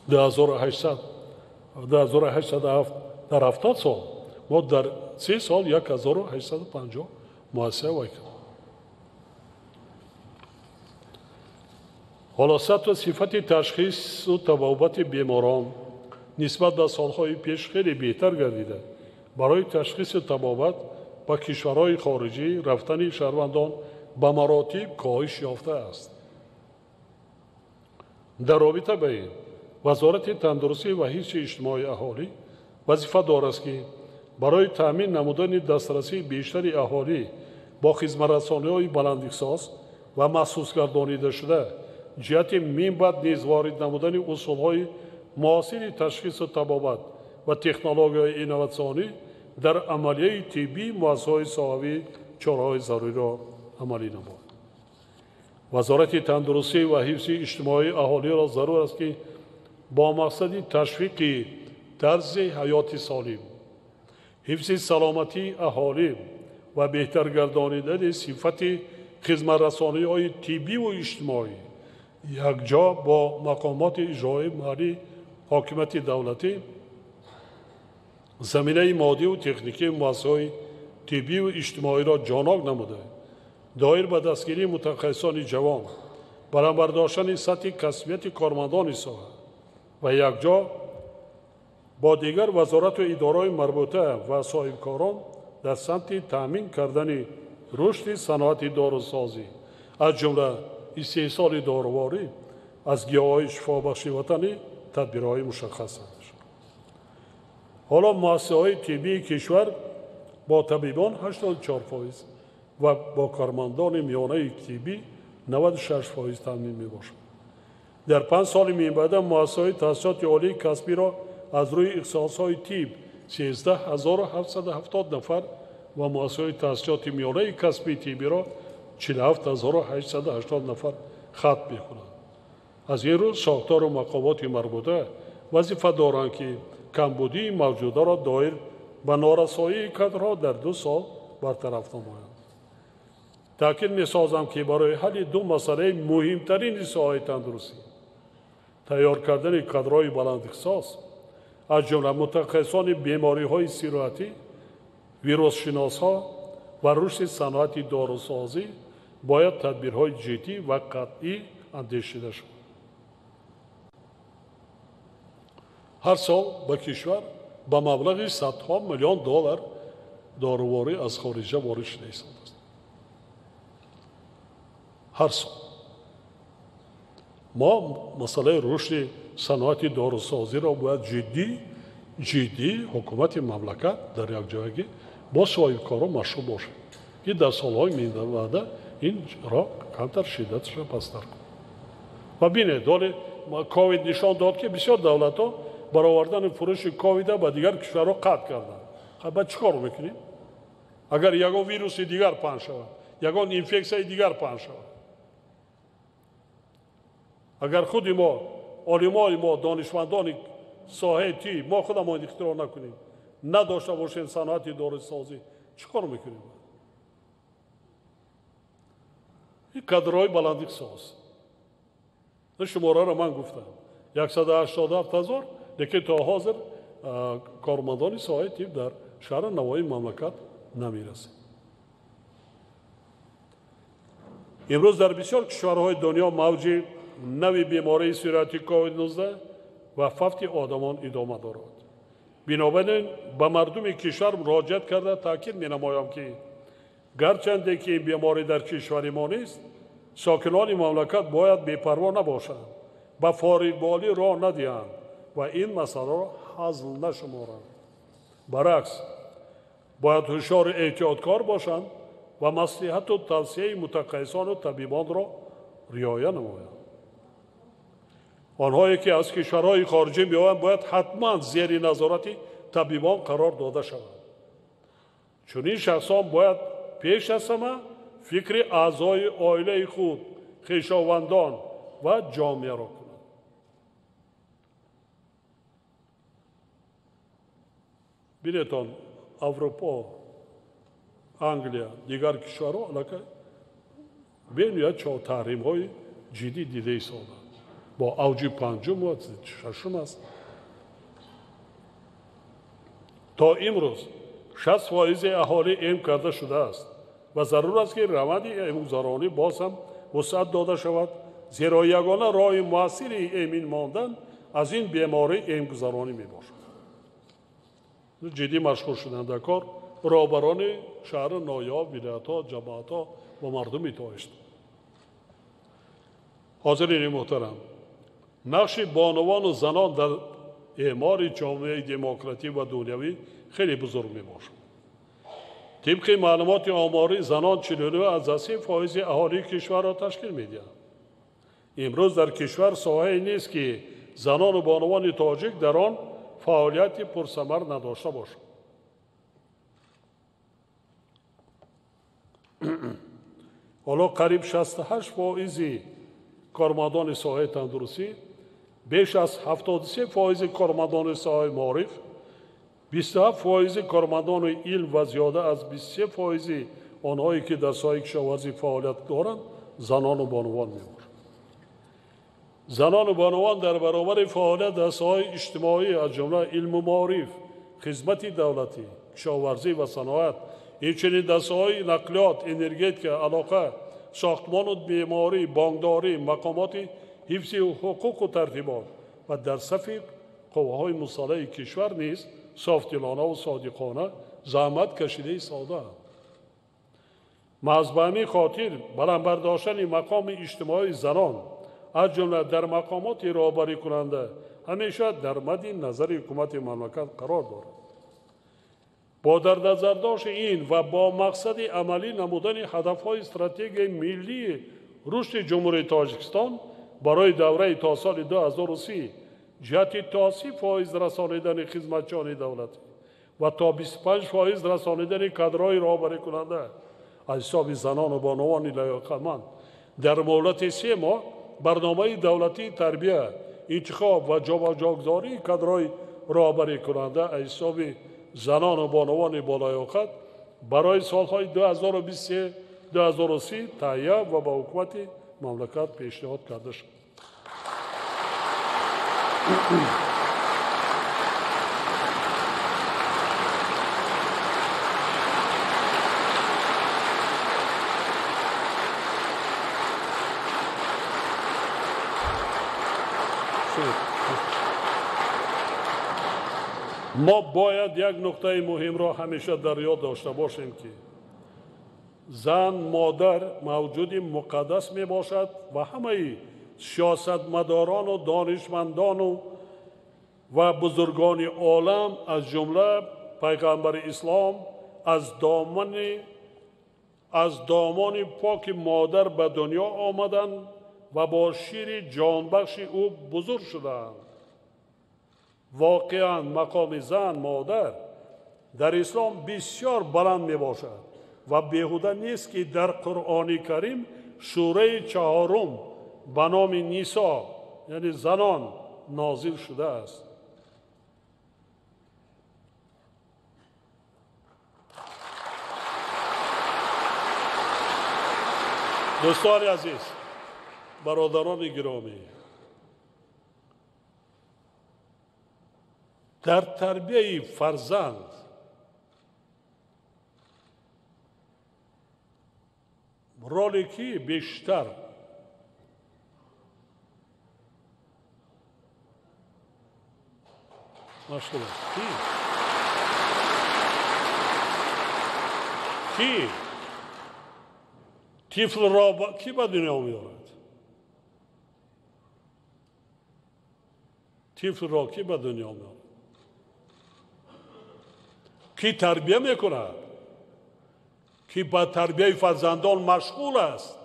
2807 дар 70 сол мо дар 3 сол 1850 муассиса вай кардем. Ҳоло сатҳу сифати ташхису табобати беморон нисбат ба солҳои пеш хеле беҳтар гардида, барои ташхису табобат ба кишварҳои хориҷӣ рафтани шаҳрвандон ба маротиб коҳиш ёфтааст. Дар робита ба ин Вазорати тандурустӣ ва ҳифзи иҷтимоии аҳолӣ вазифа дорад, ки барои таъмин намудани дастрасии бештари аҳолӣ бо хизматрасониҳои баландихтисос ва махсусгардонидашуда ҷиҳати минбаъд низ ворид намудани усулҳои муосири ташхису табобат ва технологияҳои инноватсионӣ дар амалияи тиббии муассисаҳои соҳавӣ чораҳои заруриро амалӣ намояд. Вазорати тандурустӣ ва ҳифзи иҷтимоии аҳолиро зарур аст, ки бо мақсади ташвиқи тарзи ҳаёти солим, ҳифзи саломатии аҳолӣ ва беҳтар гардонидани сифати хизматрасониҳои тиббиву иҷтимоӣ якҷо бо мақомоти иҷроии маҳаллии ҳокимияти давлатӣ заминаи моддиву техникии муассисаҳои тиббиву иҷтимоиро ҷонок намуда, доир ба дастгирии мутахассисони ҷавон, баланд бардоштани сатҳи касбияти кормандони соҳа ва якҷо бо дигар вазорату идораҳои марбута ва соҳибкорон дар самти таъмин кардани рушди саноати дорусозӣ, аз ҷумла истеҳсоли доруворӣ аз гиёҳҳои шифобахши ватанӣ тадбирҳои мушаххас шуд. Ҳоло муассисаҳои тиббии кишвар бо табибон 84% ва бо кормандони миёнаи тиббӣ 96% таъмин мебошад. Дар 5 соли минбаъда муассисаҳои таҳсилоти олии касбиро аз рӯи ихтисосҳои тиб 13770 нафар ва муассисаҳои таҳсилоти миёнаи касбии тиббиро 47880 нафар хатм мекунанд. Аз ин рӯ сохтору мақомоти марбута вазифа доранд, ки камбудии мавҷударо доир ба норасоии кадрҳо дар 2 сол бартараф намоянд. Таъкид месозам, ки барои ҳалли ду масъалаи муҳимтарини соҳаи тандурустӣ тайёр кардани кадрҳои баландихтисос, аз ҷумла мутахассисони бемориҳои сироятӣ, вирусшиносҳо ва рушди саноати дорусозӣ бояд тадбирҳои ҷиддӣ ва қатъӣ андешида шавад. Ҳар сол ба кишвар ба маблағи садҳо миллион доллар доруворӣ аз хориҷа ворид шуда истодааст ҳар сол. Мо масъалаи рушди саноати дорусозиро бояд ҷиддӣ ҷиддӣ ҳукумати мамлакат дар якҷоягӣ бо соҳибкорон машғул бошад, ки дар солҳои минбаъда ин роҳ камтар шиддаташро пасттар кунад. Ва бинед, ҳоле ковид нишон дод, ки бисёр давлатҳо баровардани фурӯши ковида ба дигар кишварҳо қатъ карданд. Баъд чӣ кор мекунем? Агар ягон вируси дигар паҳн шавад, ягон инфексияи дигар паҳн шавад, агар худи мо, олимои мо, донишмандони соҳаи тиб, мо худамон ихтироъ накунем, надошта бошем саноати дорусозӣ, чӣ кор мекунем? Ин кадрҳои баландихтисос. Шумораро ман гуфтам, 187 000, лекин то ҳозир кормандони соҳаи тиб дар шаҳри навоии мамлакат намерасад. Имрӯз дар бисёр кишварҳои дунё мавҷи нави бемории сирояти COVID-19 ва фавти одамон идома дорад. Бинобар ин ба мардуми кишвар муроҷиат карда таъкид менамоям, ки гарчанде ки ин беморӣ дар кишвари мо нест, сокинони мамлакат бояд бепарво набошанд, ба фориғболӣ роҳ надиҳанд ва ин масъаларо ҳазл нашуморанд. Баръакс, бояд ҳушёру эҳтиёткор бошанд ва маслиҳату тавсияи мутахассисону табибонро риоя намоянд. Онҳое ки аз кишварҳои хориҷӣ меоянд, бояд ҳатман зери назорати табибон қарор дода шаванд. Чунин шахсон бояд пеш аз ҳама фикри аъзои оилаи худ, хешовандон ва ҷомеаро кунанд. Бинетон, Аврупо, Англия, дигар кишварҳо аллакай бениҳоят таҳримҳои ҷиддӣ дида истодаанд. Бо авҷи панҷум ва шашум аст. То имрӯз 60% аҳолӣ эм карда шудааст ва зарур аст, ки раванди эмгузаронӣ боз ҳам вусъат дода шавад, зеро ягона роҳи муассири эмин мондан аз ин беморӣ эмгузаронӣ мебошад. Ҷиддӣ машғул шуданд дар кор роҳбарони шаҳру ноҳияҳо, вилоятҳо, ҷамоатҳо ва мардуми тоҷикистон. Ҳозирини муҳтарам, нақши бонувану занон дар эъмори ҷомеаи демократӣ ва дунявӣ хеле бузург мебошад. Тибқи маълумоти оморӣ, занон 49,3% аҳолии кишварро ташкил медиҳанд. Имрӯз дар кишвар соҳае нест, ки занону бонувони тоҷик дар он фаъолияти пурсамар надошта бошанд. Ҳоло қариб 68% кормандони соҳаи тандурустӣ, беш аз 73% кормандони соҳаи маориф, 27% кормандони илм ва зиёда аз 23% онҳое ки дар соҳаи кишоварзӣ фаъолият доранд, занону бонувон мебошанд. Занону бонувон дар баробари фаъолият дар соҳаи иҷтимоӣ, аз ҷумла илму маориф, хизмати давлатӣ, кишоварзӣ ва саноат, инчунин дар соҳаи нақлиёт, энергетика, алоқа, сохтмону меъморӣ, бонкдорӣ, мақомоти ҳифзи ҳуқуқу тартибот ва дар сафи қувваҳои мусаллаҳи кишвар низ софдилона ва содиқона заҳмат кашида истодаанд. Маҳз ба ҳамин хотир баланд бардоштани мақоми иҷтимоии занон, аз ҷумла дар мақомоти роҳбарикунанда, ҳамеша дар мадди назари ҳукумати мамлакат қарор дорад. Бо дар назардошти ин ва бо мақсади амалӣ намудани ҳадафҳои стратегияи миллии рушди Ҷумҳурии Тоҷикистон барои давраи то соли 2030 ҷиҳати то 30% расонидани хизматчиёни давлатӣ ва то 25% расонидани кадрҳои роҳбарикунанда аз ҳисоби занону бонувони лаёқатманд дар муҳлати 3 моҳ барномаи давлатии тарбия, интихоб ва ҷобаҷогузории кадрҳои роҳбарикунанда аз ҳисоби занону бонувони болаёқат барои солҳои 2023-2030 таҳия ва ба ҳукумати мамлакат пешниҳод карда шуд. Мо бояд як нуқтаи муҳимро ҳамеша дар ёд дошта бошем, ки зан модар мавҷуди муқаддас мебошад ва ҳамаи сиёсатмадорону донишмандону ва бузургони олам, аз ҷумла пайғамбари ислом, аз домони поки модар ба дунё омаданд ва бо шири ҷонбахши ӯ бузург шуданд. Воқеан мақоми зан модар дар ислом бисёр баланд мебошад ва беҳуда нест, ки дар Қуръони Карим сураи 4 ба номи Нисо, яъне занон, нозил шудааст. Дӯстони азиз, бародарони гиромӣ, дар тарбияи фарзанд роли ки бештар машғул аст? Ки? Ки? Тифлро ки ба дунё меорад? Тифлро ки ба дунё меорад? Ки тарбия мекунад? Ки ба тарбияи фарзандон машғул аст?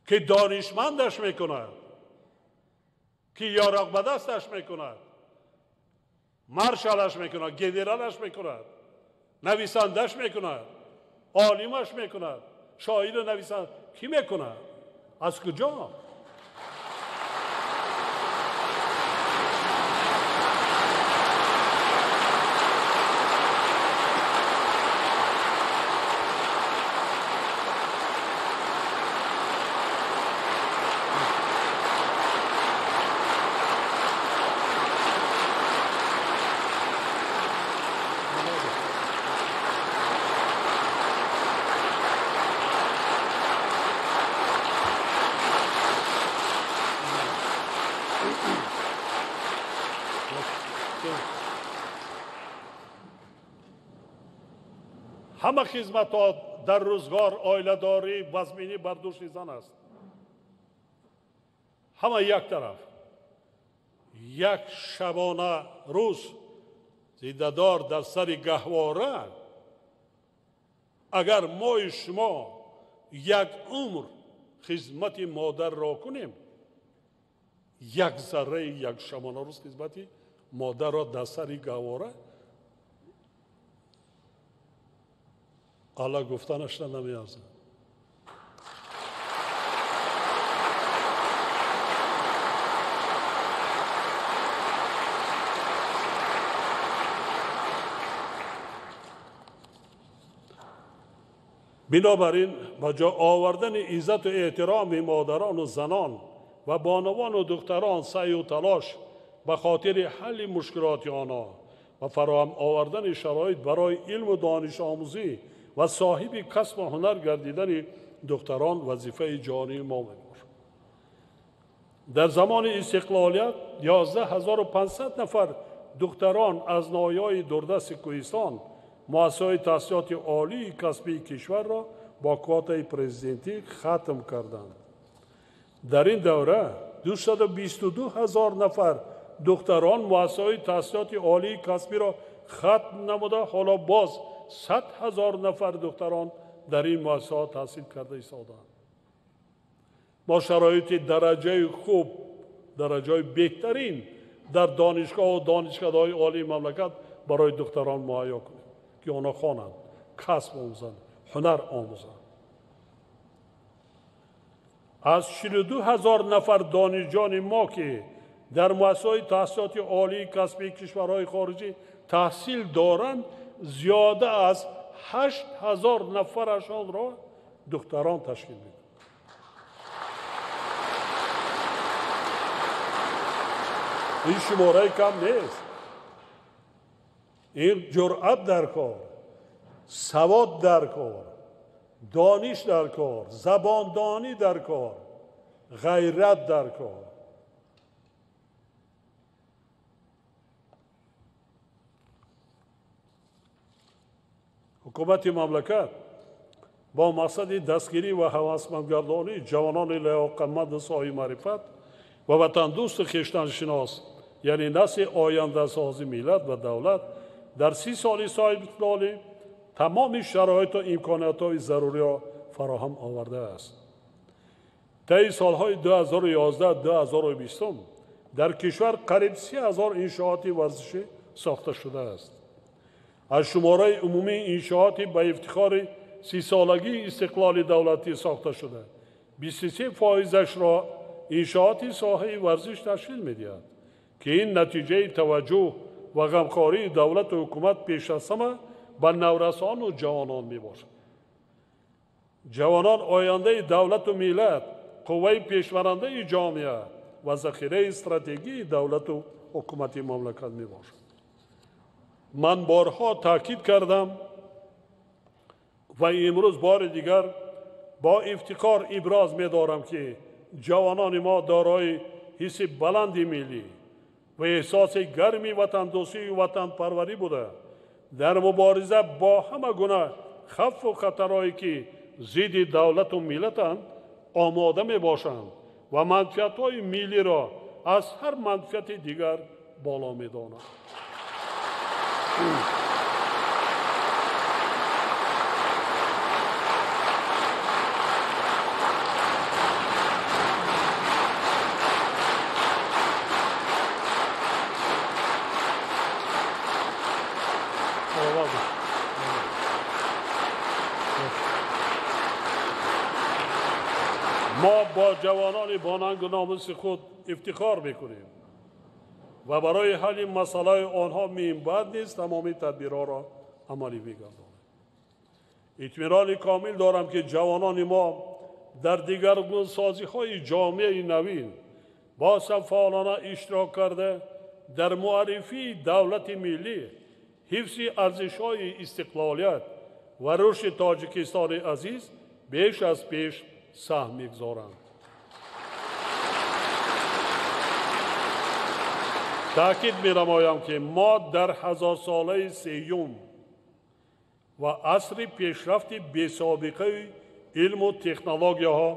Ки донишмандаш мекунад? Ки ёроқ ба дасташ мекунад? Маршалаш мекунад, генералаш мекунад, нависандаш мекунад, олимаш мекунад, шоиру нависанд ки мекунад? Аз куҷо? Ҳама хизматот дар рӯзгор, оиладорӣ, вазминӣ бар дӯши зан аст. Ҳама як тараф. Як шабона рӯз зиндадор дар сари гаҳвора, агар мои шумо як умр хизмати модарро кунем, як зарраи як шабона рӯз хизмати модарро дар сари гаҳвора Алла гуфтанашро намеарзад. Бинобар ин ба ҷо овардани иззату эҳтироми модарону занон ва бонувону духтарон саъю талош ба хотири ҳалли мушкилоти онҳо ва фароҳам овардани шароит барои илму донишомӯзӣ ва соҳиби касбу ҳунар гардидани духтарон вазифаи ҷонии мо мебошад. Дар замони истиқлолият 11500 нафар духтарон аз ноҳияҳои дурдасти Кӯҳистон муассисаҳои таҳсилоти олии касбии кишварро бо квотаи президентӣ хатм карданд. Дар ин давра 222 000 нафар духтарон муассисаҳои таҳсилоти олии касбиро хатм намуда, ҳоло боз 100 000 нафар духтарон дар ин муассисаҳо таҳсил карда истодаанд. Мо шароити дараҷаи хуб, дараҷаи беҳтарин дар донишгоҳу донишкадаҳои олии мамлакат барои духтарон муҳайё кунем, ки онҳо хонанд, касб омӯзанд, ҳунар омӯзанд. Аз 42 000 нафар донишҷони мо, ки дар муассисаҳои таҳсилоти олии касбии кишварҳои хориҷӣ таҳсил доранд, зиёда аз 8 000 нафарашонро духтарон ташкил медиҳанд. Ин шумораи кам нест. Ин ҷуръат дар кор, савод дар кор, дониш дар кор, забондонӣ дар кор, ғайрат дар кор. Ҳукумати мамлакат бо мақсади дастгирӣ ва ҳавасмандгардонии ҷавонони лаёқатманду соҳиби маърифат ва ватандӯсту хештаншинос, яъне насли ояндасози миллат ва давлат, дар 30 соли соҳибистиқлолӣ тамоми шароиту имкониятҳои заруриро фароҳам овардааст. Таи солҳои 2011-2020 дар кишвар қариб 3000 иншооти варзишӣ сохта шудааст. Аз шумораи умумии иншооти ба ифтихори 30-солагии истиқлоли давлатӣ сохта шуда, 23%-ашро иншооти соҳаи варзиш ташкил медиҳад, ки ин натиҷаи таваҷҷӯҳ ва ғамхории давлату ҳукумат пеш аз ҳама ба наврасону ҷавонон мебошад. Ҷавонон ояндаи давлату миллат, қувваи пешбарандаи ҷомеа ва захираи стратегии давлату ҳукумати мамлакат мебошад. Ман борҳо таъкид кардам ва имрӯз бори дигар бо ифтихор иброз медорам, ки ҷавонони мо дорои ҳисси баланди миллӣ ва эҳсоси гарми ватандӯстию ватанпарварӣ буда, дар мубориза бо ҳама гуна хавфу хатарҳое ки зидди давлату миллатанд омода мебошанд ва манфиатҳои миллиро аз ҳар манфиати дигар боло медонанд. Мо бо ҷавонони бонангу номуси худ ифтихор мекунем ва барои ҳалли масъалаи онҳо минбаъд низ тамоми тадбирҳоро амалӣ мегардонем. Итминони комил дорам, ки ҷавонони мо дар дигаргунсозиҳои ҷомеаи навин боз ҳам фаъолона иштирок карда, дар муаррифии давлати миллӣ, ҳифзи арзишҳои истиқлолият ва рушди Тоҷикистони азиз беш аз пеш саҳм мегузоранд. Таъкид менамоям, ки мо дар ҳазорсолаи сеюм ва асри пешрафти бесобиқаи илму технологияҳо,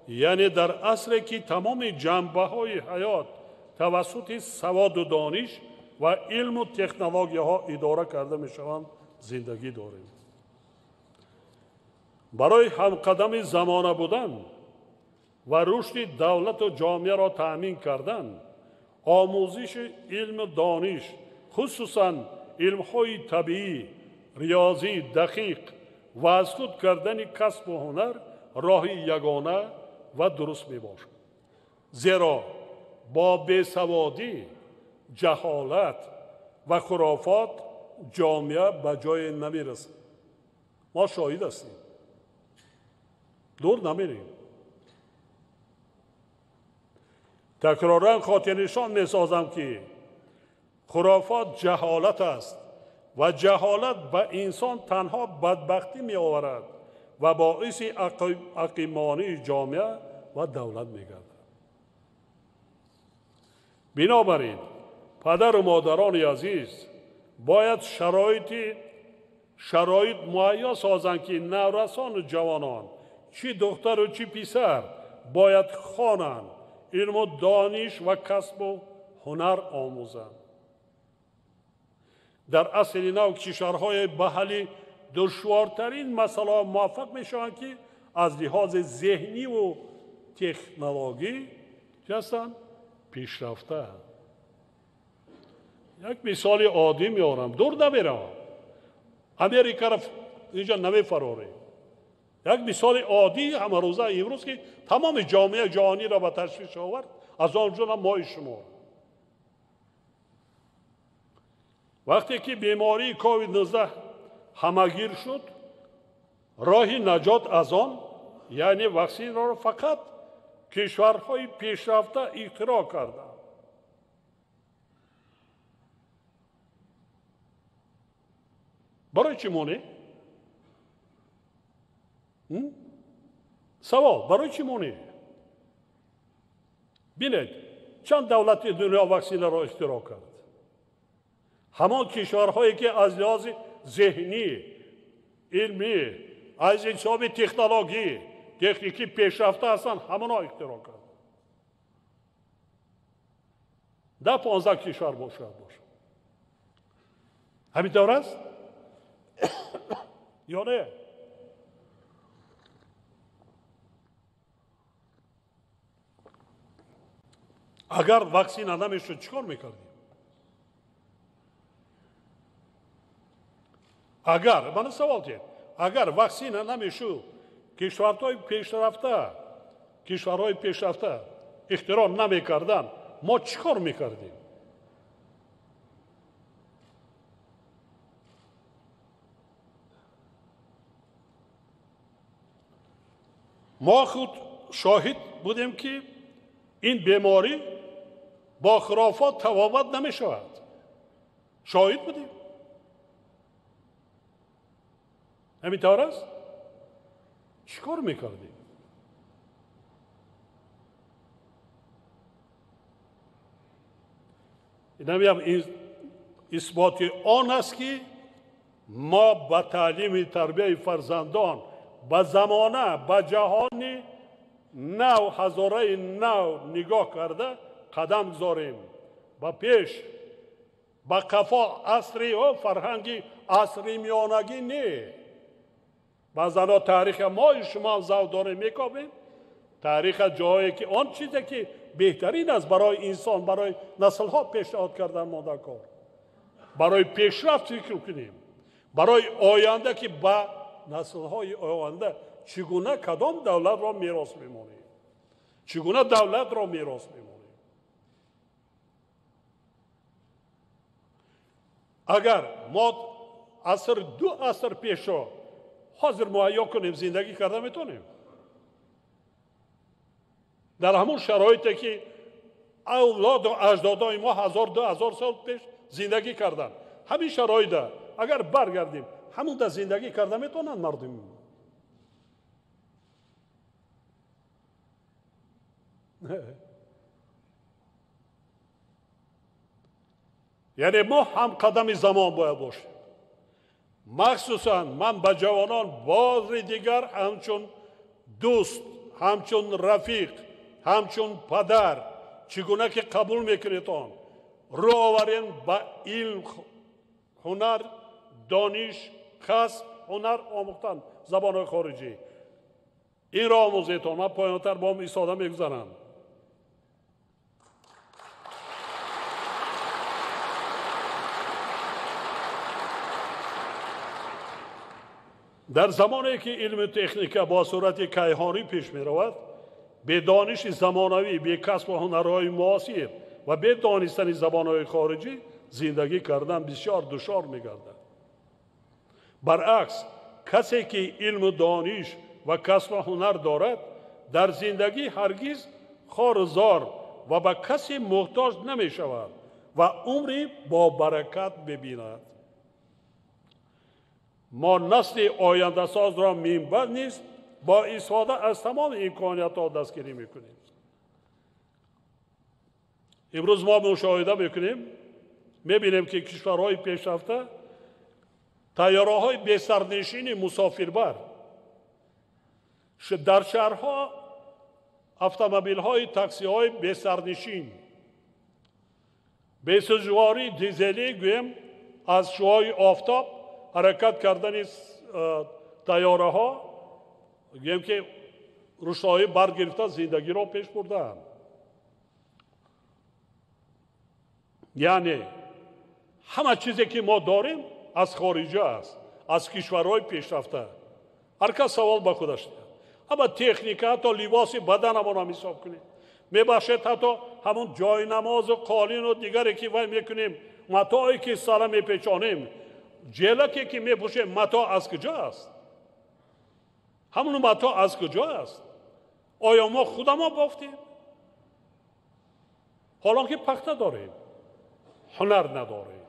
яъне дар асре ки тамоми ҷанбаҳои ҳаёт тавассути саводу дониш ва илму технологияҳо идора карда мешаванд, зиндагӣ дорем. Барои ҳамқадами замона будан ва рушди давлату ҷомеаро таъмин кардан, омӯзиши илму дониш, хусусан илмҳои табиӣ, риёзӣ, дақиқ ва аз худ кардани касбу ҳунар роҳи ягона ва дуруст мебошад. Зеро бо бесаводӣ, ҷаҳолат ва хурофот ҷомеа ба ҷое намерасад. Мо шоҳид ҳастем, дур намерем. Такроран хотирнишон месозам, ки хурофот ҷаҳолат аст ва ҷаҳолат ба инсон танҳо бадбахтӣ меоварад ва боиси ақибмонии ҷомеа ва давлат мегардад. Бинобар ин падару модарони азиз бояд шароит муҳайё созанд, ки наврасону ҷавонон, чӣ духтару чӣ писар, бояд хонанд, илму дониш ва касбу ҳунар омӯзанд. Дар асри нав кишварҳои ба ҳалли душвортарин масъалаҳо муваффақ мешаванд, ки аз лиҳози зеҳниву технологӣ чӣ ҳастанд? Пешрафтаанд. Як мисоли оддӣ меорам, дур намеравам, Америкаро инҷа намефарорем. Як мисоли оддии ҳамарӯза имрӯз, ки тамоми ҷомеаи ҷаҳониро ба ташвиш овард, аз он ҷумла мои шумо. Вақте ки бемории COVID-19 ҳамагир шуд, роҳи наҷот аз он, яъне ваксинаро фақат кишварҳои пешрафта ихтироъ карданд. Барои чӣ монеъ? Савол, барои чӣ монеъ? Бинед, чанд давлати дунё ваксинаро ихтироъ кард? Ҳамон кишварҳое ки аз лиҳози зеҳнӣ, илмӣ, аз ҳисоби технологӣ, техникӣ пешрафта ҳастанд, ҳамонҳо ихтироъ карданд. 10-15 кишвар бошад. Ҳамин тавр аст? Ё не? Агар ваксина намешуд, чӣ кор мекардем? Агар, мана савол диҳед, агар ваксина намешуд, кишварҳои пешрафта ихтироъ намекарданд, мо чӣ кор мекардем? Мо худ шоҳид будем, ки ин беморӣ бо хурофот табобат намешавад. Шоҳид будем. Ҳамин тавр аст? Чӣ кор мекардем? Инам исботи он аст, ки мо ба таълими тарбияи фарзандон, ба замона, ба ҷаҳони нав, ҳазораи нав нигоҳ карда қадам гузорем. Ба пеш, ба қафо асри фарҳанги асри миёнагӣ не. Баъзано таъриха мои шумо завқ дорем мекобем, таъриха ҷое ки он чизе ки беҳтарин аст барои инсон, барои наслҳо пешниҳод кардан монда кор. Барои пешрафт фикр кунем, барои оянда ки ба наслҳои оянда чӣ гуна кадом давлатро мерос мемонем, чӣ гуна давлатро мерос мемонем. Агар мо аср ду аср пешо ҳозир муҳайё кунем, зиндагӣ карда метавонем? Дар ҳамон шароите ки авлоду аҷдодои мо 1000-2000 сол пеш зиндагӣ карданд, ҳамин шароита агар баргардем, ҳамонда зиндагӣ карда метавонанд мардуми мо? Яъне мо ҳамқадами замон бояд бошем. Махсусан ман ба ҷавонон бори дигар ҳамчун дӯст, ҳамчун рафиқ, ҳамчун падар, чӣ гуна ки қабул мекунед он, рӯ оварем ба илм, ҳунар, дониш, касб, ҳунар омӯхтан забонҳои хориҷӣ. Инро омӯзетон. Ман поёнтар бо истода мегузарам. Дар замоне ки илму техника бо суръати кайҳонӣ пеш меравад, бе дониши замонавӣ, бе касбу ҳунарҳои муосир ва бе донистани забонҳои хориҷӣ зиндагӣ кардан бисёр душвор мегардад. Баръакс, касе ки илму дониш ва касбу ҳунар дорад, дар зиндагӣ ҳаргиз хору зор ва ба касе муҳтоҷ намешавад ва умри бобаракат мебинад. Мо насли ояндасозро минбаъд низ бо истифода аз тамоми имкониятҳо дастгирӣ мекунем. Имрӯз мо мушоҳида мекунем, мебинем ки кишварҳои пешрафта тайёраҳои бесарнишини мусофирбар, дар шаҳрҳо автомобилҳои таксиҳои бесарнишин, бесӯзвории дизелӣ, гӯем аз шуои офтоб ҳаракат кардани тайёраҳо, гӯем ки рӯшноӣ баргирифта зиндагиро пеш бурдаанд. Яъне ҳама чизе ки мо дорем аз хориҷа аст, аз кишварҳои пешрафта. Ҳар кас савол ба худаш диҳад. Ҳама техника, ҳатто либоси баданамонам ҳисоб кунем. Мебахшед, ҳатто ҳамон ҷои намозу қолину дигаре ки вай мекунем, матое ки сара мепечонем, ҷелаке ки мепӯшем, мато аз куҷо аст? Ҳамон мато аз куҷо аст? Оё мо худамо бофтем? Ҳолон ки пахта дорем, ҳунар надорем.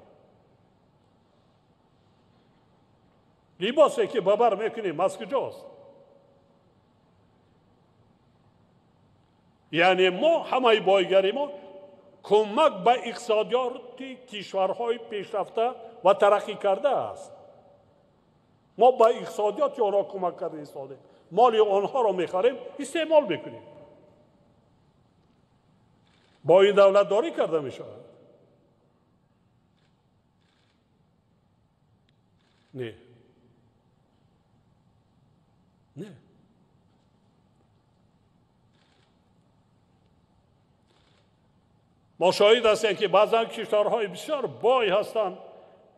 Либосе ки ба бар мекунем аз куҷост? Яъне мо ҳамаи бойгари мо кӯмак ба иқтисодиёти кишварҳои пешрафта ва тараққӣ карда аст. Мо ба иқтисодиёти онҳо кӯмак карда истодем. Моли онҳоро мехарем, истеъмол мекунем. Бо ин давлатдорӣ карда мешавад? Не. Не. Мо шоҳид ҳастем, ки баъзан кишварҳои бисёр бой ҳастанд,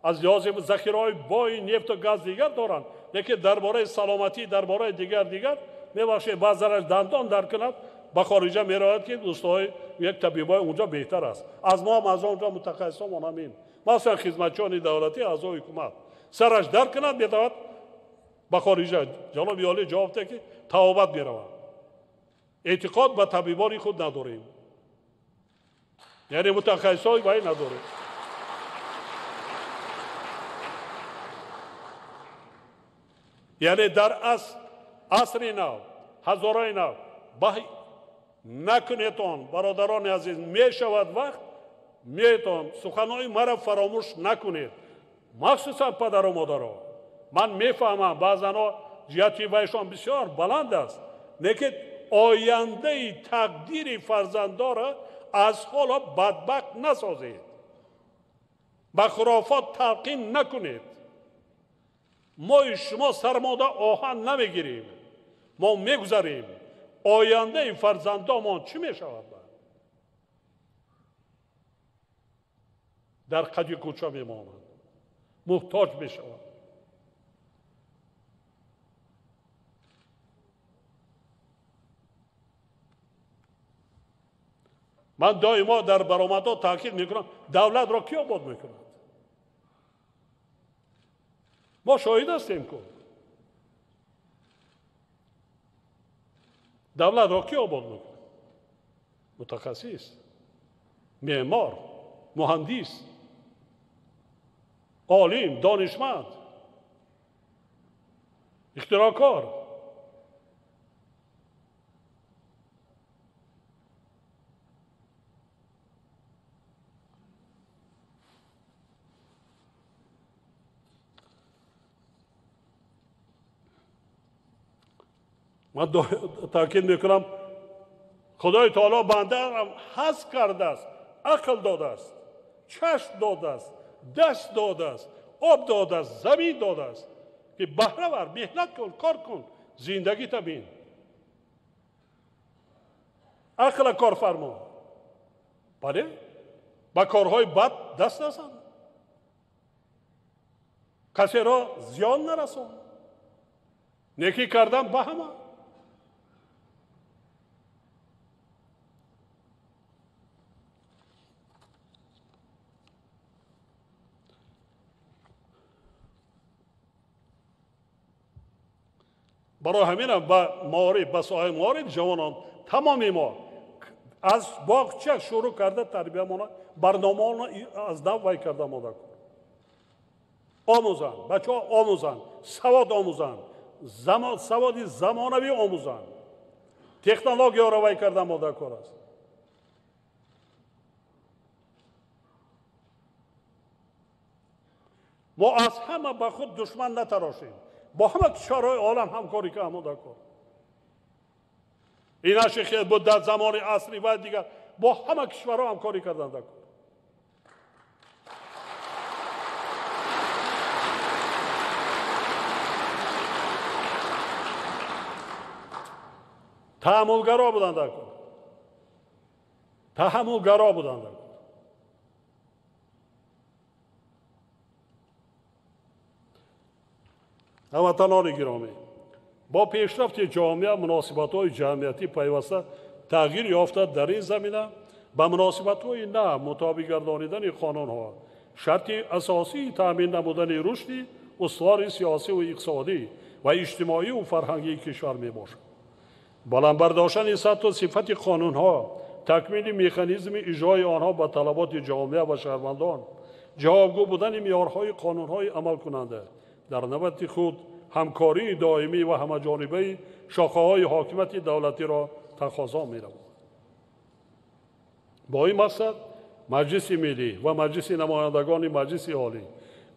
аз лиҳози захираҳои бои нефту газ дигар доранд, лекин дар бораи саломатӣ, дар бораи дигар мебахшед, баъзанаш дандон дар кунад, ба хориҷа меравад, ки дӯстоҳои як табибои онҷо беҳтар аст. Аз мо ҳам аз онҷо мутахассисон ҳамин. Масалан, хизматчиёни давлатӣ, аъзои ҳукумат сараш дар кунад, метавад ба хориҷа. Ҷаноби олӣ ҷавоб дод, ки тавобат меравад. Эътиқод ба табибони худ надорем. Яъне мутахассисои вай надорем. Яъне дар асри нав, ҳазораи нав, накунетон, бародарони азиз, мешавад вақт, меетон, суханои мара фаромӯш накунед. Махсусан падару модаро. Ман мефаҳмам, баъзанҳо ҷиҳати вайшон бисёр баланд аст, лекин ояндаи тақдири фарзандора аз ҳоло бадбахт насозед. Ба хурофот талқин накунед. Мои шумо сармода оҳан намегирем. Мо мегузарем. Ояндаи фарзандомон чӣ мешавад? Дар қади кӯча мемонанд, муҳтоҷ мешаванд. Ман доимо дар баромадҳо таъкид мекунам, давлатро кӣ обод мекунад? Мо шоҳид ҳастем ку. Давлатро кӣ обод мекунад? Мутахассис, меъмор, муҳандис, олим, донишманд, ихтироъкор. Ман таъкид мекунам, Худои таоло бандаам ҳазф кардааст, ақл додааст, чашм додааст, даст додааст, об додааст, замин додааст, ки баҳра бар, меҳнат кун, кор кун, зиндагита бин. Ақла кор фармо. Бале, ба корҳои бад даст назан, касеро зиён нарасон, некӣ кардан ба ҳама. Барои ҳаминам ба маориф, ба соҳаи маориф ҷавонон тамоми мо аз боғча шурӯъ карда тарбиямона, барномаона аз нав вай карда мода кун. Омӯзанд, бачаҳо омӯзанд, савод омӯзанд, саводи замонавӣ омӯзанд, технологияро вай карда мода кор аст. Мо аз ҳама ба худ душман натарошем. Бо ҳама кишварҳои олам ҳамкорӣ карда дар кор. Инаше хел буд дар замони асри ва дигар бо ҳама кишварҳо ҳамкорӣ кардан дар кор. Таҳаммулгаро буданд дар кор. Таҳаммулгаро буданд дар кор. Ҳамватанони гиромӣ, бо пешрафти ҷомеа муносибатҳои ҷамъиятӣ пайваста тағйир ёфта, дар ин замина ба муносибатҳои нав мутобиқ гардонидани қонунҳо шарти асосии таъмин намудани рушди устувори сиёсиву иқтисодӣ ва иҷтимоию фарҳангии кишвар мебошад. Баланд бардоштани сатҳу сифати қонунҳо, такмили механизми иҷрои онҳо ба талаботи ҷомеа ва шаҳрвандон, ҷавобгӯ будани меъёрҳои қонунҳои амалкунанда дар навбати худ ҳамкории доимӣ ва ҳамаҷонибаи шохаҳои ҳокимияти давлатиро тақозо менамояд. Бо ин мақсад Маҷлиси Миллӣ ва Маҷлиси намояндагони Маҷлиси Олӣ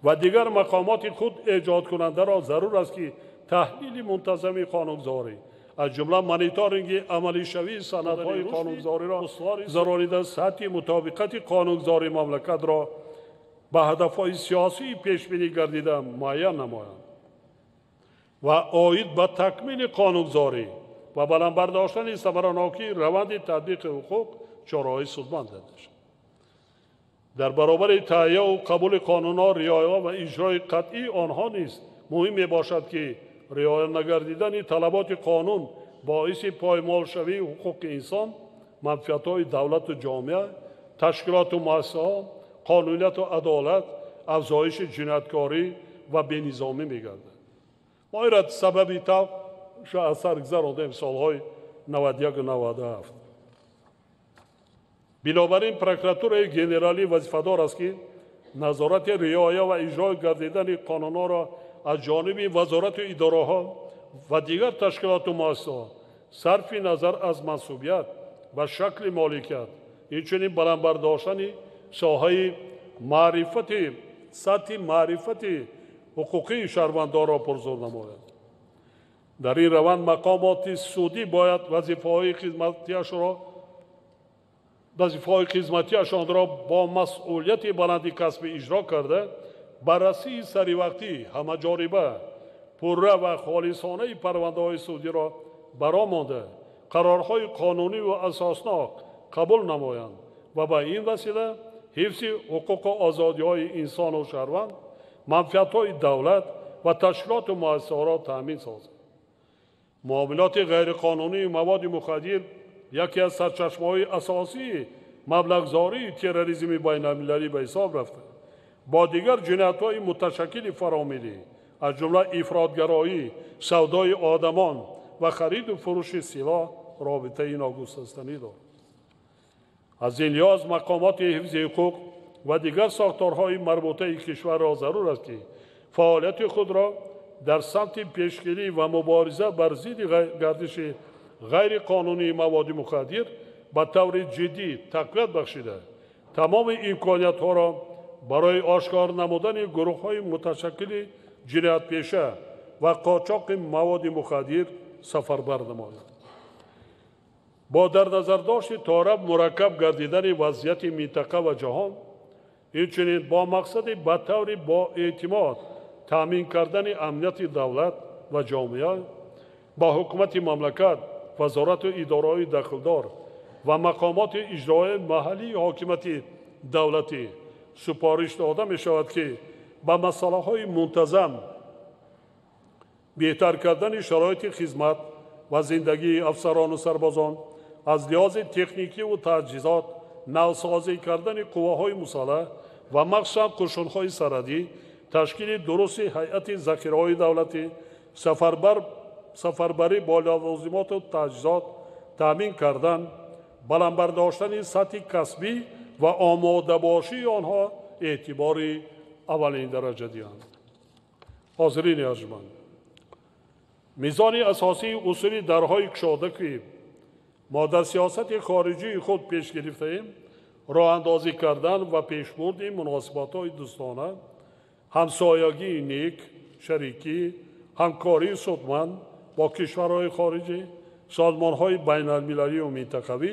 Ва дигар мақомоти худ эҷодкунандаро зарур аст, ки таҳлили мунтазами қонунгузорӣ, аз ҷумла мониторинги амалишавии санадҳои қонунгузориро гузаронида, сатҳи мутобиқати қонунгузории мамлакатро ба ҳадафҳои сиёсии пешбинӣ гардида муайян намоянд ва оид ба такмили қонунгузорӣ ва баланд бардоштани самаранокии раванди татбиқи ҳуқуқ чораҳои судманд андешанд. Дар баробари таҳияву қабули қонунҳо, риоя ва иҷрои қатъии онҳо низ муҳим мебошад, ки риоя нагардидани талаботи қонун боиси поймолшавии ҳуқуқи инсон, манфиатҳои давлату ҷомеа, ташкилоту муассисаҳо, қонунияту адолат, афзоиши ҷинояткорӣ ва бенизомӣ мегардад. Мо инро сабаби талх аз сар гузарондем солҳои 91 97. Бинобар ин прокуратураи генералӣ вазифадор аст, ки назорати риоя ва иҷрои гардидани қонунҳоро аз ҷониби вазорату идораҳо ва дигар ташкилоту муассисаҳо сарфи назар аз мансубият ва шакли моликият, инчунин баланд бардоштани соҳаи маърифати сатҳи маърифати ҳуқуқии шаҳрвандонро пурзур намояд. Дар ин раванд мақомоти судӣ бояд вазифаҳои хизматиашонро бо масъулияти баланди касбӣ иҷро карда, баррасии саривақтӣ, ҳамаҷониба, пурра ва холисонаи парвандаҳои судиро баро монда, қарорҳои қонунӣ ва асоснок қабул намоянд ва ба ин васила ҳифзи ҳуқуқу озодиҳои инсону шаҳрванд, манфиатҳои давлат ва ташкилоту муассисаҳоро таъмин созанд. Муомилоти ғайриқонунии маводи мухаддир яке аз сарчашмаҳои асосии маблағгузории терроризми байналмилалӣ ба ҳисоб рафта, бо дигар ҷиноятҳои муташаккили фаромиллӣ, аз ҷумла ифротгароӣ, савдои одамон ва хариду фурӯши силоҳ робитаи ногусастанӣ дорад. Аз ин лиҳоз мақомоти ҳифзи ҳуқуқ ва дигар сохторҳои марбутаи кишварро зарур аст, ки фаъолияти худро дар самти пешгирӣ ва мубориза бар зидди гардиши ғайриқонунии маводи мухаддир ба таври ҷиддӣ тақвият бахшида, тамоми имкониятҳоро барои ошкор намудани гурӯҳҳои муташаккили ҷиноятпеша ва қочоқи маводи мухаддир сафарбар намояд. Бо дар назардошти тораб мураккаб гардидани вазъияти минтақа ва ҷаҳон, инчунин бо мақсади ба таври боэътимод таъмин кардани амнияти давлат ва ҷомеа, ба ҳукумати мамлакат, вазорату идораҳои дахлдор ва мақомоти иҷроияи маҳаллии ҳокимияти давлатӣ супориш дода мешавад, ки ба масъалаҳои мунтазам беҳтар кардани шароити хизмат ва зиндагии афсарону сарбозон аз лиҳози техникиву таҷҳизот, навсозӣ кардани қувваҳои мусаллаҳ ва махсусан қӯшунҳои сарҳадӣ, ташкили дурусти ҳайати захираҳои давлатӣ, сафарбарӣ бо лавозимоту таҷҳизот таъмин кардан, баланд бардоштани сатҳи касбӣ ва омодабошии онҳо эътибори аввалин дараҷа диҳанд. Ҳозирини арҷманд, мизони асосии усули дарҳои кушода, ки мо дар сиёсати хориҷии худ пеш гирифтаем, роҳандозӣ кардан ва пешбурди муносибатҳои дӯстона, ҳамсоягии нек, шарикӣ, ҳамкории судманд бо кишварҳои хориҷӣ, созмонҳои байналмилалию минтақавӣ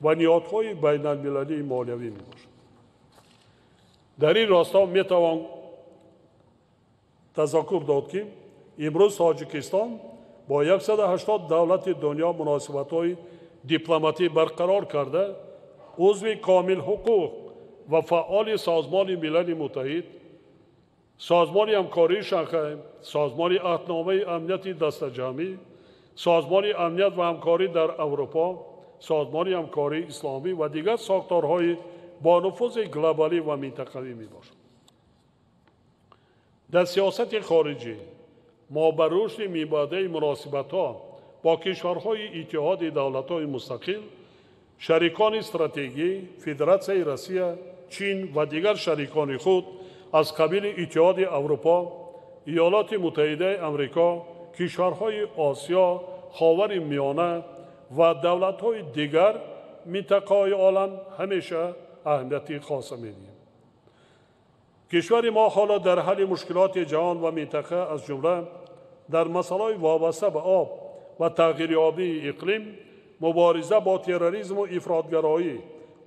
ва ниҳодҳои байналмилалии молиявӣ мебошад. Дар ин росто метавон тазаккур дод, ки имрӯз Тоҷикистон бо 180 давлати дунё муносибатҳои дипломатӣ барқарор карда, узви комилҳуқуқ ва фаъоли Созмони Милали Муттаҳид, Созмони ҳамкории Шанхай, Созмони аҳдномаи амнияти дастаҷамъӣ, Созмони амният ва ҳамкорӣ дар Аврупо, Созмони ҳамкории исломӣ ва дигар сохторҳои бо нуфузи глобалӣ ва минтақавӣ мебошад. Дар сиёсати хориҷӣ мо ба рушди минбаъдаи муносибатҳо бо кишварҳои Иттиҳоди давлатҳои мустақил, шарикони стратегӣ, Федератсияи Россия, Чин ва дигар шарикони худ аз қабили Иттиҳоди Аврупо, Иёлоти Муттаҳидаи Амрико, кишварҳои Осиё, Ховари Миёна ва давлатҳои дигар минтақаҳои олам ҳамеша аҳамияти хоса медиҳем. Кишвари мо ҳоло дар ҳалли мушкилоти ҷаҳон ва минтақа, аз ҷумла дар масъалаҳои вобаста ба об ва тағйирёбии иқлим, мубориза бо терроризму ифротгароӣ,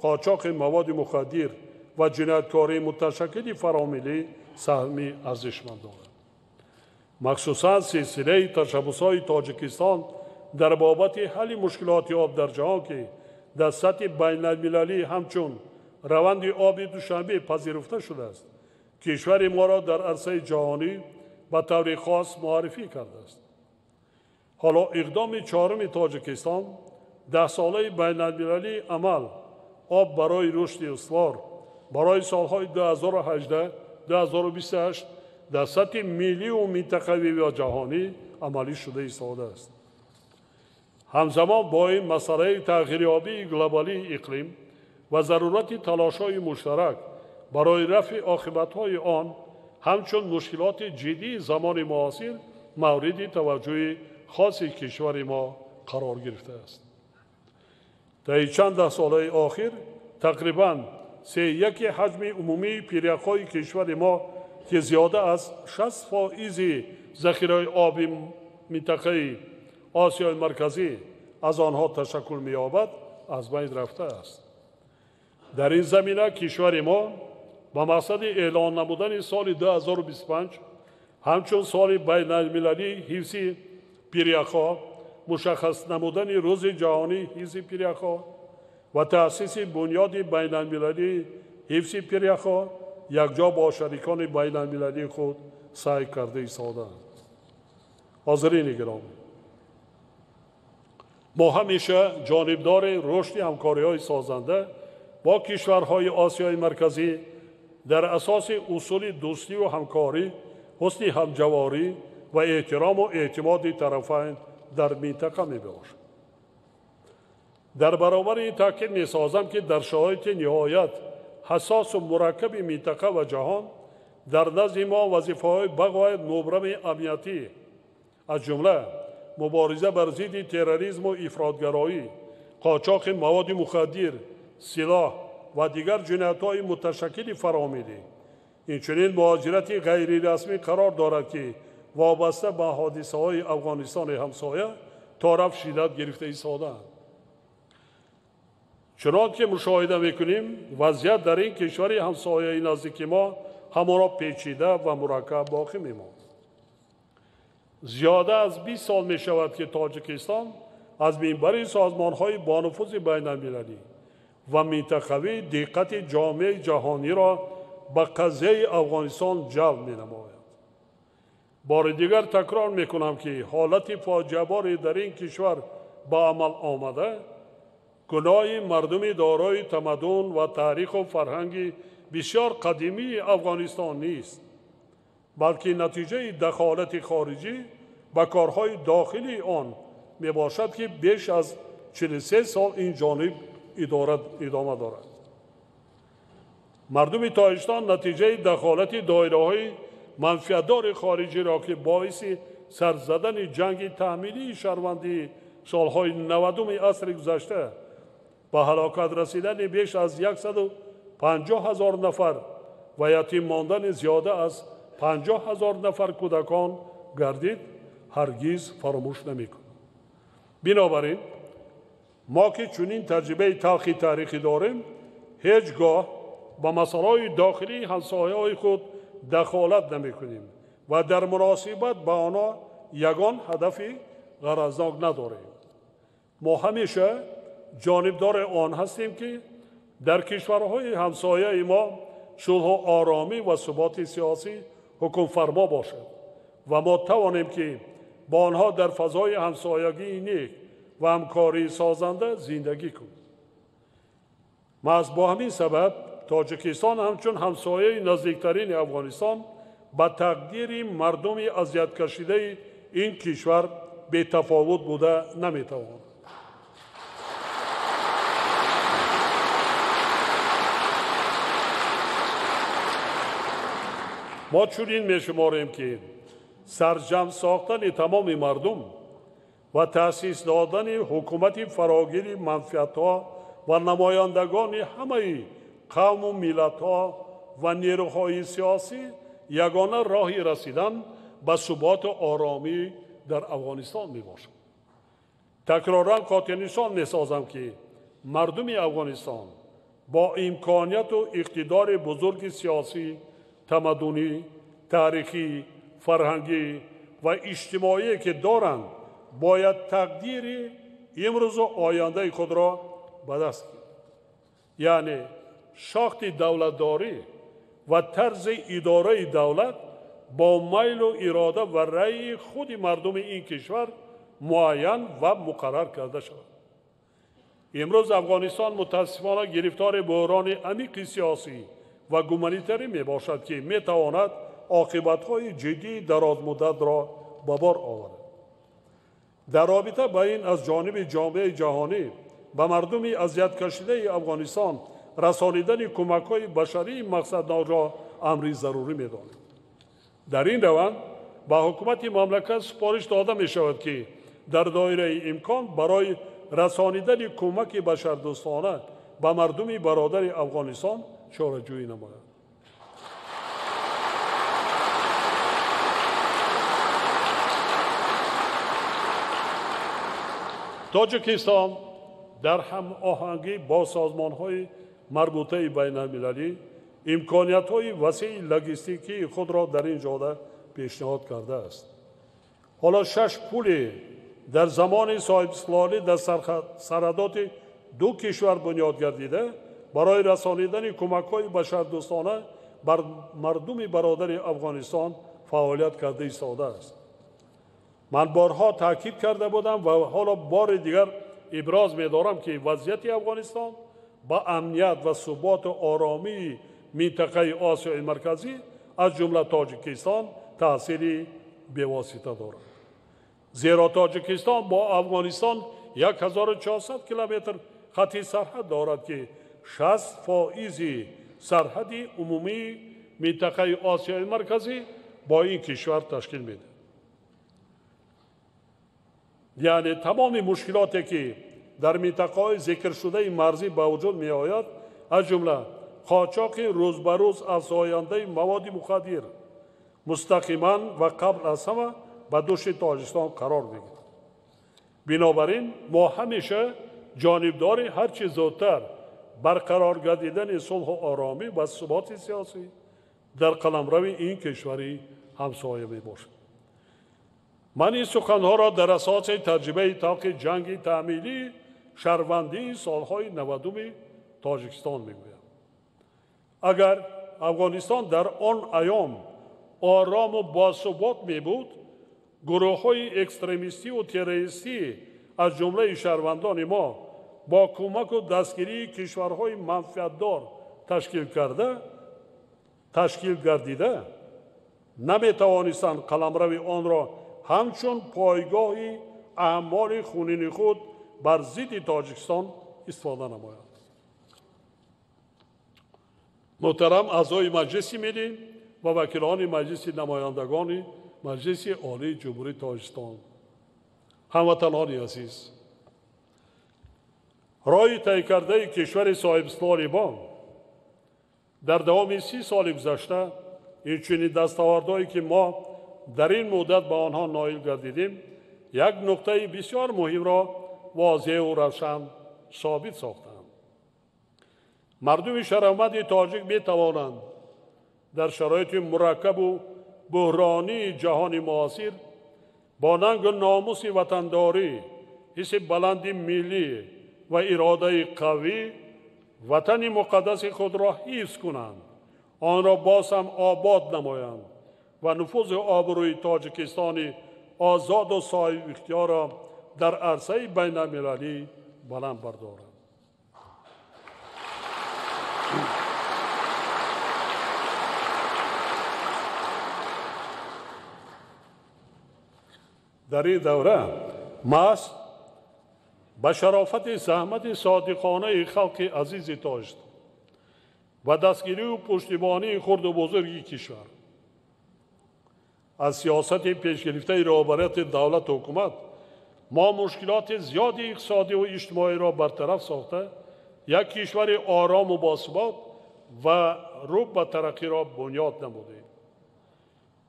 қочоқи маводи мухаддир ва ҷинояткории муташаккили фаромиллӣ саҳми арзишманд дорад. Махсусан силсилаи ташаббусҳои Тоҷикистон дар бобати ҳалли мушкилоти об дар ҷаҳон, ки дар сатҳи байналмилалӣ ҳамчун раванди оби Душанбе пазируфта шудааст, кишвари моро дар арсаи ҷаҳонӣ ба таври хос муаррифӣ кардааст. Ҳоло иқдоми чоруми Тоҷикистон, даҳсолаи байналмилалии амал об барои рушди устувор барои солҳои 2018-2028 дар сатҳи миллию минтақавӣ ва ҷаҳонӣ амалӣ шуда истодааст. Ҳамзамон бо ин масъалаи тағйирёбии глобалии иқлим ва зарурати талошҳои муштарак барои рафъи оқибатҳои он ҳамчун мушкилоти ҷиддии замони муосир мавриди таваҷҷӯҳи хоси кишвари мо қарор гирифтааст. Таи чанд даҳсолаи охир тақрибан 3/1 ҳаҷми умумии пиряхҳои кишвари мо, ки зиёда аз 60% захираи оби минтақаи Осиёи Марказӣ аз онҳо ташаккул меёбад, аз байн рафтааст. Дар ин замина кишвари мо ба мақсади эълон намудани соли 2025 ҳамчун соли байналмилалии ҳифзи пиряхҳо, мушаххас намудани Рӯзи ҷаҳонии ҳифзи пиряхҳо ва таъсиси бунёди байналмилалии ҳифзи пиряхҳо якҷо бо шарикони байналмилалии худ саъй карда истодаанд. Ҳозирини гиромӣ, мо ҳамеша ҷонибдори рушди ҳамкориҳои созанда бо кишварҳои Осиёи Марказӣ дар асоси усули дӯстию ҳамкорӣ, ҳусни ҳамҷаворӣ ва эҳтирому эътимоди тарафайн дар минтақа мебошад. Дар баробари ин таъкид месозам, ки дар шароити ниҳоят ҳассосу мураккаби минтақа ва ҷаҳон дар назди мо вазифаҳои бағоят мубрами амниятӣ, аз ҷумла мубориза бар зидди терроризму ифротгароӣ, қочоқи маводи мухаддир, силоҳ ва дигар ҷиноятҳои муташаккили фаромиллӣ, инчунин муҳоҷирати ғайрирасмӣ қарор дорад, ки вобаста ба ҳодисаҳои Афғонистони ҳамсоя то рафт шиддат гирифта истодаанд. Чунон ки мушоҳида мекунем, вазъият дар ин кишвари ҳамсояи наздики мо ҳамоно печида ва мураккаб боқӣ мемонад. Зиёда аз 20 сол мешавад, ки Тоҷикистон аз минбари созмонҳои бонуфузи байналмилалӣ ва минтақавӣ диққати ҷомеаи ҷаҳониро ба қазияи Афғонистон ҷалб менамояд. Бори дигар такрор мекунам, ки ҳолати фоҷиабори дар ин кишвар ба амал омада гуноҳи мардуми дорои тамаддун ва таъриху фарҳанги бисёр қадимии Афғонистон нест, балки натиҷаи дахолати хориҷӣ ба корҳои дохилии он мебошад, ки беш аз 43 сол ин ҷониб идома дорад. Мардуми Тоҷикистон натиҷаи дахолати доираҳои манфиатдори хориҷиро, ки боиси сарзадани ҷанги таҳмилии шаҳрвандии солҳои 90-уми асри гузашта ба ҳалокат расидани беш аз 150 000 нафар ва ятим мондани зиёда аз 50 000 нафар кӯдакон гардид, ҳаргиз фаромӯш намекунад. Бинобар ин мо ки чунин таҷрибаи талхи таърихӣ дорем, ҳеҷ гоҳ ба масъалаҳои дохилии ҳамсояҳои худ дахолат намекунем ва дар муносибат ба онҳо ягон ҳадафи ғаразнок надорем. Мо ҳамеша ҷонибдори он ҳастем, ки дар кишварҳои ҳамсояи мо сулҳу оромӣ ва суботи сиёсӣ ҳукмфармо бошад ва мо тавонем, ки бо онҳо дар фазои ҳамсоягии нек ва ҳамкории созанда зиндагӣ кунем. Маҳз бо ҳамин сабаб Тоҷикистон ҳамчун ҳамсояи наздиктарини Афғонистон ба тақдири мардуми азияткашидаи ин кишвар бетафовут буда наметавонад. Мо чунин мешуморем, ки сарҷамъ сохтани тамоми мардум ва таъсис додани ҳукумати фарогири манфиатҳо ва намояндагони ҳамаи қавму миллатҳо ва нерӯҳои сиёсӣ ягона роҳи расидан ба суботу оромӣ дар Афғонистон мебошад. Такроран хотирнишон месозам, ки мардуми Афғонистон бо имконияту иқтидори бузурги сиёсӣ, тамаддунӣ, таърихӣ, фарҳангӣ ва иҷтимоие ки доранд, бояд тақдири имрӯзу ояндаи худро ба даст гиранд. Яъне шохти давлатдорӣ ва тарзи идораи давлат бо майлу ирода ва раъйи худи мардуми ин кишвар муайян ва муқаррар карда шавад. Имрӯз Афғонистон мутаассифона гирифтори буҳрони амиқи сиёсӣ ва гуманитарӣ мебошад, ки метавонад оқибатҳои ҷиддии дарозмуддатро ба бор оварад. Дар робита ба ин аз ҷониби ҷомеаи ҷаҳонӣ ба мардуми азияткашидаи Афғонистон расонидани кӯмакҳои башарии мақсаднокро амри зарурӣ медонем. Дар ин раванд ба ҳукумати мамлакат супориш дода мешавад, ки дар доираи имкон барои расонидани кӯмаки башардӯстона ба мардуми бародари Афғонистон чораҷӯӣ намояд. Тоҷикистон дар ҳамоҳангӣ бо созмонҳои марбутаи байналмилалӣ имкониятҳои васеи логистикии худро дар ин ҷода пешниҳод кардааст. Ҳоло 6 пуле дар замони соҳибистиқлолӣ дар сарҳадоти ду кишвар бунёд гардида барои расонидани кӯмакҳои башардӯстона бар мардуми бародари Афғонистон фаъолият карда истодааст. Ман борҳо таъкид карда будам ва ҳоло бори дигар иброз медорам, ки вазъияти Афғонистон ба амният ва суботу оромии минтақаи Осиёи Марказӣ аз ҷумла Тоҷикистон таъсири бевосита дорад. Зеро Тоҷикистон бо Афғонистон 1400 километр хати сарҳад дорад, ки 60% сарҳади умумии минтақаи Осиёи Марказӣ бо ин кишвар ташкил медиҳад. Яъне тамоми мушкилоте ки дар минтақаҳои зикршудаи марзӣ ба вуҷуд меояд, аз ҷумла қочоқи рӯз ба рӯз афзояндаи маводи мухаддир, мустақиман ва қабл аз ҳама ба дӯши Тоҷикистон қарор мегирад. Бинобар ин мо ҳамеша ҷонибдори ҳарчи зудтар барқарор гардидани сулҳу оромӣ ва суботи сиёсӣ дар қаламрави ин кишвари ҳамсоя мебошем. Ман ин суханҳоро дар асоси таҷрибаи талхи ҷанги таъмилии шаҳрвандии солҳои 90-уми Тоҷикистон мегӯям. Агар Афғонистон дар он айём орому босубот мебуд, гурӯҳҳои экстремистиву террористӣ аз ҷумлаи шаҳрвандони мо бо кӯмаку дастгирии кишварҳои манфиатдор ташкил гардида наметавонистанд қаламрави онро ҳамчун пойгоҳи аъмоли хунини худ бар зидди Тоҷикистон истифода намоянд. Муҳтарам аъзои Маҷлиси Миллӣ ва вакилони Маҷлиси намояндагони Маҷлиси Олии Ҷумҳурии Тоҷикистон, ҳамватанони азиз, роҳи тай кардаи кишвари соҳибистиқлоли мо дар давоми 30 соли гузашта, инчунин дастовардҳое ки мо дар ин муддат ба онҳо ноил гардидем, як нуқтаи бисёр муҳимро возеҳу равшан собит сохтанд. Мардуми шарафманди тоҷик метавонанд дар шароити мураккабу буҳронии ҷаҳони муосир бо нангу номуси ватандорӣ, ҳисси баланди миллӣ ва иродаи қавӣ ватани муқаддаси худро ҳифз кунанд, онро боз ҳам обод намоянд ва нуфузи обрӯи Тоҷикистони озоду соҳибихтиёрро дар арсаи байналмилалӣ баланд бардоранд. Дар ин давра маҳз ба шарофати заҳмати содиқонаи халқи азизи Тоҷикистон ва дастгирию пуштибонии хурду бузурги кишвар аз сиёсати пешгирифтаи роҳбарияти давлату ҳукумат мо мушкилоти зиёди иқтисодиву иҷтимоиро бартараф сохта, як кишвари орому босубот ва рӯ ба тараққиро бунёд намудем.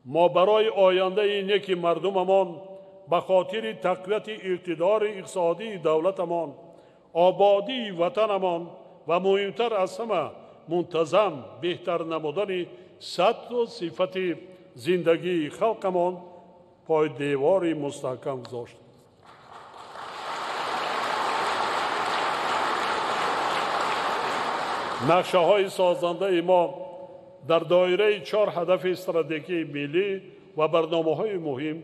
Мо барои ояндаи неки мардумамон ба хотири тақвияти иқтидори иқтисодии давлатамон, ободии ватанамон ва муҳимтар аз ҳама мунтазам беҳтар намудани сатҳу сифати зиндагии халқамон пойдевори мустаҳкам гузошт. Нақшаҳои созандаи мо дар доираи 4 ҳадафи стратегии миллӣ ва барномаҳои муҳим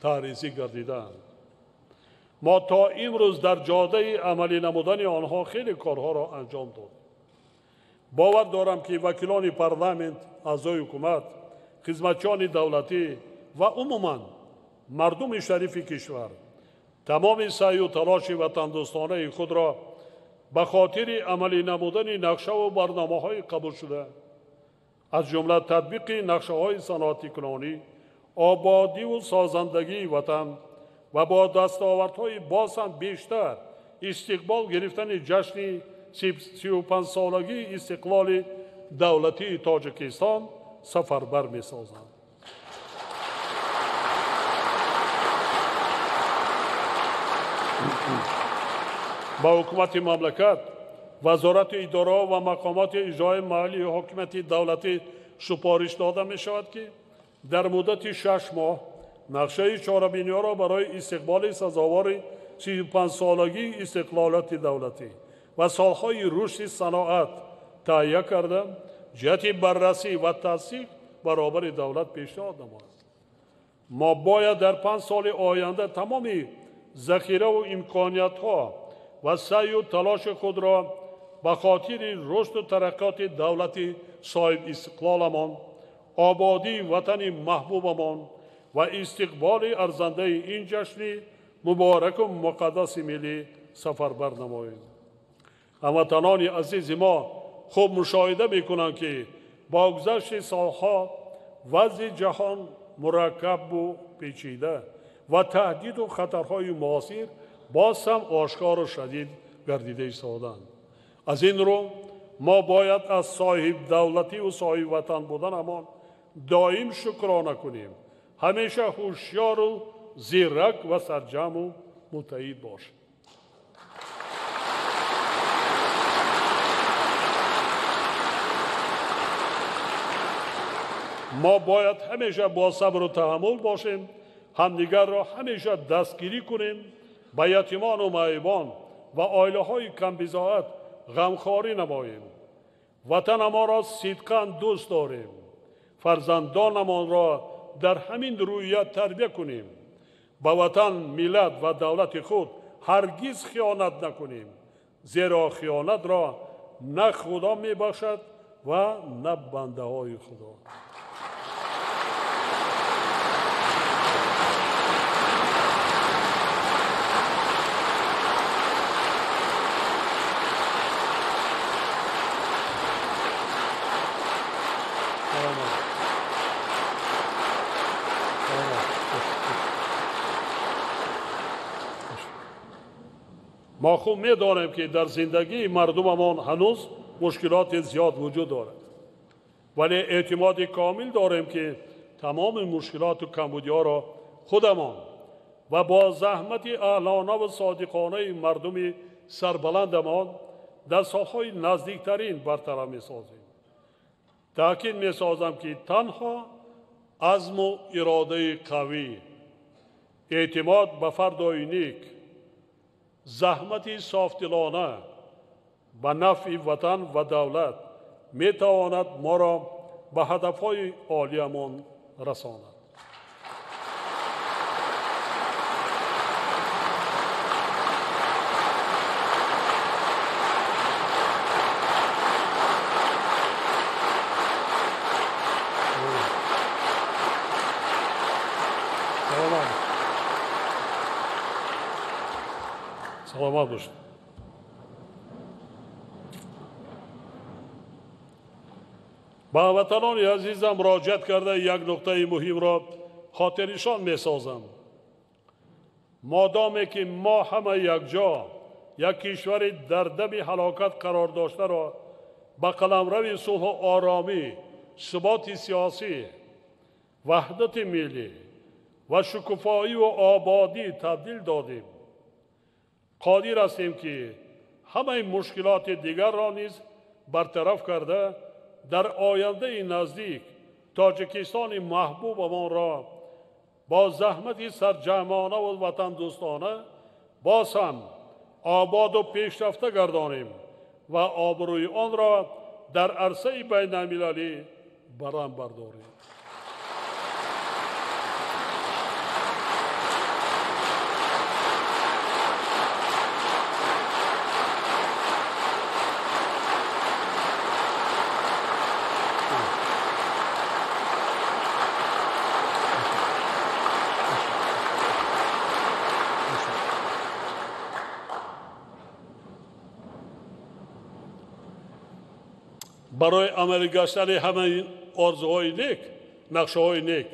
таъризӣ гардидаанд. Мо то имрӯз дар ҷодаи амалӣ намудани онҳо хеле корҳоро анҷом додем. Бовар дорам, ки вакилони парламент, аъзои ҳукумат, хизматчиёни давлатӣ ва умуман мардуми шарифи кишвар тамоми саъю талоши ватандӯстонаи худро ба хотири амалӣ намудани нақшаву барномаҳои қабулшуда, аз ҷумла татбиқи нақшаҳои саноатикунонӣ, ободиву созандагии ватан ва бо дастовардҳои боз ҳам бештар истиқбол гирифтани ҷашни 35-солагии истиқлоли давлатии Тоҷикистон сафарбар месозанд. Ба ҳукумати мамлакат, вазорати идораҳо ва мақомоти иҷрои маҳаллии ҳокимияти давлатӣ супориш дода мешавад, ки дар муддати 6 моҳ нақшаи чорабиниҳоро барои истиқболи сазовори 35-солагии истиқлолияти давлатӣ ва солҳои рушди саноат таҳия карда, ҷиҳати баррасӣ ва тасдиқ баробари давлат пешниҳод намояд. Мо бояд дар 5 соли оянда тамоми захираву имкониятҳо ва саъю талоши худро ба хотири рушду тараққиёти давлати соҳибистиқлоламон, ободии ватани маҳбубамон ва истиқболи арзандаи ин ҷашни мубораку муқаддаси миллӣ сафарбар намоем. Ҳамватанони азизи мо хуб мушоҳида мекунанд, ки бо гузашти солҳо вазъи ҷаҳон мураккабу печида ва таҳдиду хатарҳои муосир боз ҳам ошкору шадид гардида истоданд. Аз ин рӯ мо бояд аз соҳибдавлативу соҳибватан буданамон доим шукрона кунем, ҳамеша ҳушёру зирак ва сарҷамъу муттаҳид бошем. Мо бояд ҳамеша бо сабру таҳаммул бошем, ҳамдигарро ҳамеша дастгирӣ кунем, ба ятимону маъюбон ва оилаҳои камбизоат ғамхорӣ намоем. Ватанамонро сидқан дӯст дорем, фарзандонамонро дар ҳамин рӯя тарбия кунем, ба ватан, миллат ва давлати худ ҳаргиз хиёнат накунем, зеро хиёнатро на Худо мебахшад ва на бандаҳои Худо. Мо хуб медонем, ки дар зиндагии мардумамон ҳанӯз мушкилоти зиёд вуҷуд дорад, вале эътимоди комил дорем, ки тамоми мушкилоту камбудиҳоро худамон ва бо заҳмати аҳлонаву содиқонаи мардуми сарбаландамон дар солҳои наздиктарин бартараф месозем. Таъкид месозам, ки танҳо азму иродаи қавӣ, эътимод ба фардои нек, заҳмати софдилона ба нафъи ватан ва давлат метавонад моро ба ҳадафҳои олиямон расонад. Саломат бошед. Ба ҳамватанони азизам муроҷиат карда як нуқтаи муҳимро хотирнишон месозам. Модоме ки мо ҳама якҷо як кишвари дар дами ҳалокат қарор доштаро ба қаламрави сулҳу оромӣ, суботи сиёсӣ, ваҳдати миллӣ ва шукуфоиву ободӣ табдил додем, қодир ҳастем, ки ҳамаи мушкилоти дигарро низ бартараф карда, дар ояндаи наздик Тоҷикистони маҳбубамонро бо заҳмати сарҷамъонаву ватандӯстона боз ҳам ободу пешрафта гардонем ва обрӯи онро дар арсаи байналмилалӣ баланд бардорем. Барои амалӣ гаштани ҳамаи орзуҳои нек, нақшаҳои нек,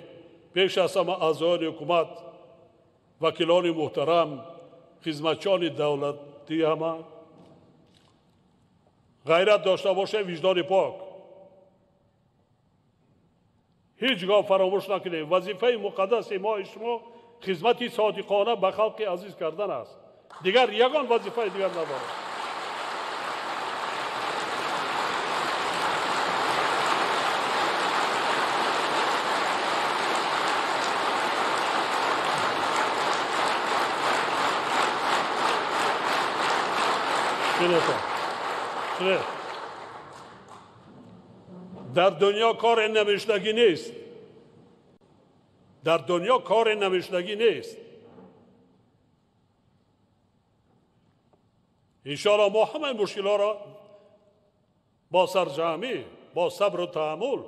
пеш аз ҳама аъзоёни ҳукумат, вакилони муҳтарам, хизматчиёни давлатӣ ҳама ғайрат дошта бошем, виҷдони пок. Ҳеҷ гоҳ фаромӯш накунем, вазифаи муқаддаси мои шумо хизмати содиқона ба халқи азиз кардан аст. Дигар ягон вазифаи дигар надорад. Дар дунё кори намешудагӣ нест. Дар дунё кори намешудагӣ нест. Иншоалло мо ҳамаи мушкилҳоро бо сарҷамъӣ, бо сабру таҳаммул,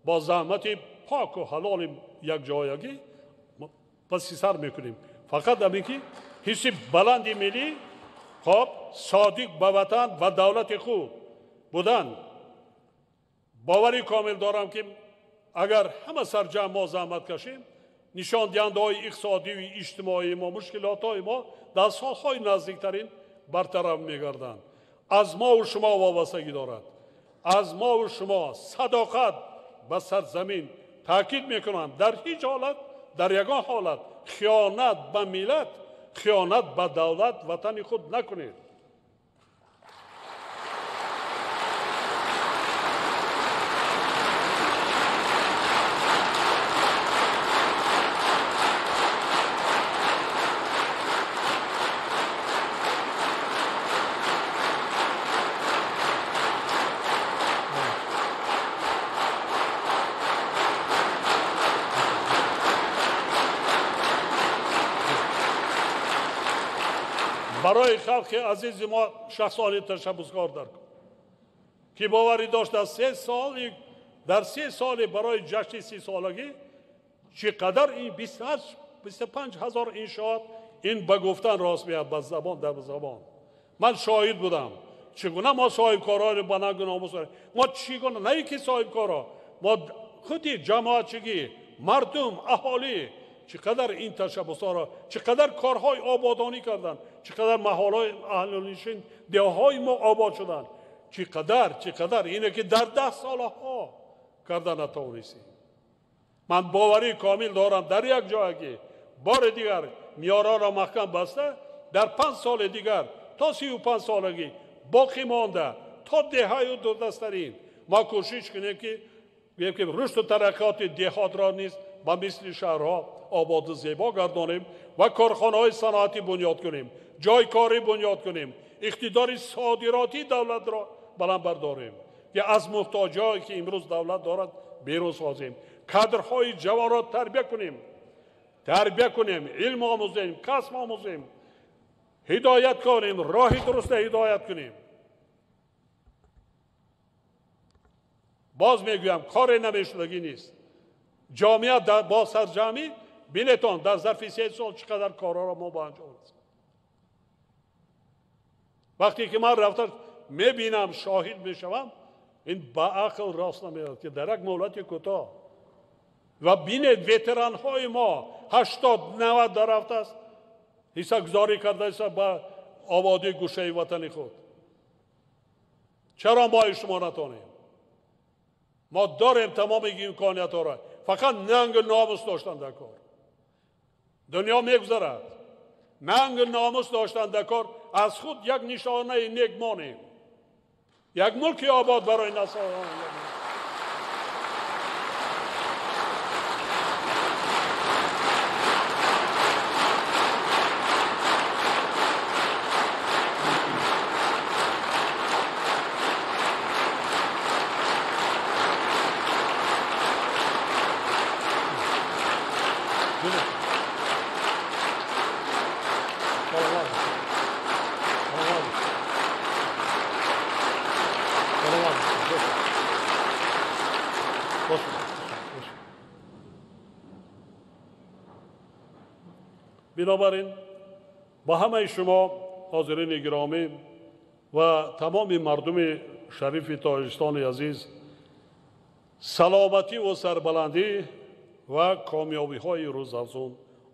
бо заҳмати поку ҳалоли якҷоягӣ паси сар мекунем. Фақат ҳамин ки ҳисси баланди миллӣ, хоб, содиқ ба ватан ва давлати худ будан. Бовари комил дорам, ки агар ҳама сарҷамъ мо заҳмат кашем, нишондиҳандаҳои иқтисодию иҷтимоии мо, мушкилотҳои мо дар солҳои наздиктарин бартараф мегарданд. Аз мову шумо вобастагӣ дорад. Аз мову шумо садоқат ба сарзамин. Таъкид мекунам, дар ҳеҷ ҳолат, дар ягон ҳолат хиёнат ба миллат, хиёнат ба давлат, ватани худ накунед. Барои халқи азизи мо шахсони ташаббускор дар кор, ки боварӣ дошт дар 3 соли барои ҷашни 30-солагӣ чӣ қадар ин 25 ҳазор иншоот, ин ба гуфтан рост меяд, ба забон, дар забон. Ман шоҳид будам, чӣ гуна мо соҳибкорони ба нангу номус, мо чӣ гуна, на ин ки соҳибкоро, мо худи ҷамоатчигӣ, мардум, аҳолӣ чӣ қадар ин ташаббусҳоро, чӣ қадар корҳои ободонӣ карданд, чӣ қадар маҳалҳои аҳлинишин, деҳҳои мо обод шуданд, чӣ қадар ине ки дар 10 солаҳо карда натавонистем. Ман боварии комил дорам, дар як ҷоягӣ бори дигар миёраро маҳкам баста, дар 5 соли дигар то 35 солагӣ боқӣ монда, то деҳаю дурдастарин мо кӯшиш кунем, ки рушду тараққиёти деҳотро низ ба мисли шаҳрҳо ободу зебо гардонем ва корхонаҳои саноатӣ бунёд кунем, ҷойи корӣ бунёд кунем, иқтидори содиротии давлатро баланд бардорем, ки аз муҳтоҷиҳое ки имрӯз давлат дорад берун созем, кадрҳои ҷавонро тарбия кунем, илм омӯзем, касб омӯзем, ҳидоят кунем, роҳи дуруста ҳидоят кунем. Боз мегӯям, коре намешудагӣ нест. Ҷомеа бо сарҷамъӣ, бинетон, дар зарфи 3 сол чӣ қадар корҳоро мо ба анҷом расонем. Вақте ки ман рафта мебинам, шоҳид мешавам, ин ба ақл рост намеояд, ки дар як муҳлати кӯтоҳ. Ва бинед, ветеранҳои мо 80-90 дар рафтааст, ҳиссагузорӣ кардааст ба ободии гӯшаи ватани худ. Чаро мо шумо натонем? Мо дорем тамоми имкониятҳоро, фақат нангу номус доштан дар кор. Дунё мегузарад. Нангу номус доштан дар кор, аз худ як нишонаи нек монем. Як мулки обод барои наслҳо. Бинобар ин ба ҳамаи шумо ҳозирини гиромӣ ва тамоми мардуми шарифи Тоҷикистони азиз саломатӣ ва сарбаландӣ ва комёбиҳои рӯзафзун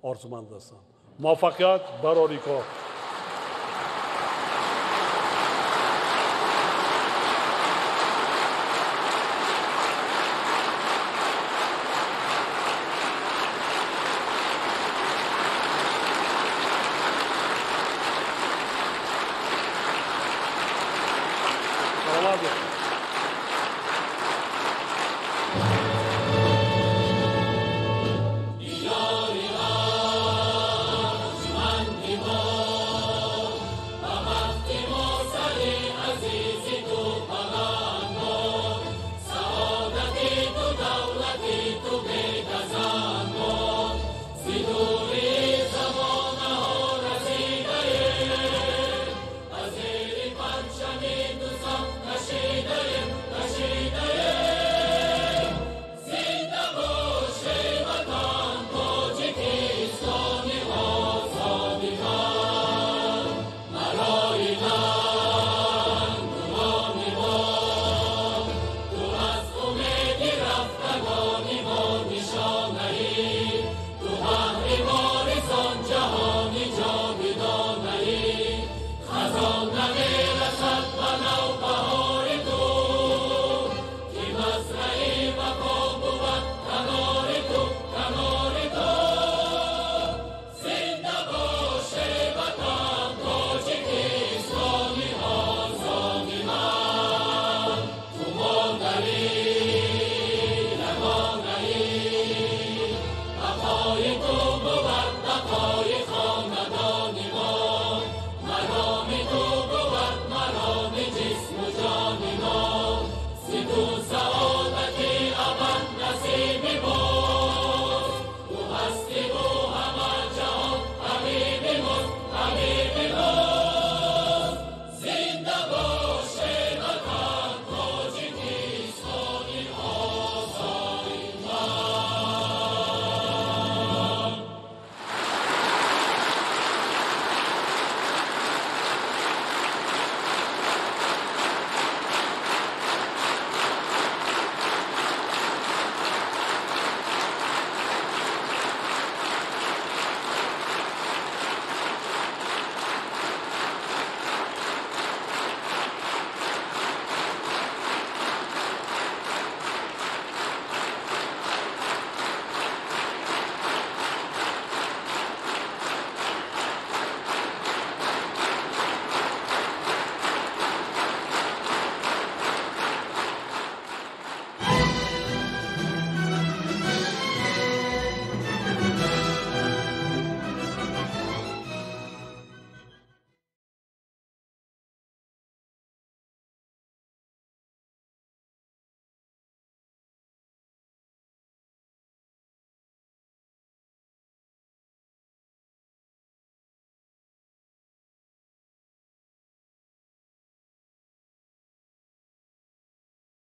орзуманд ҳастам. Муваффақият барори кор. Саломат бошед.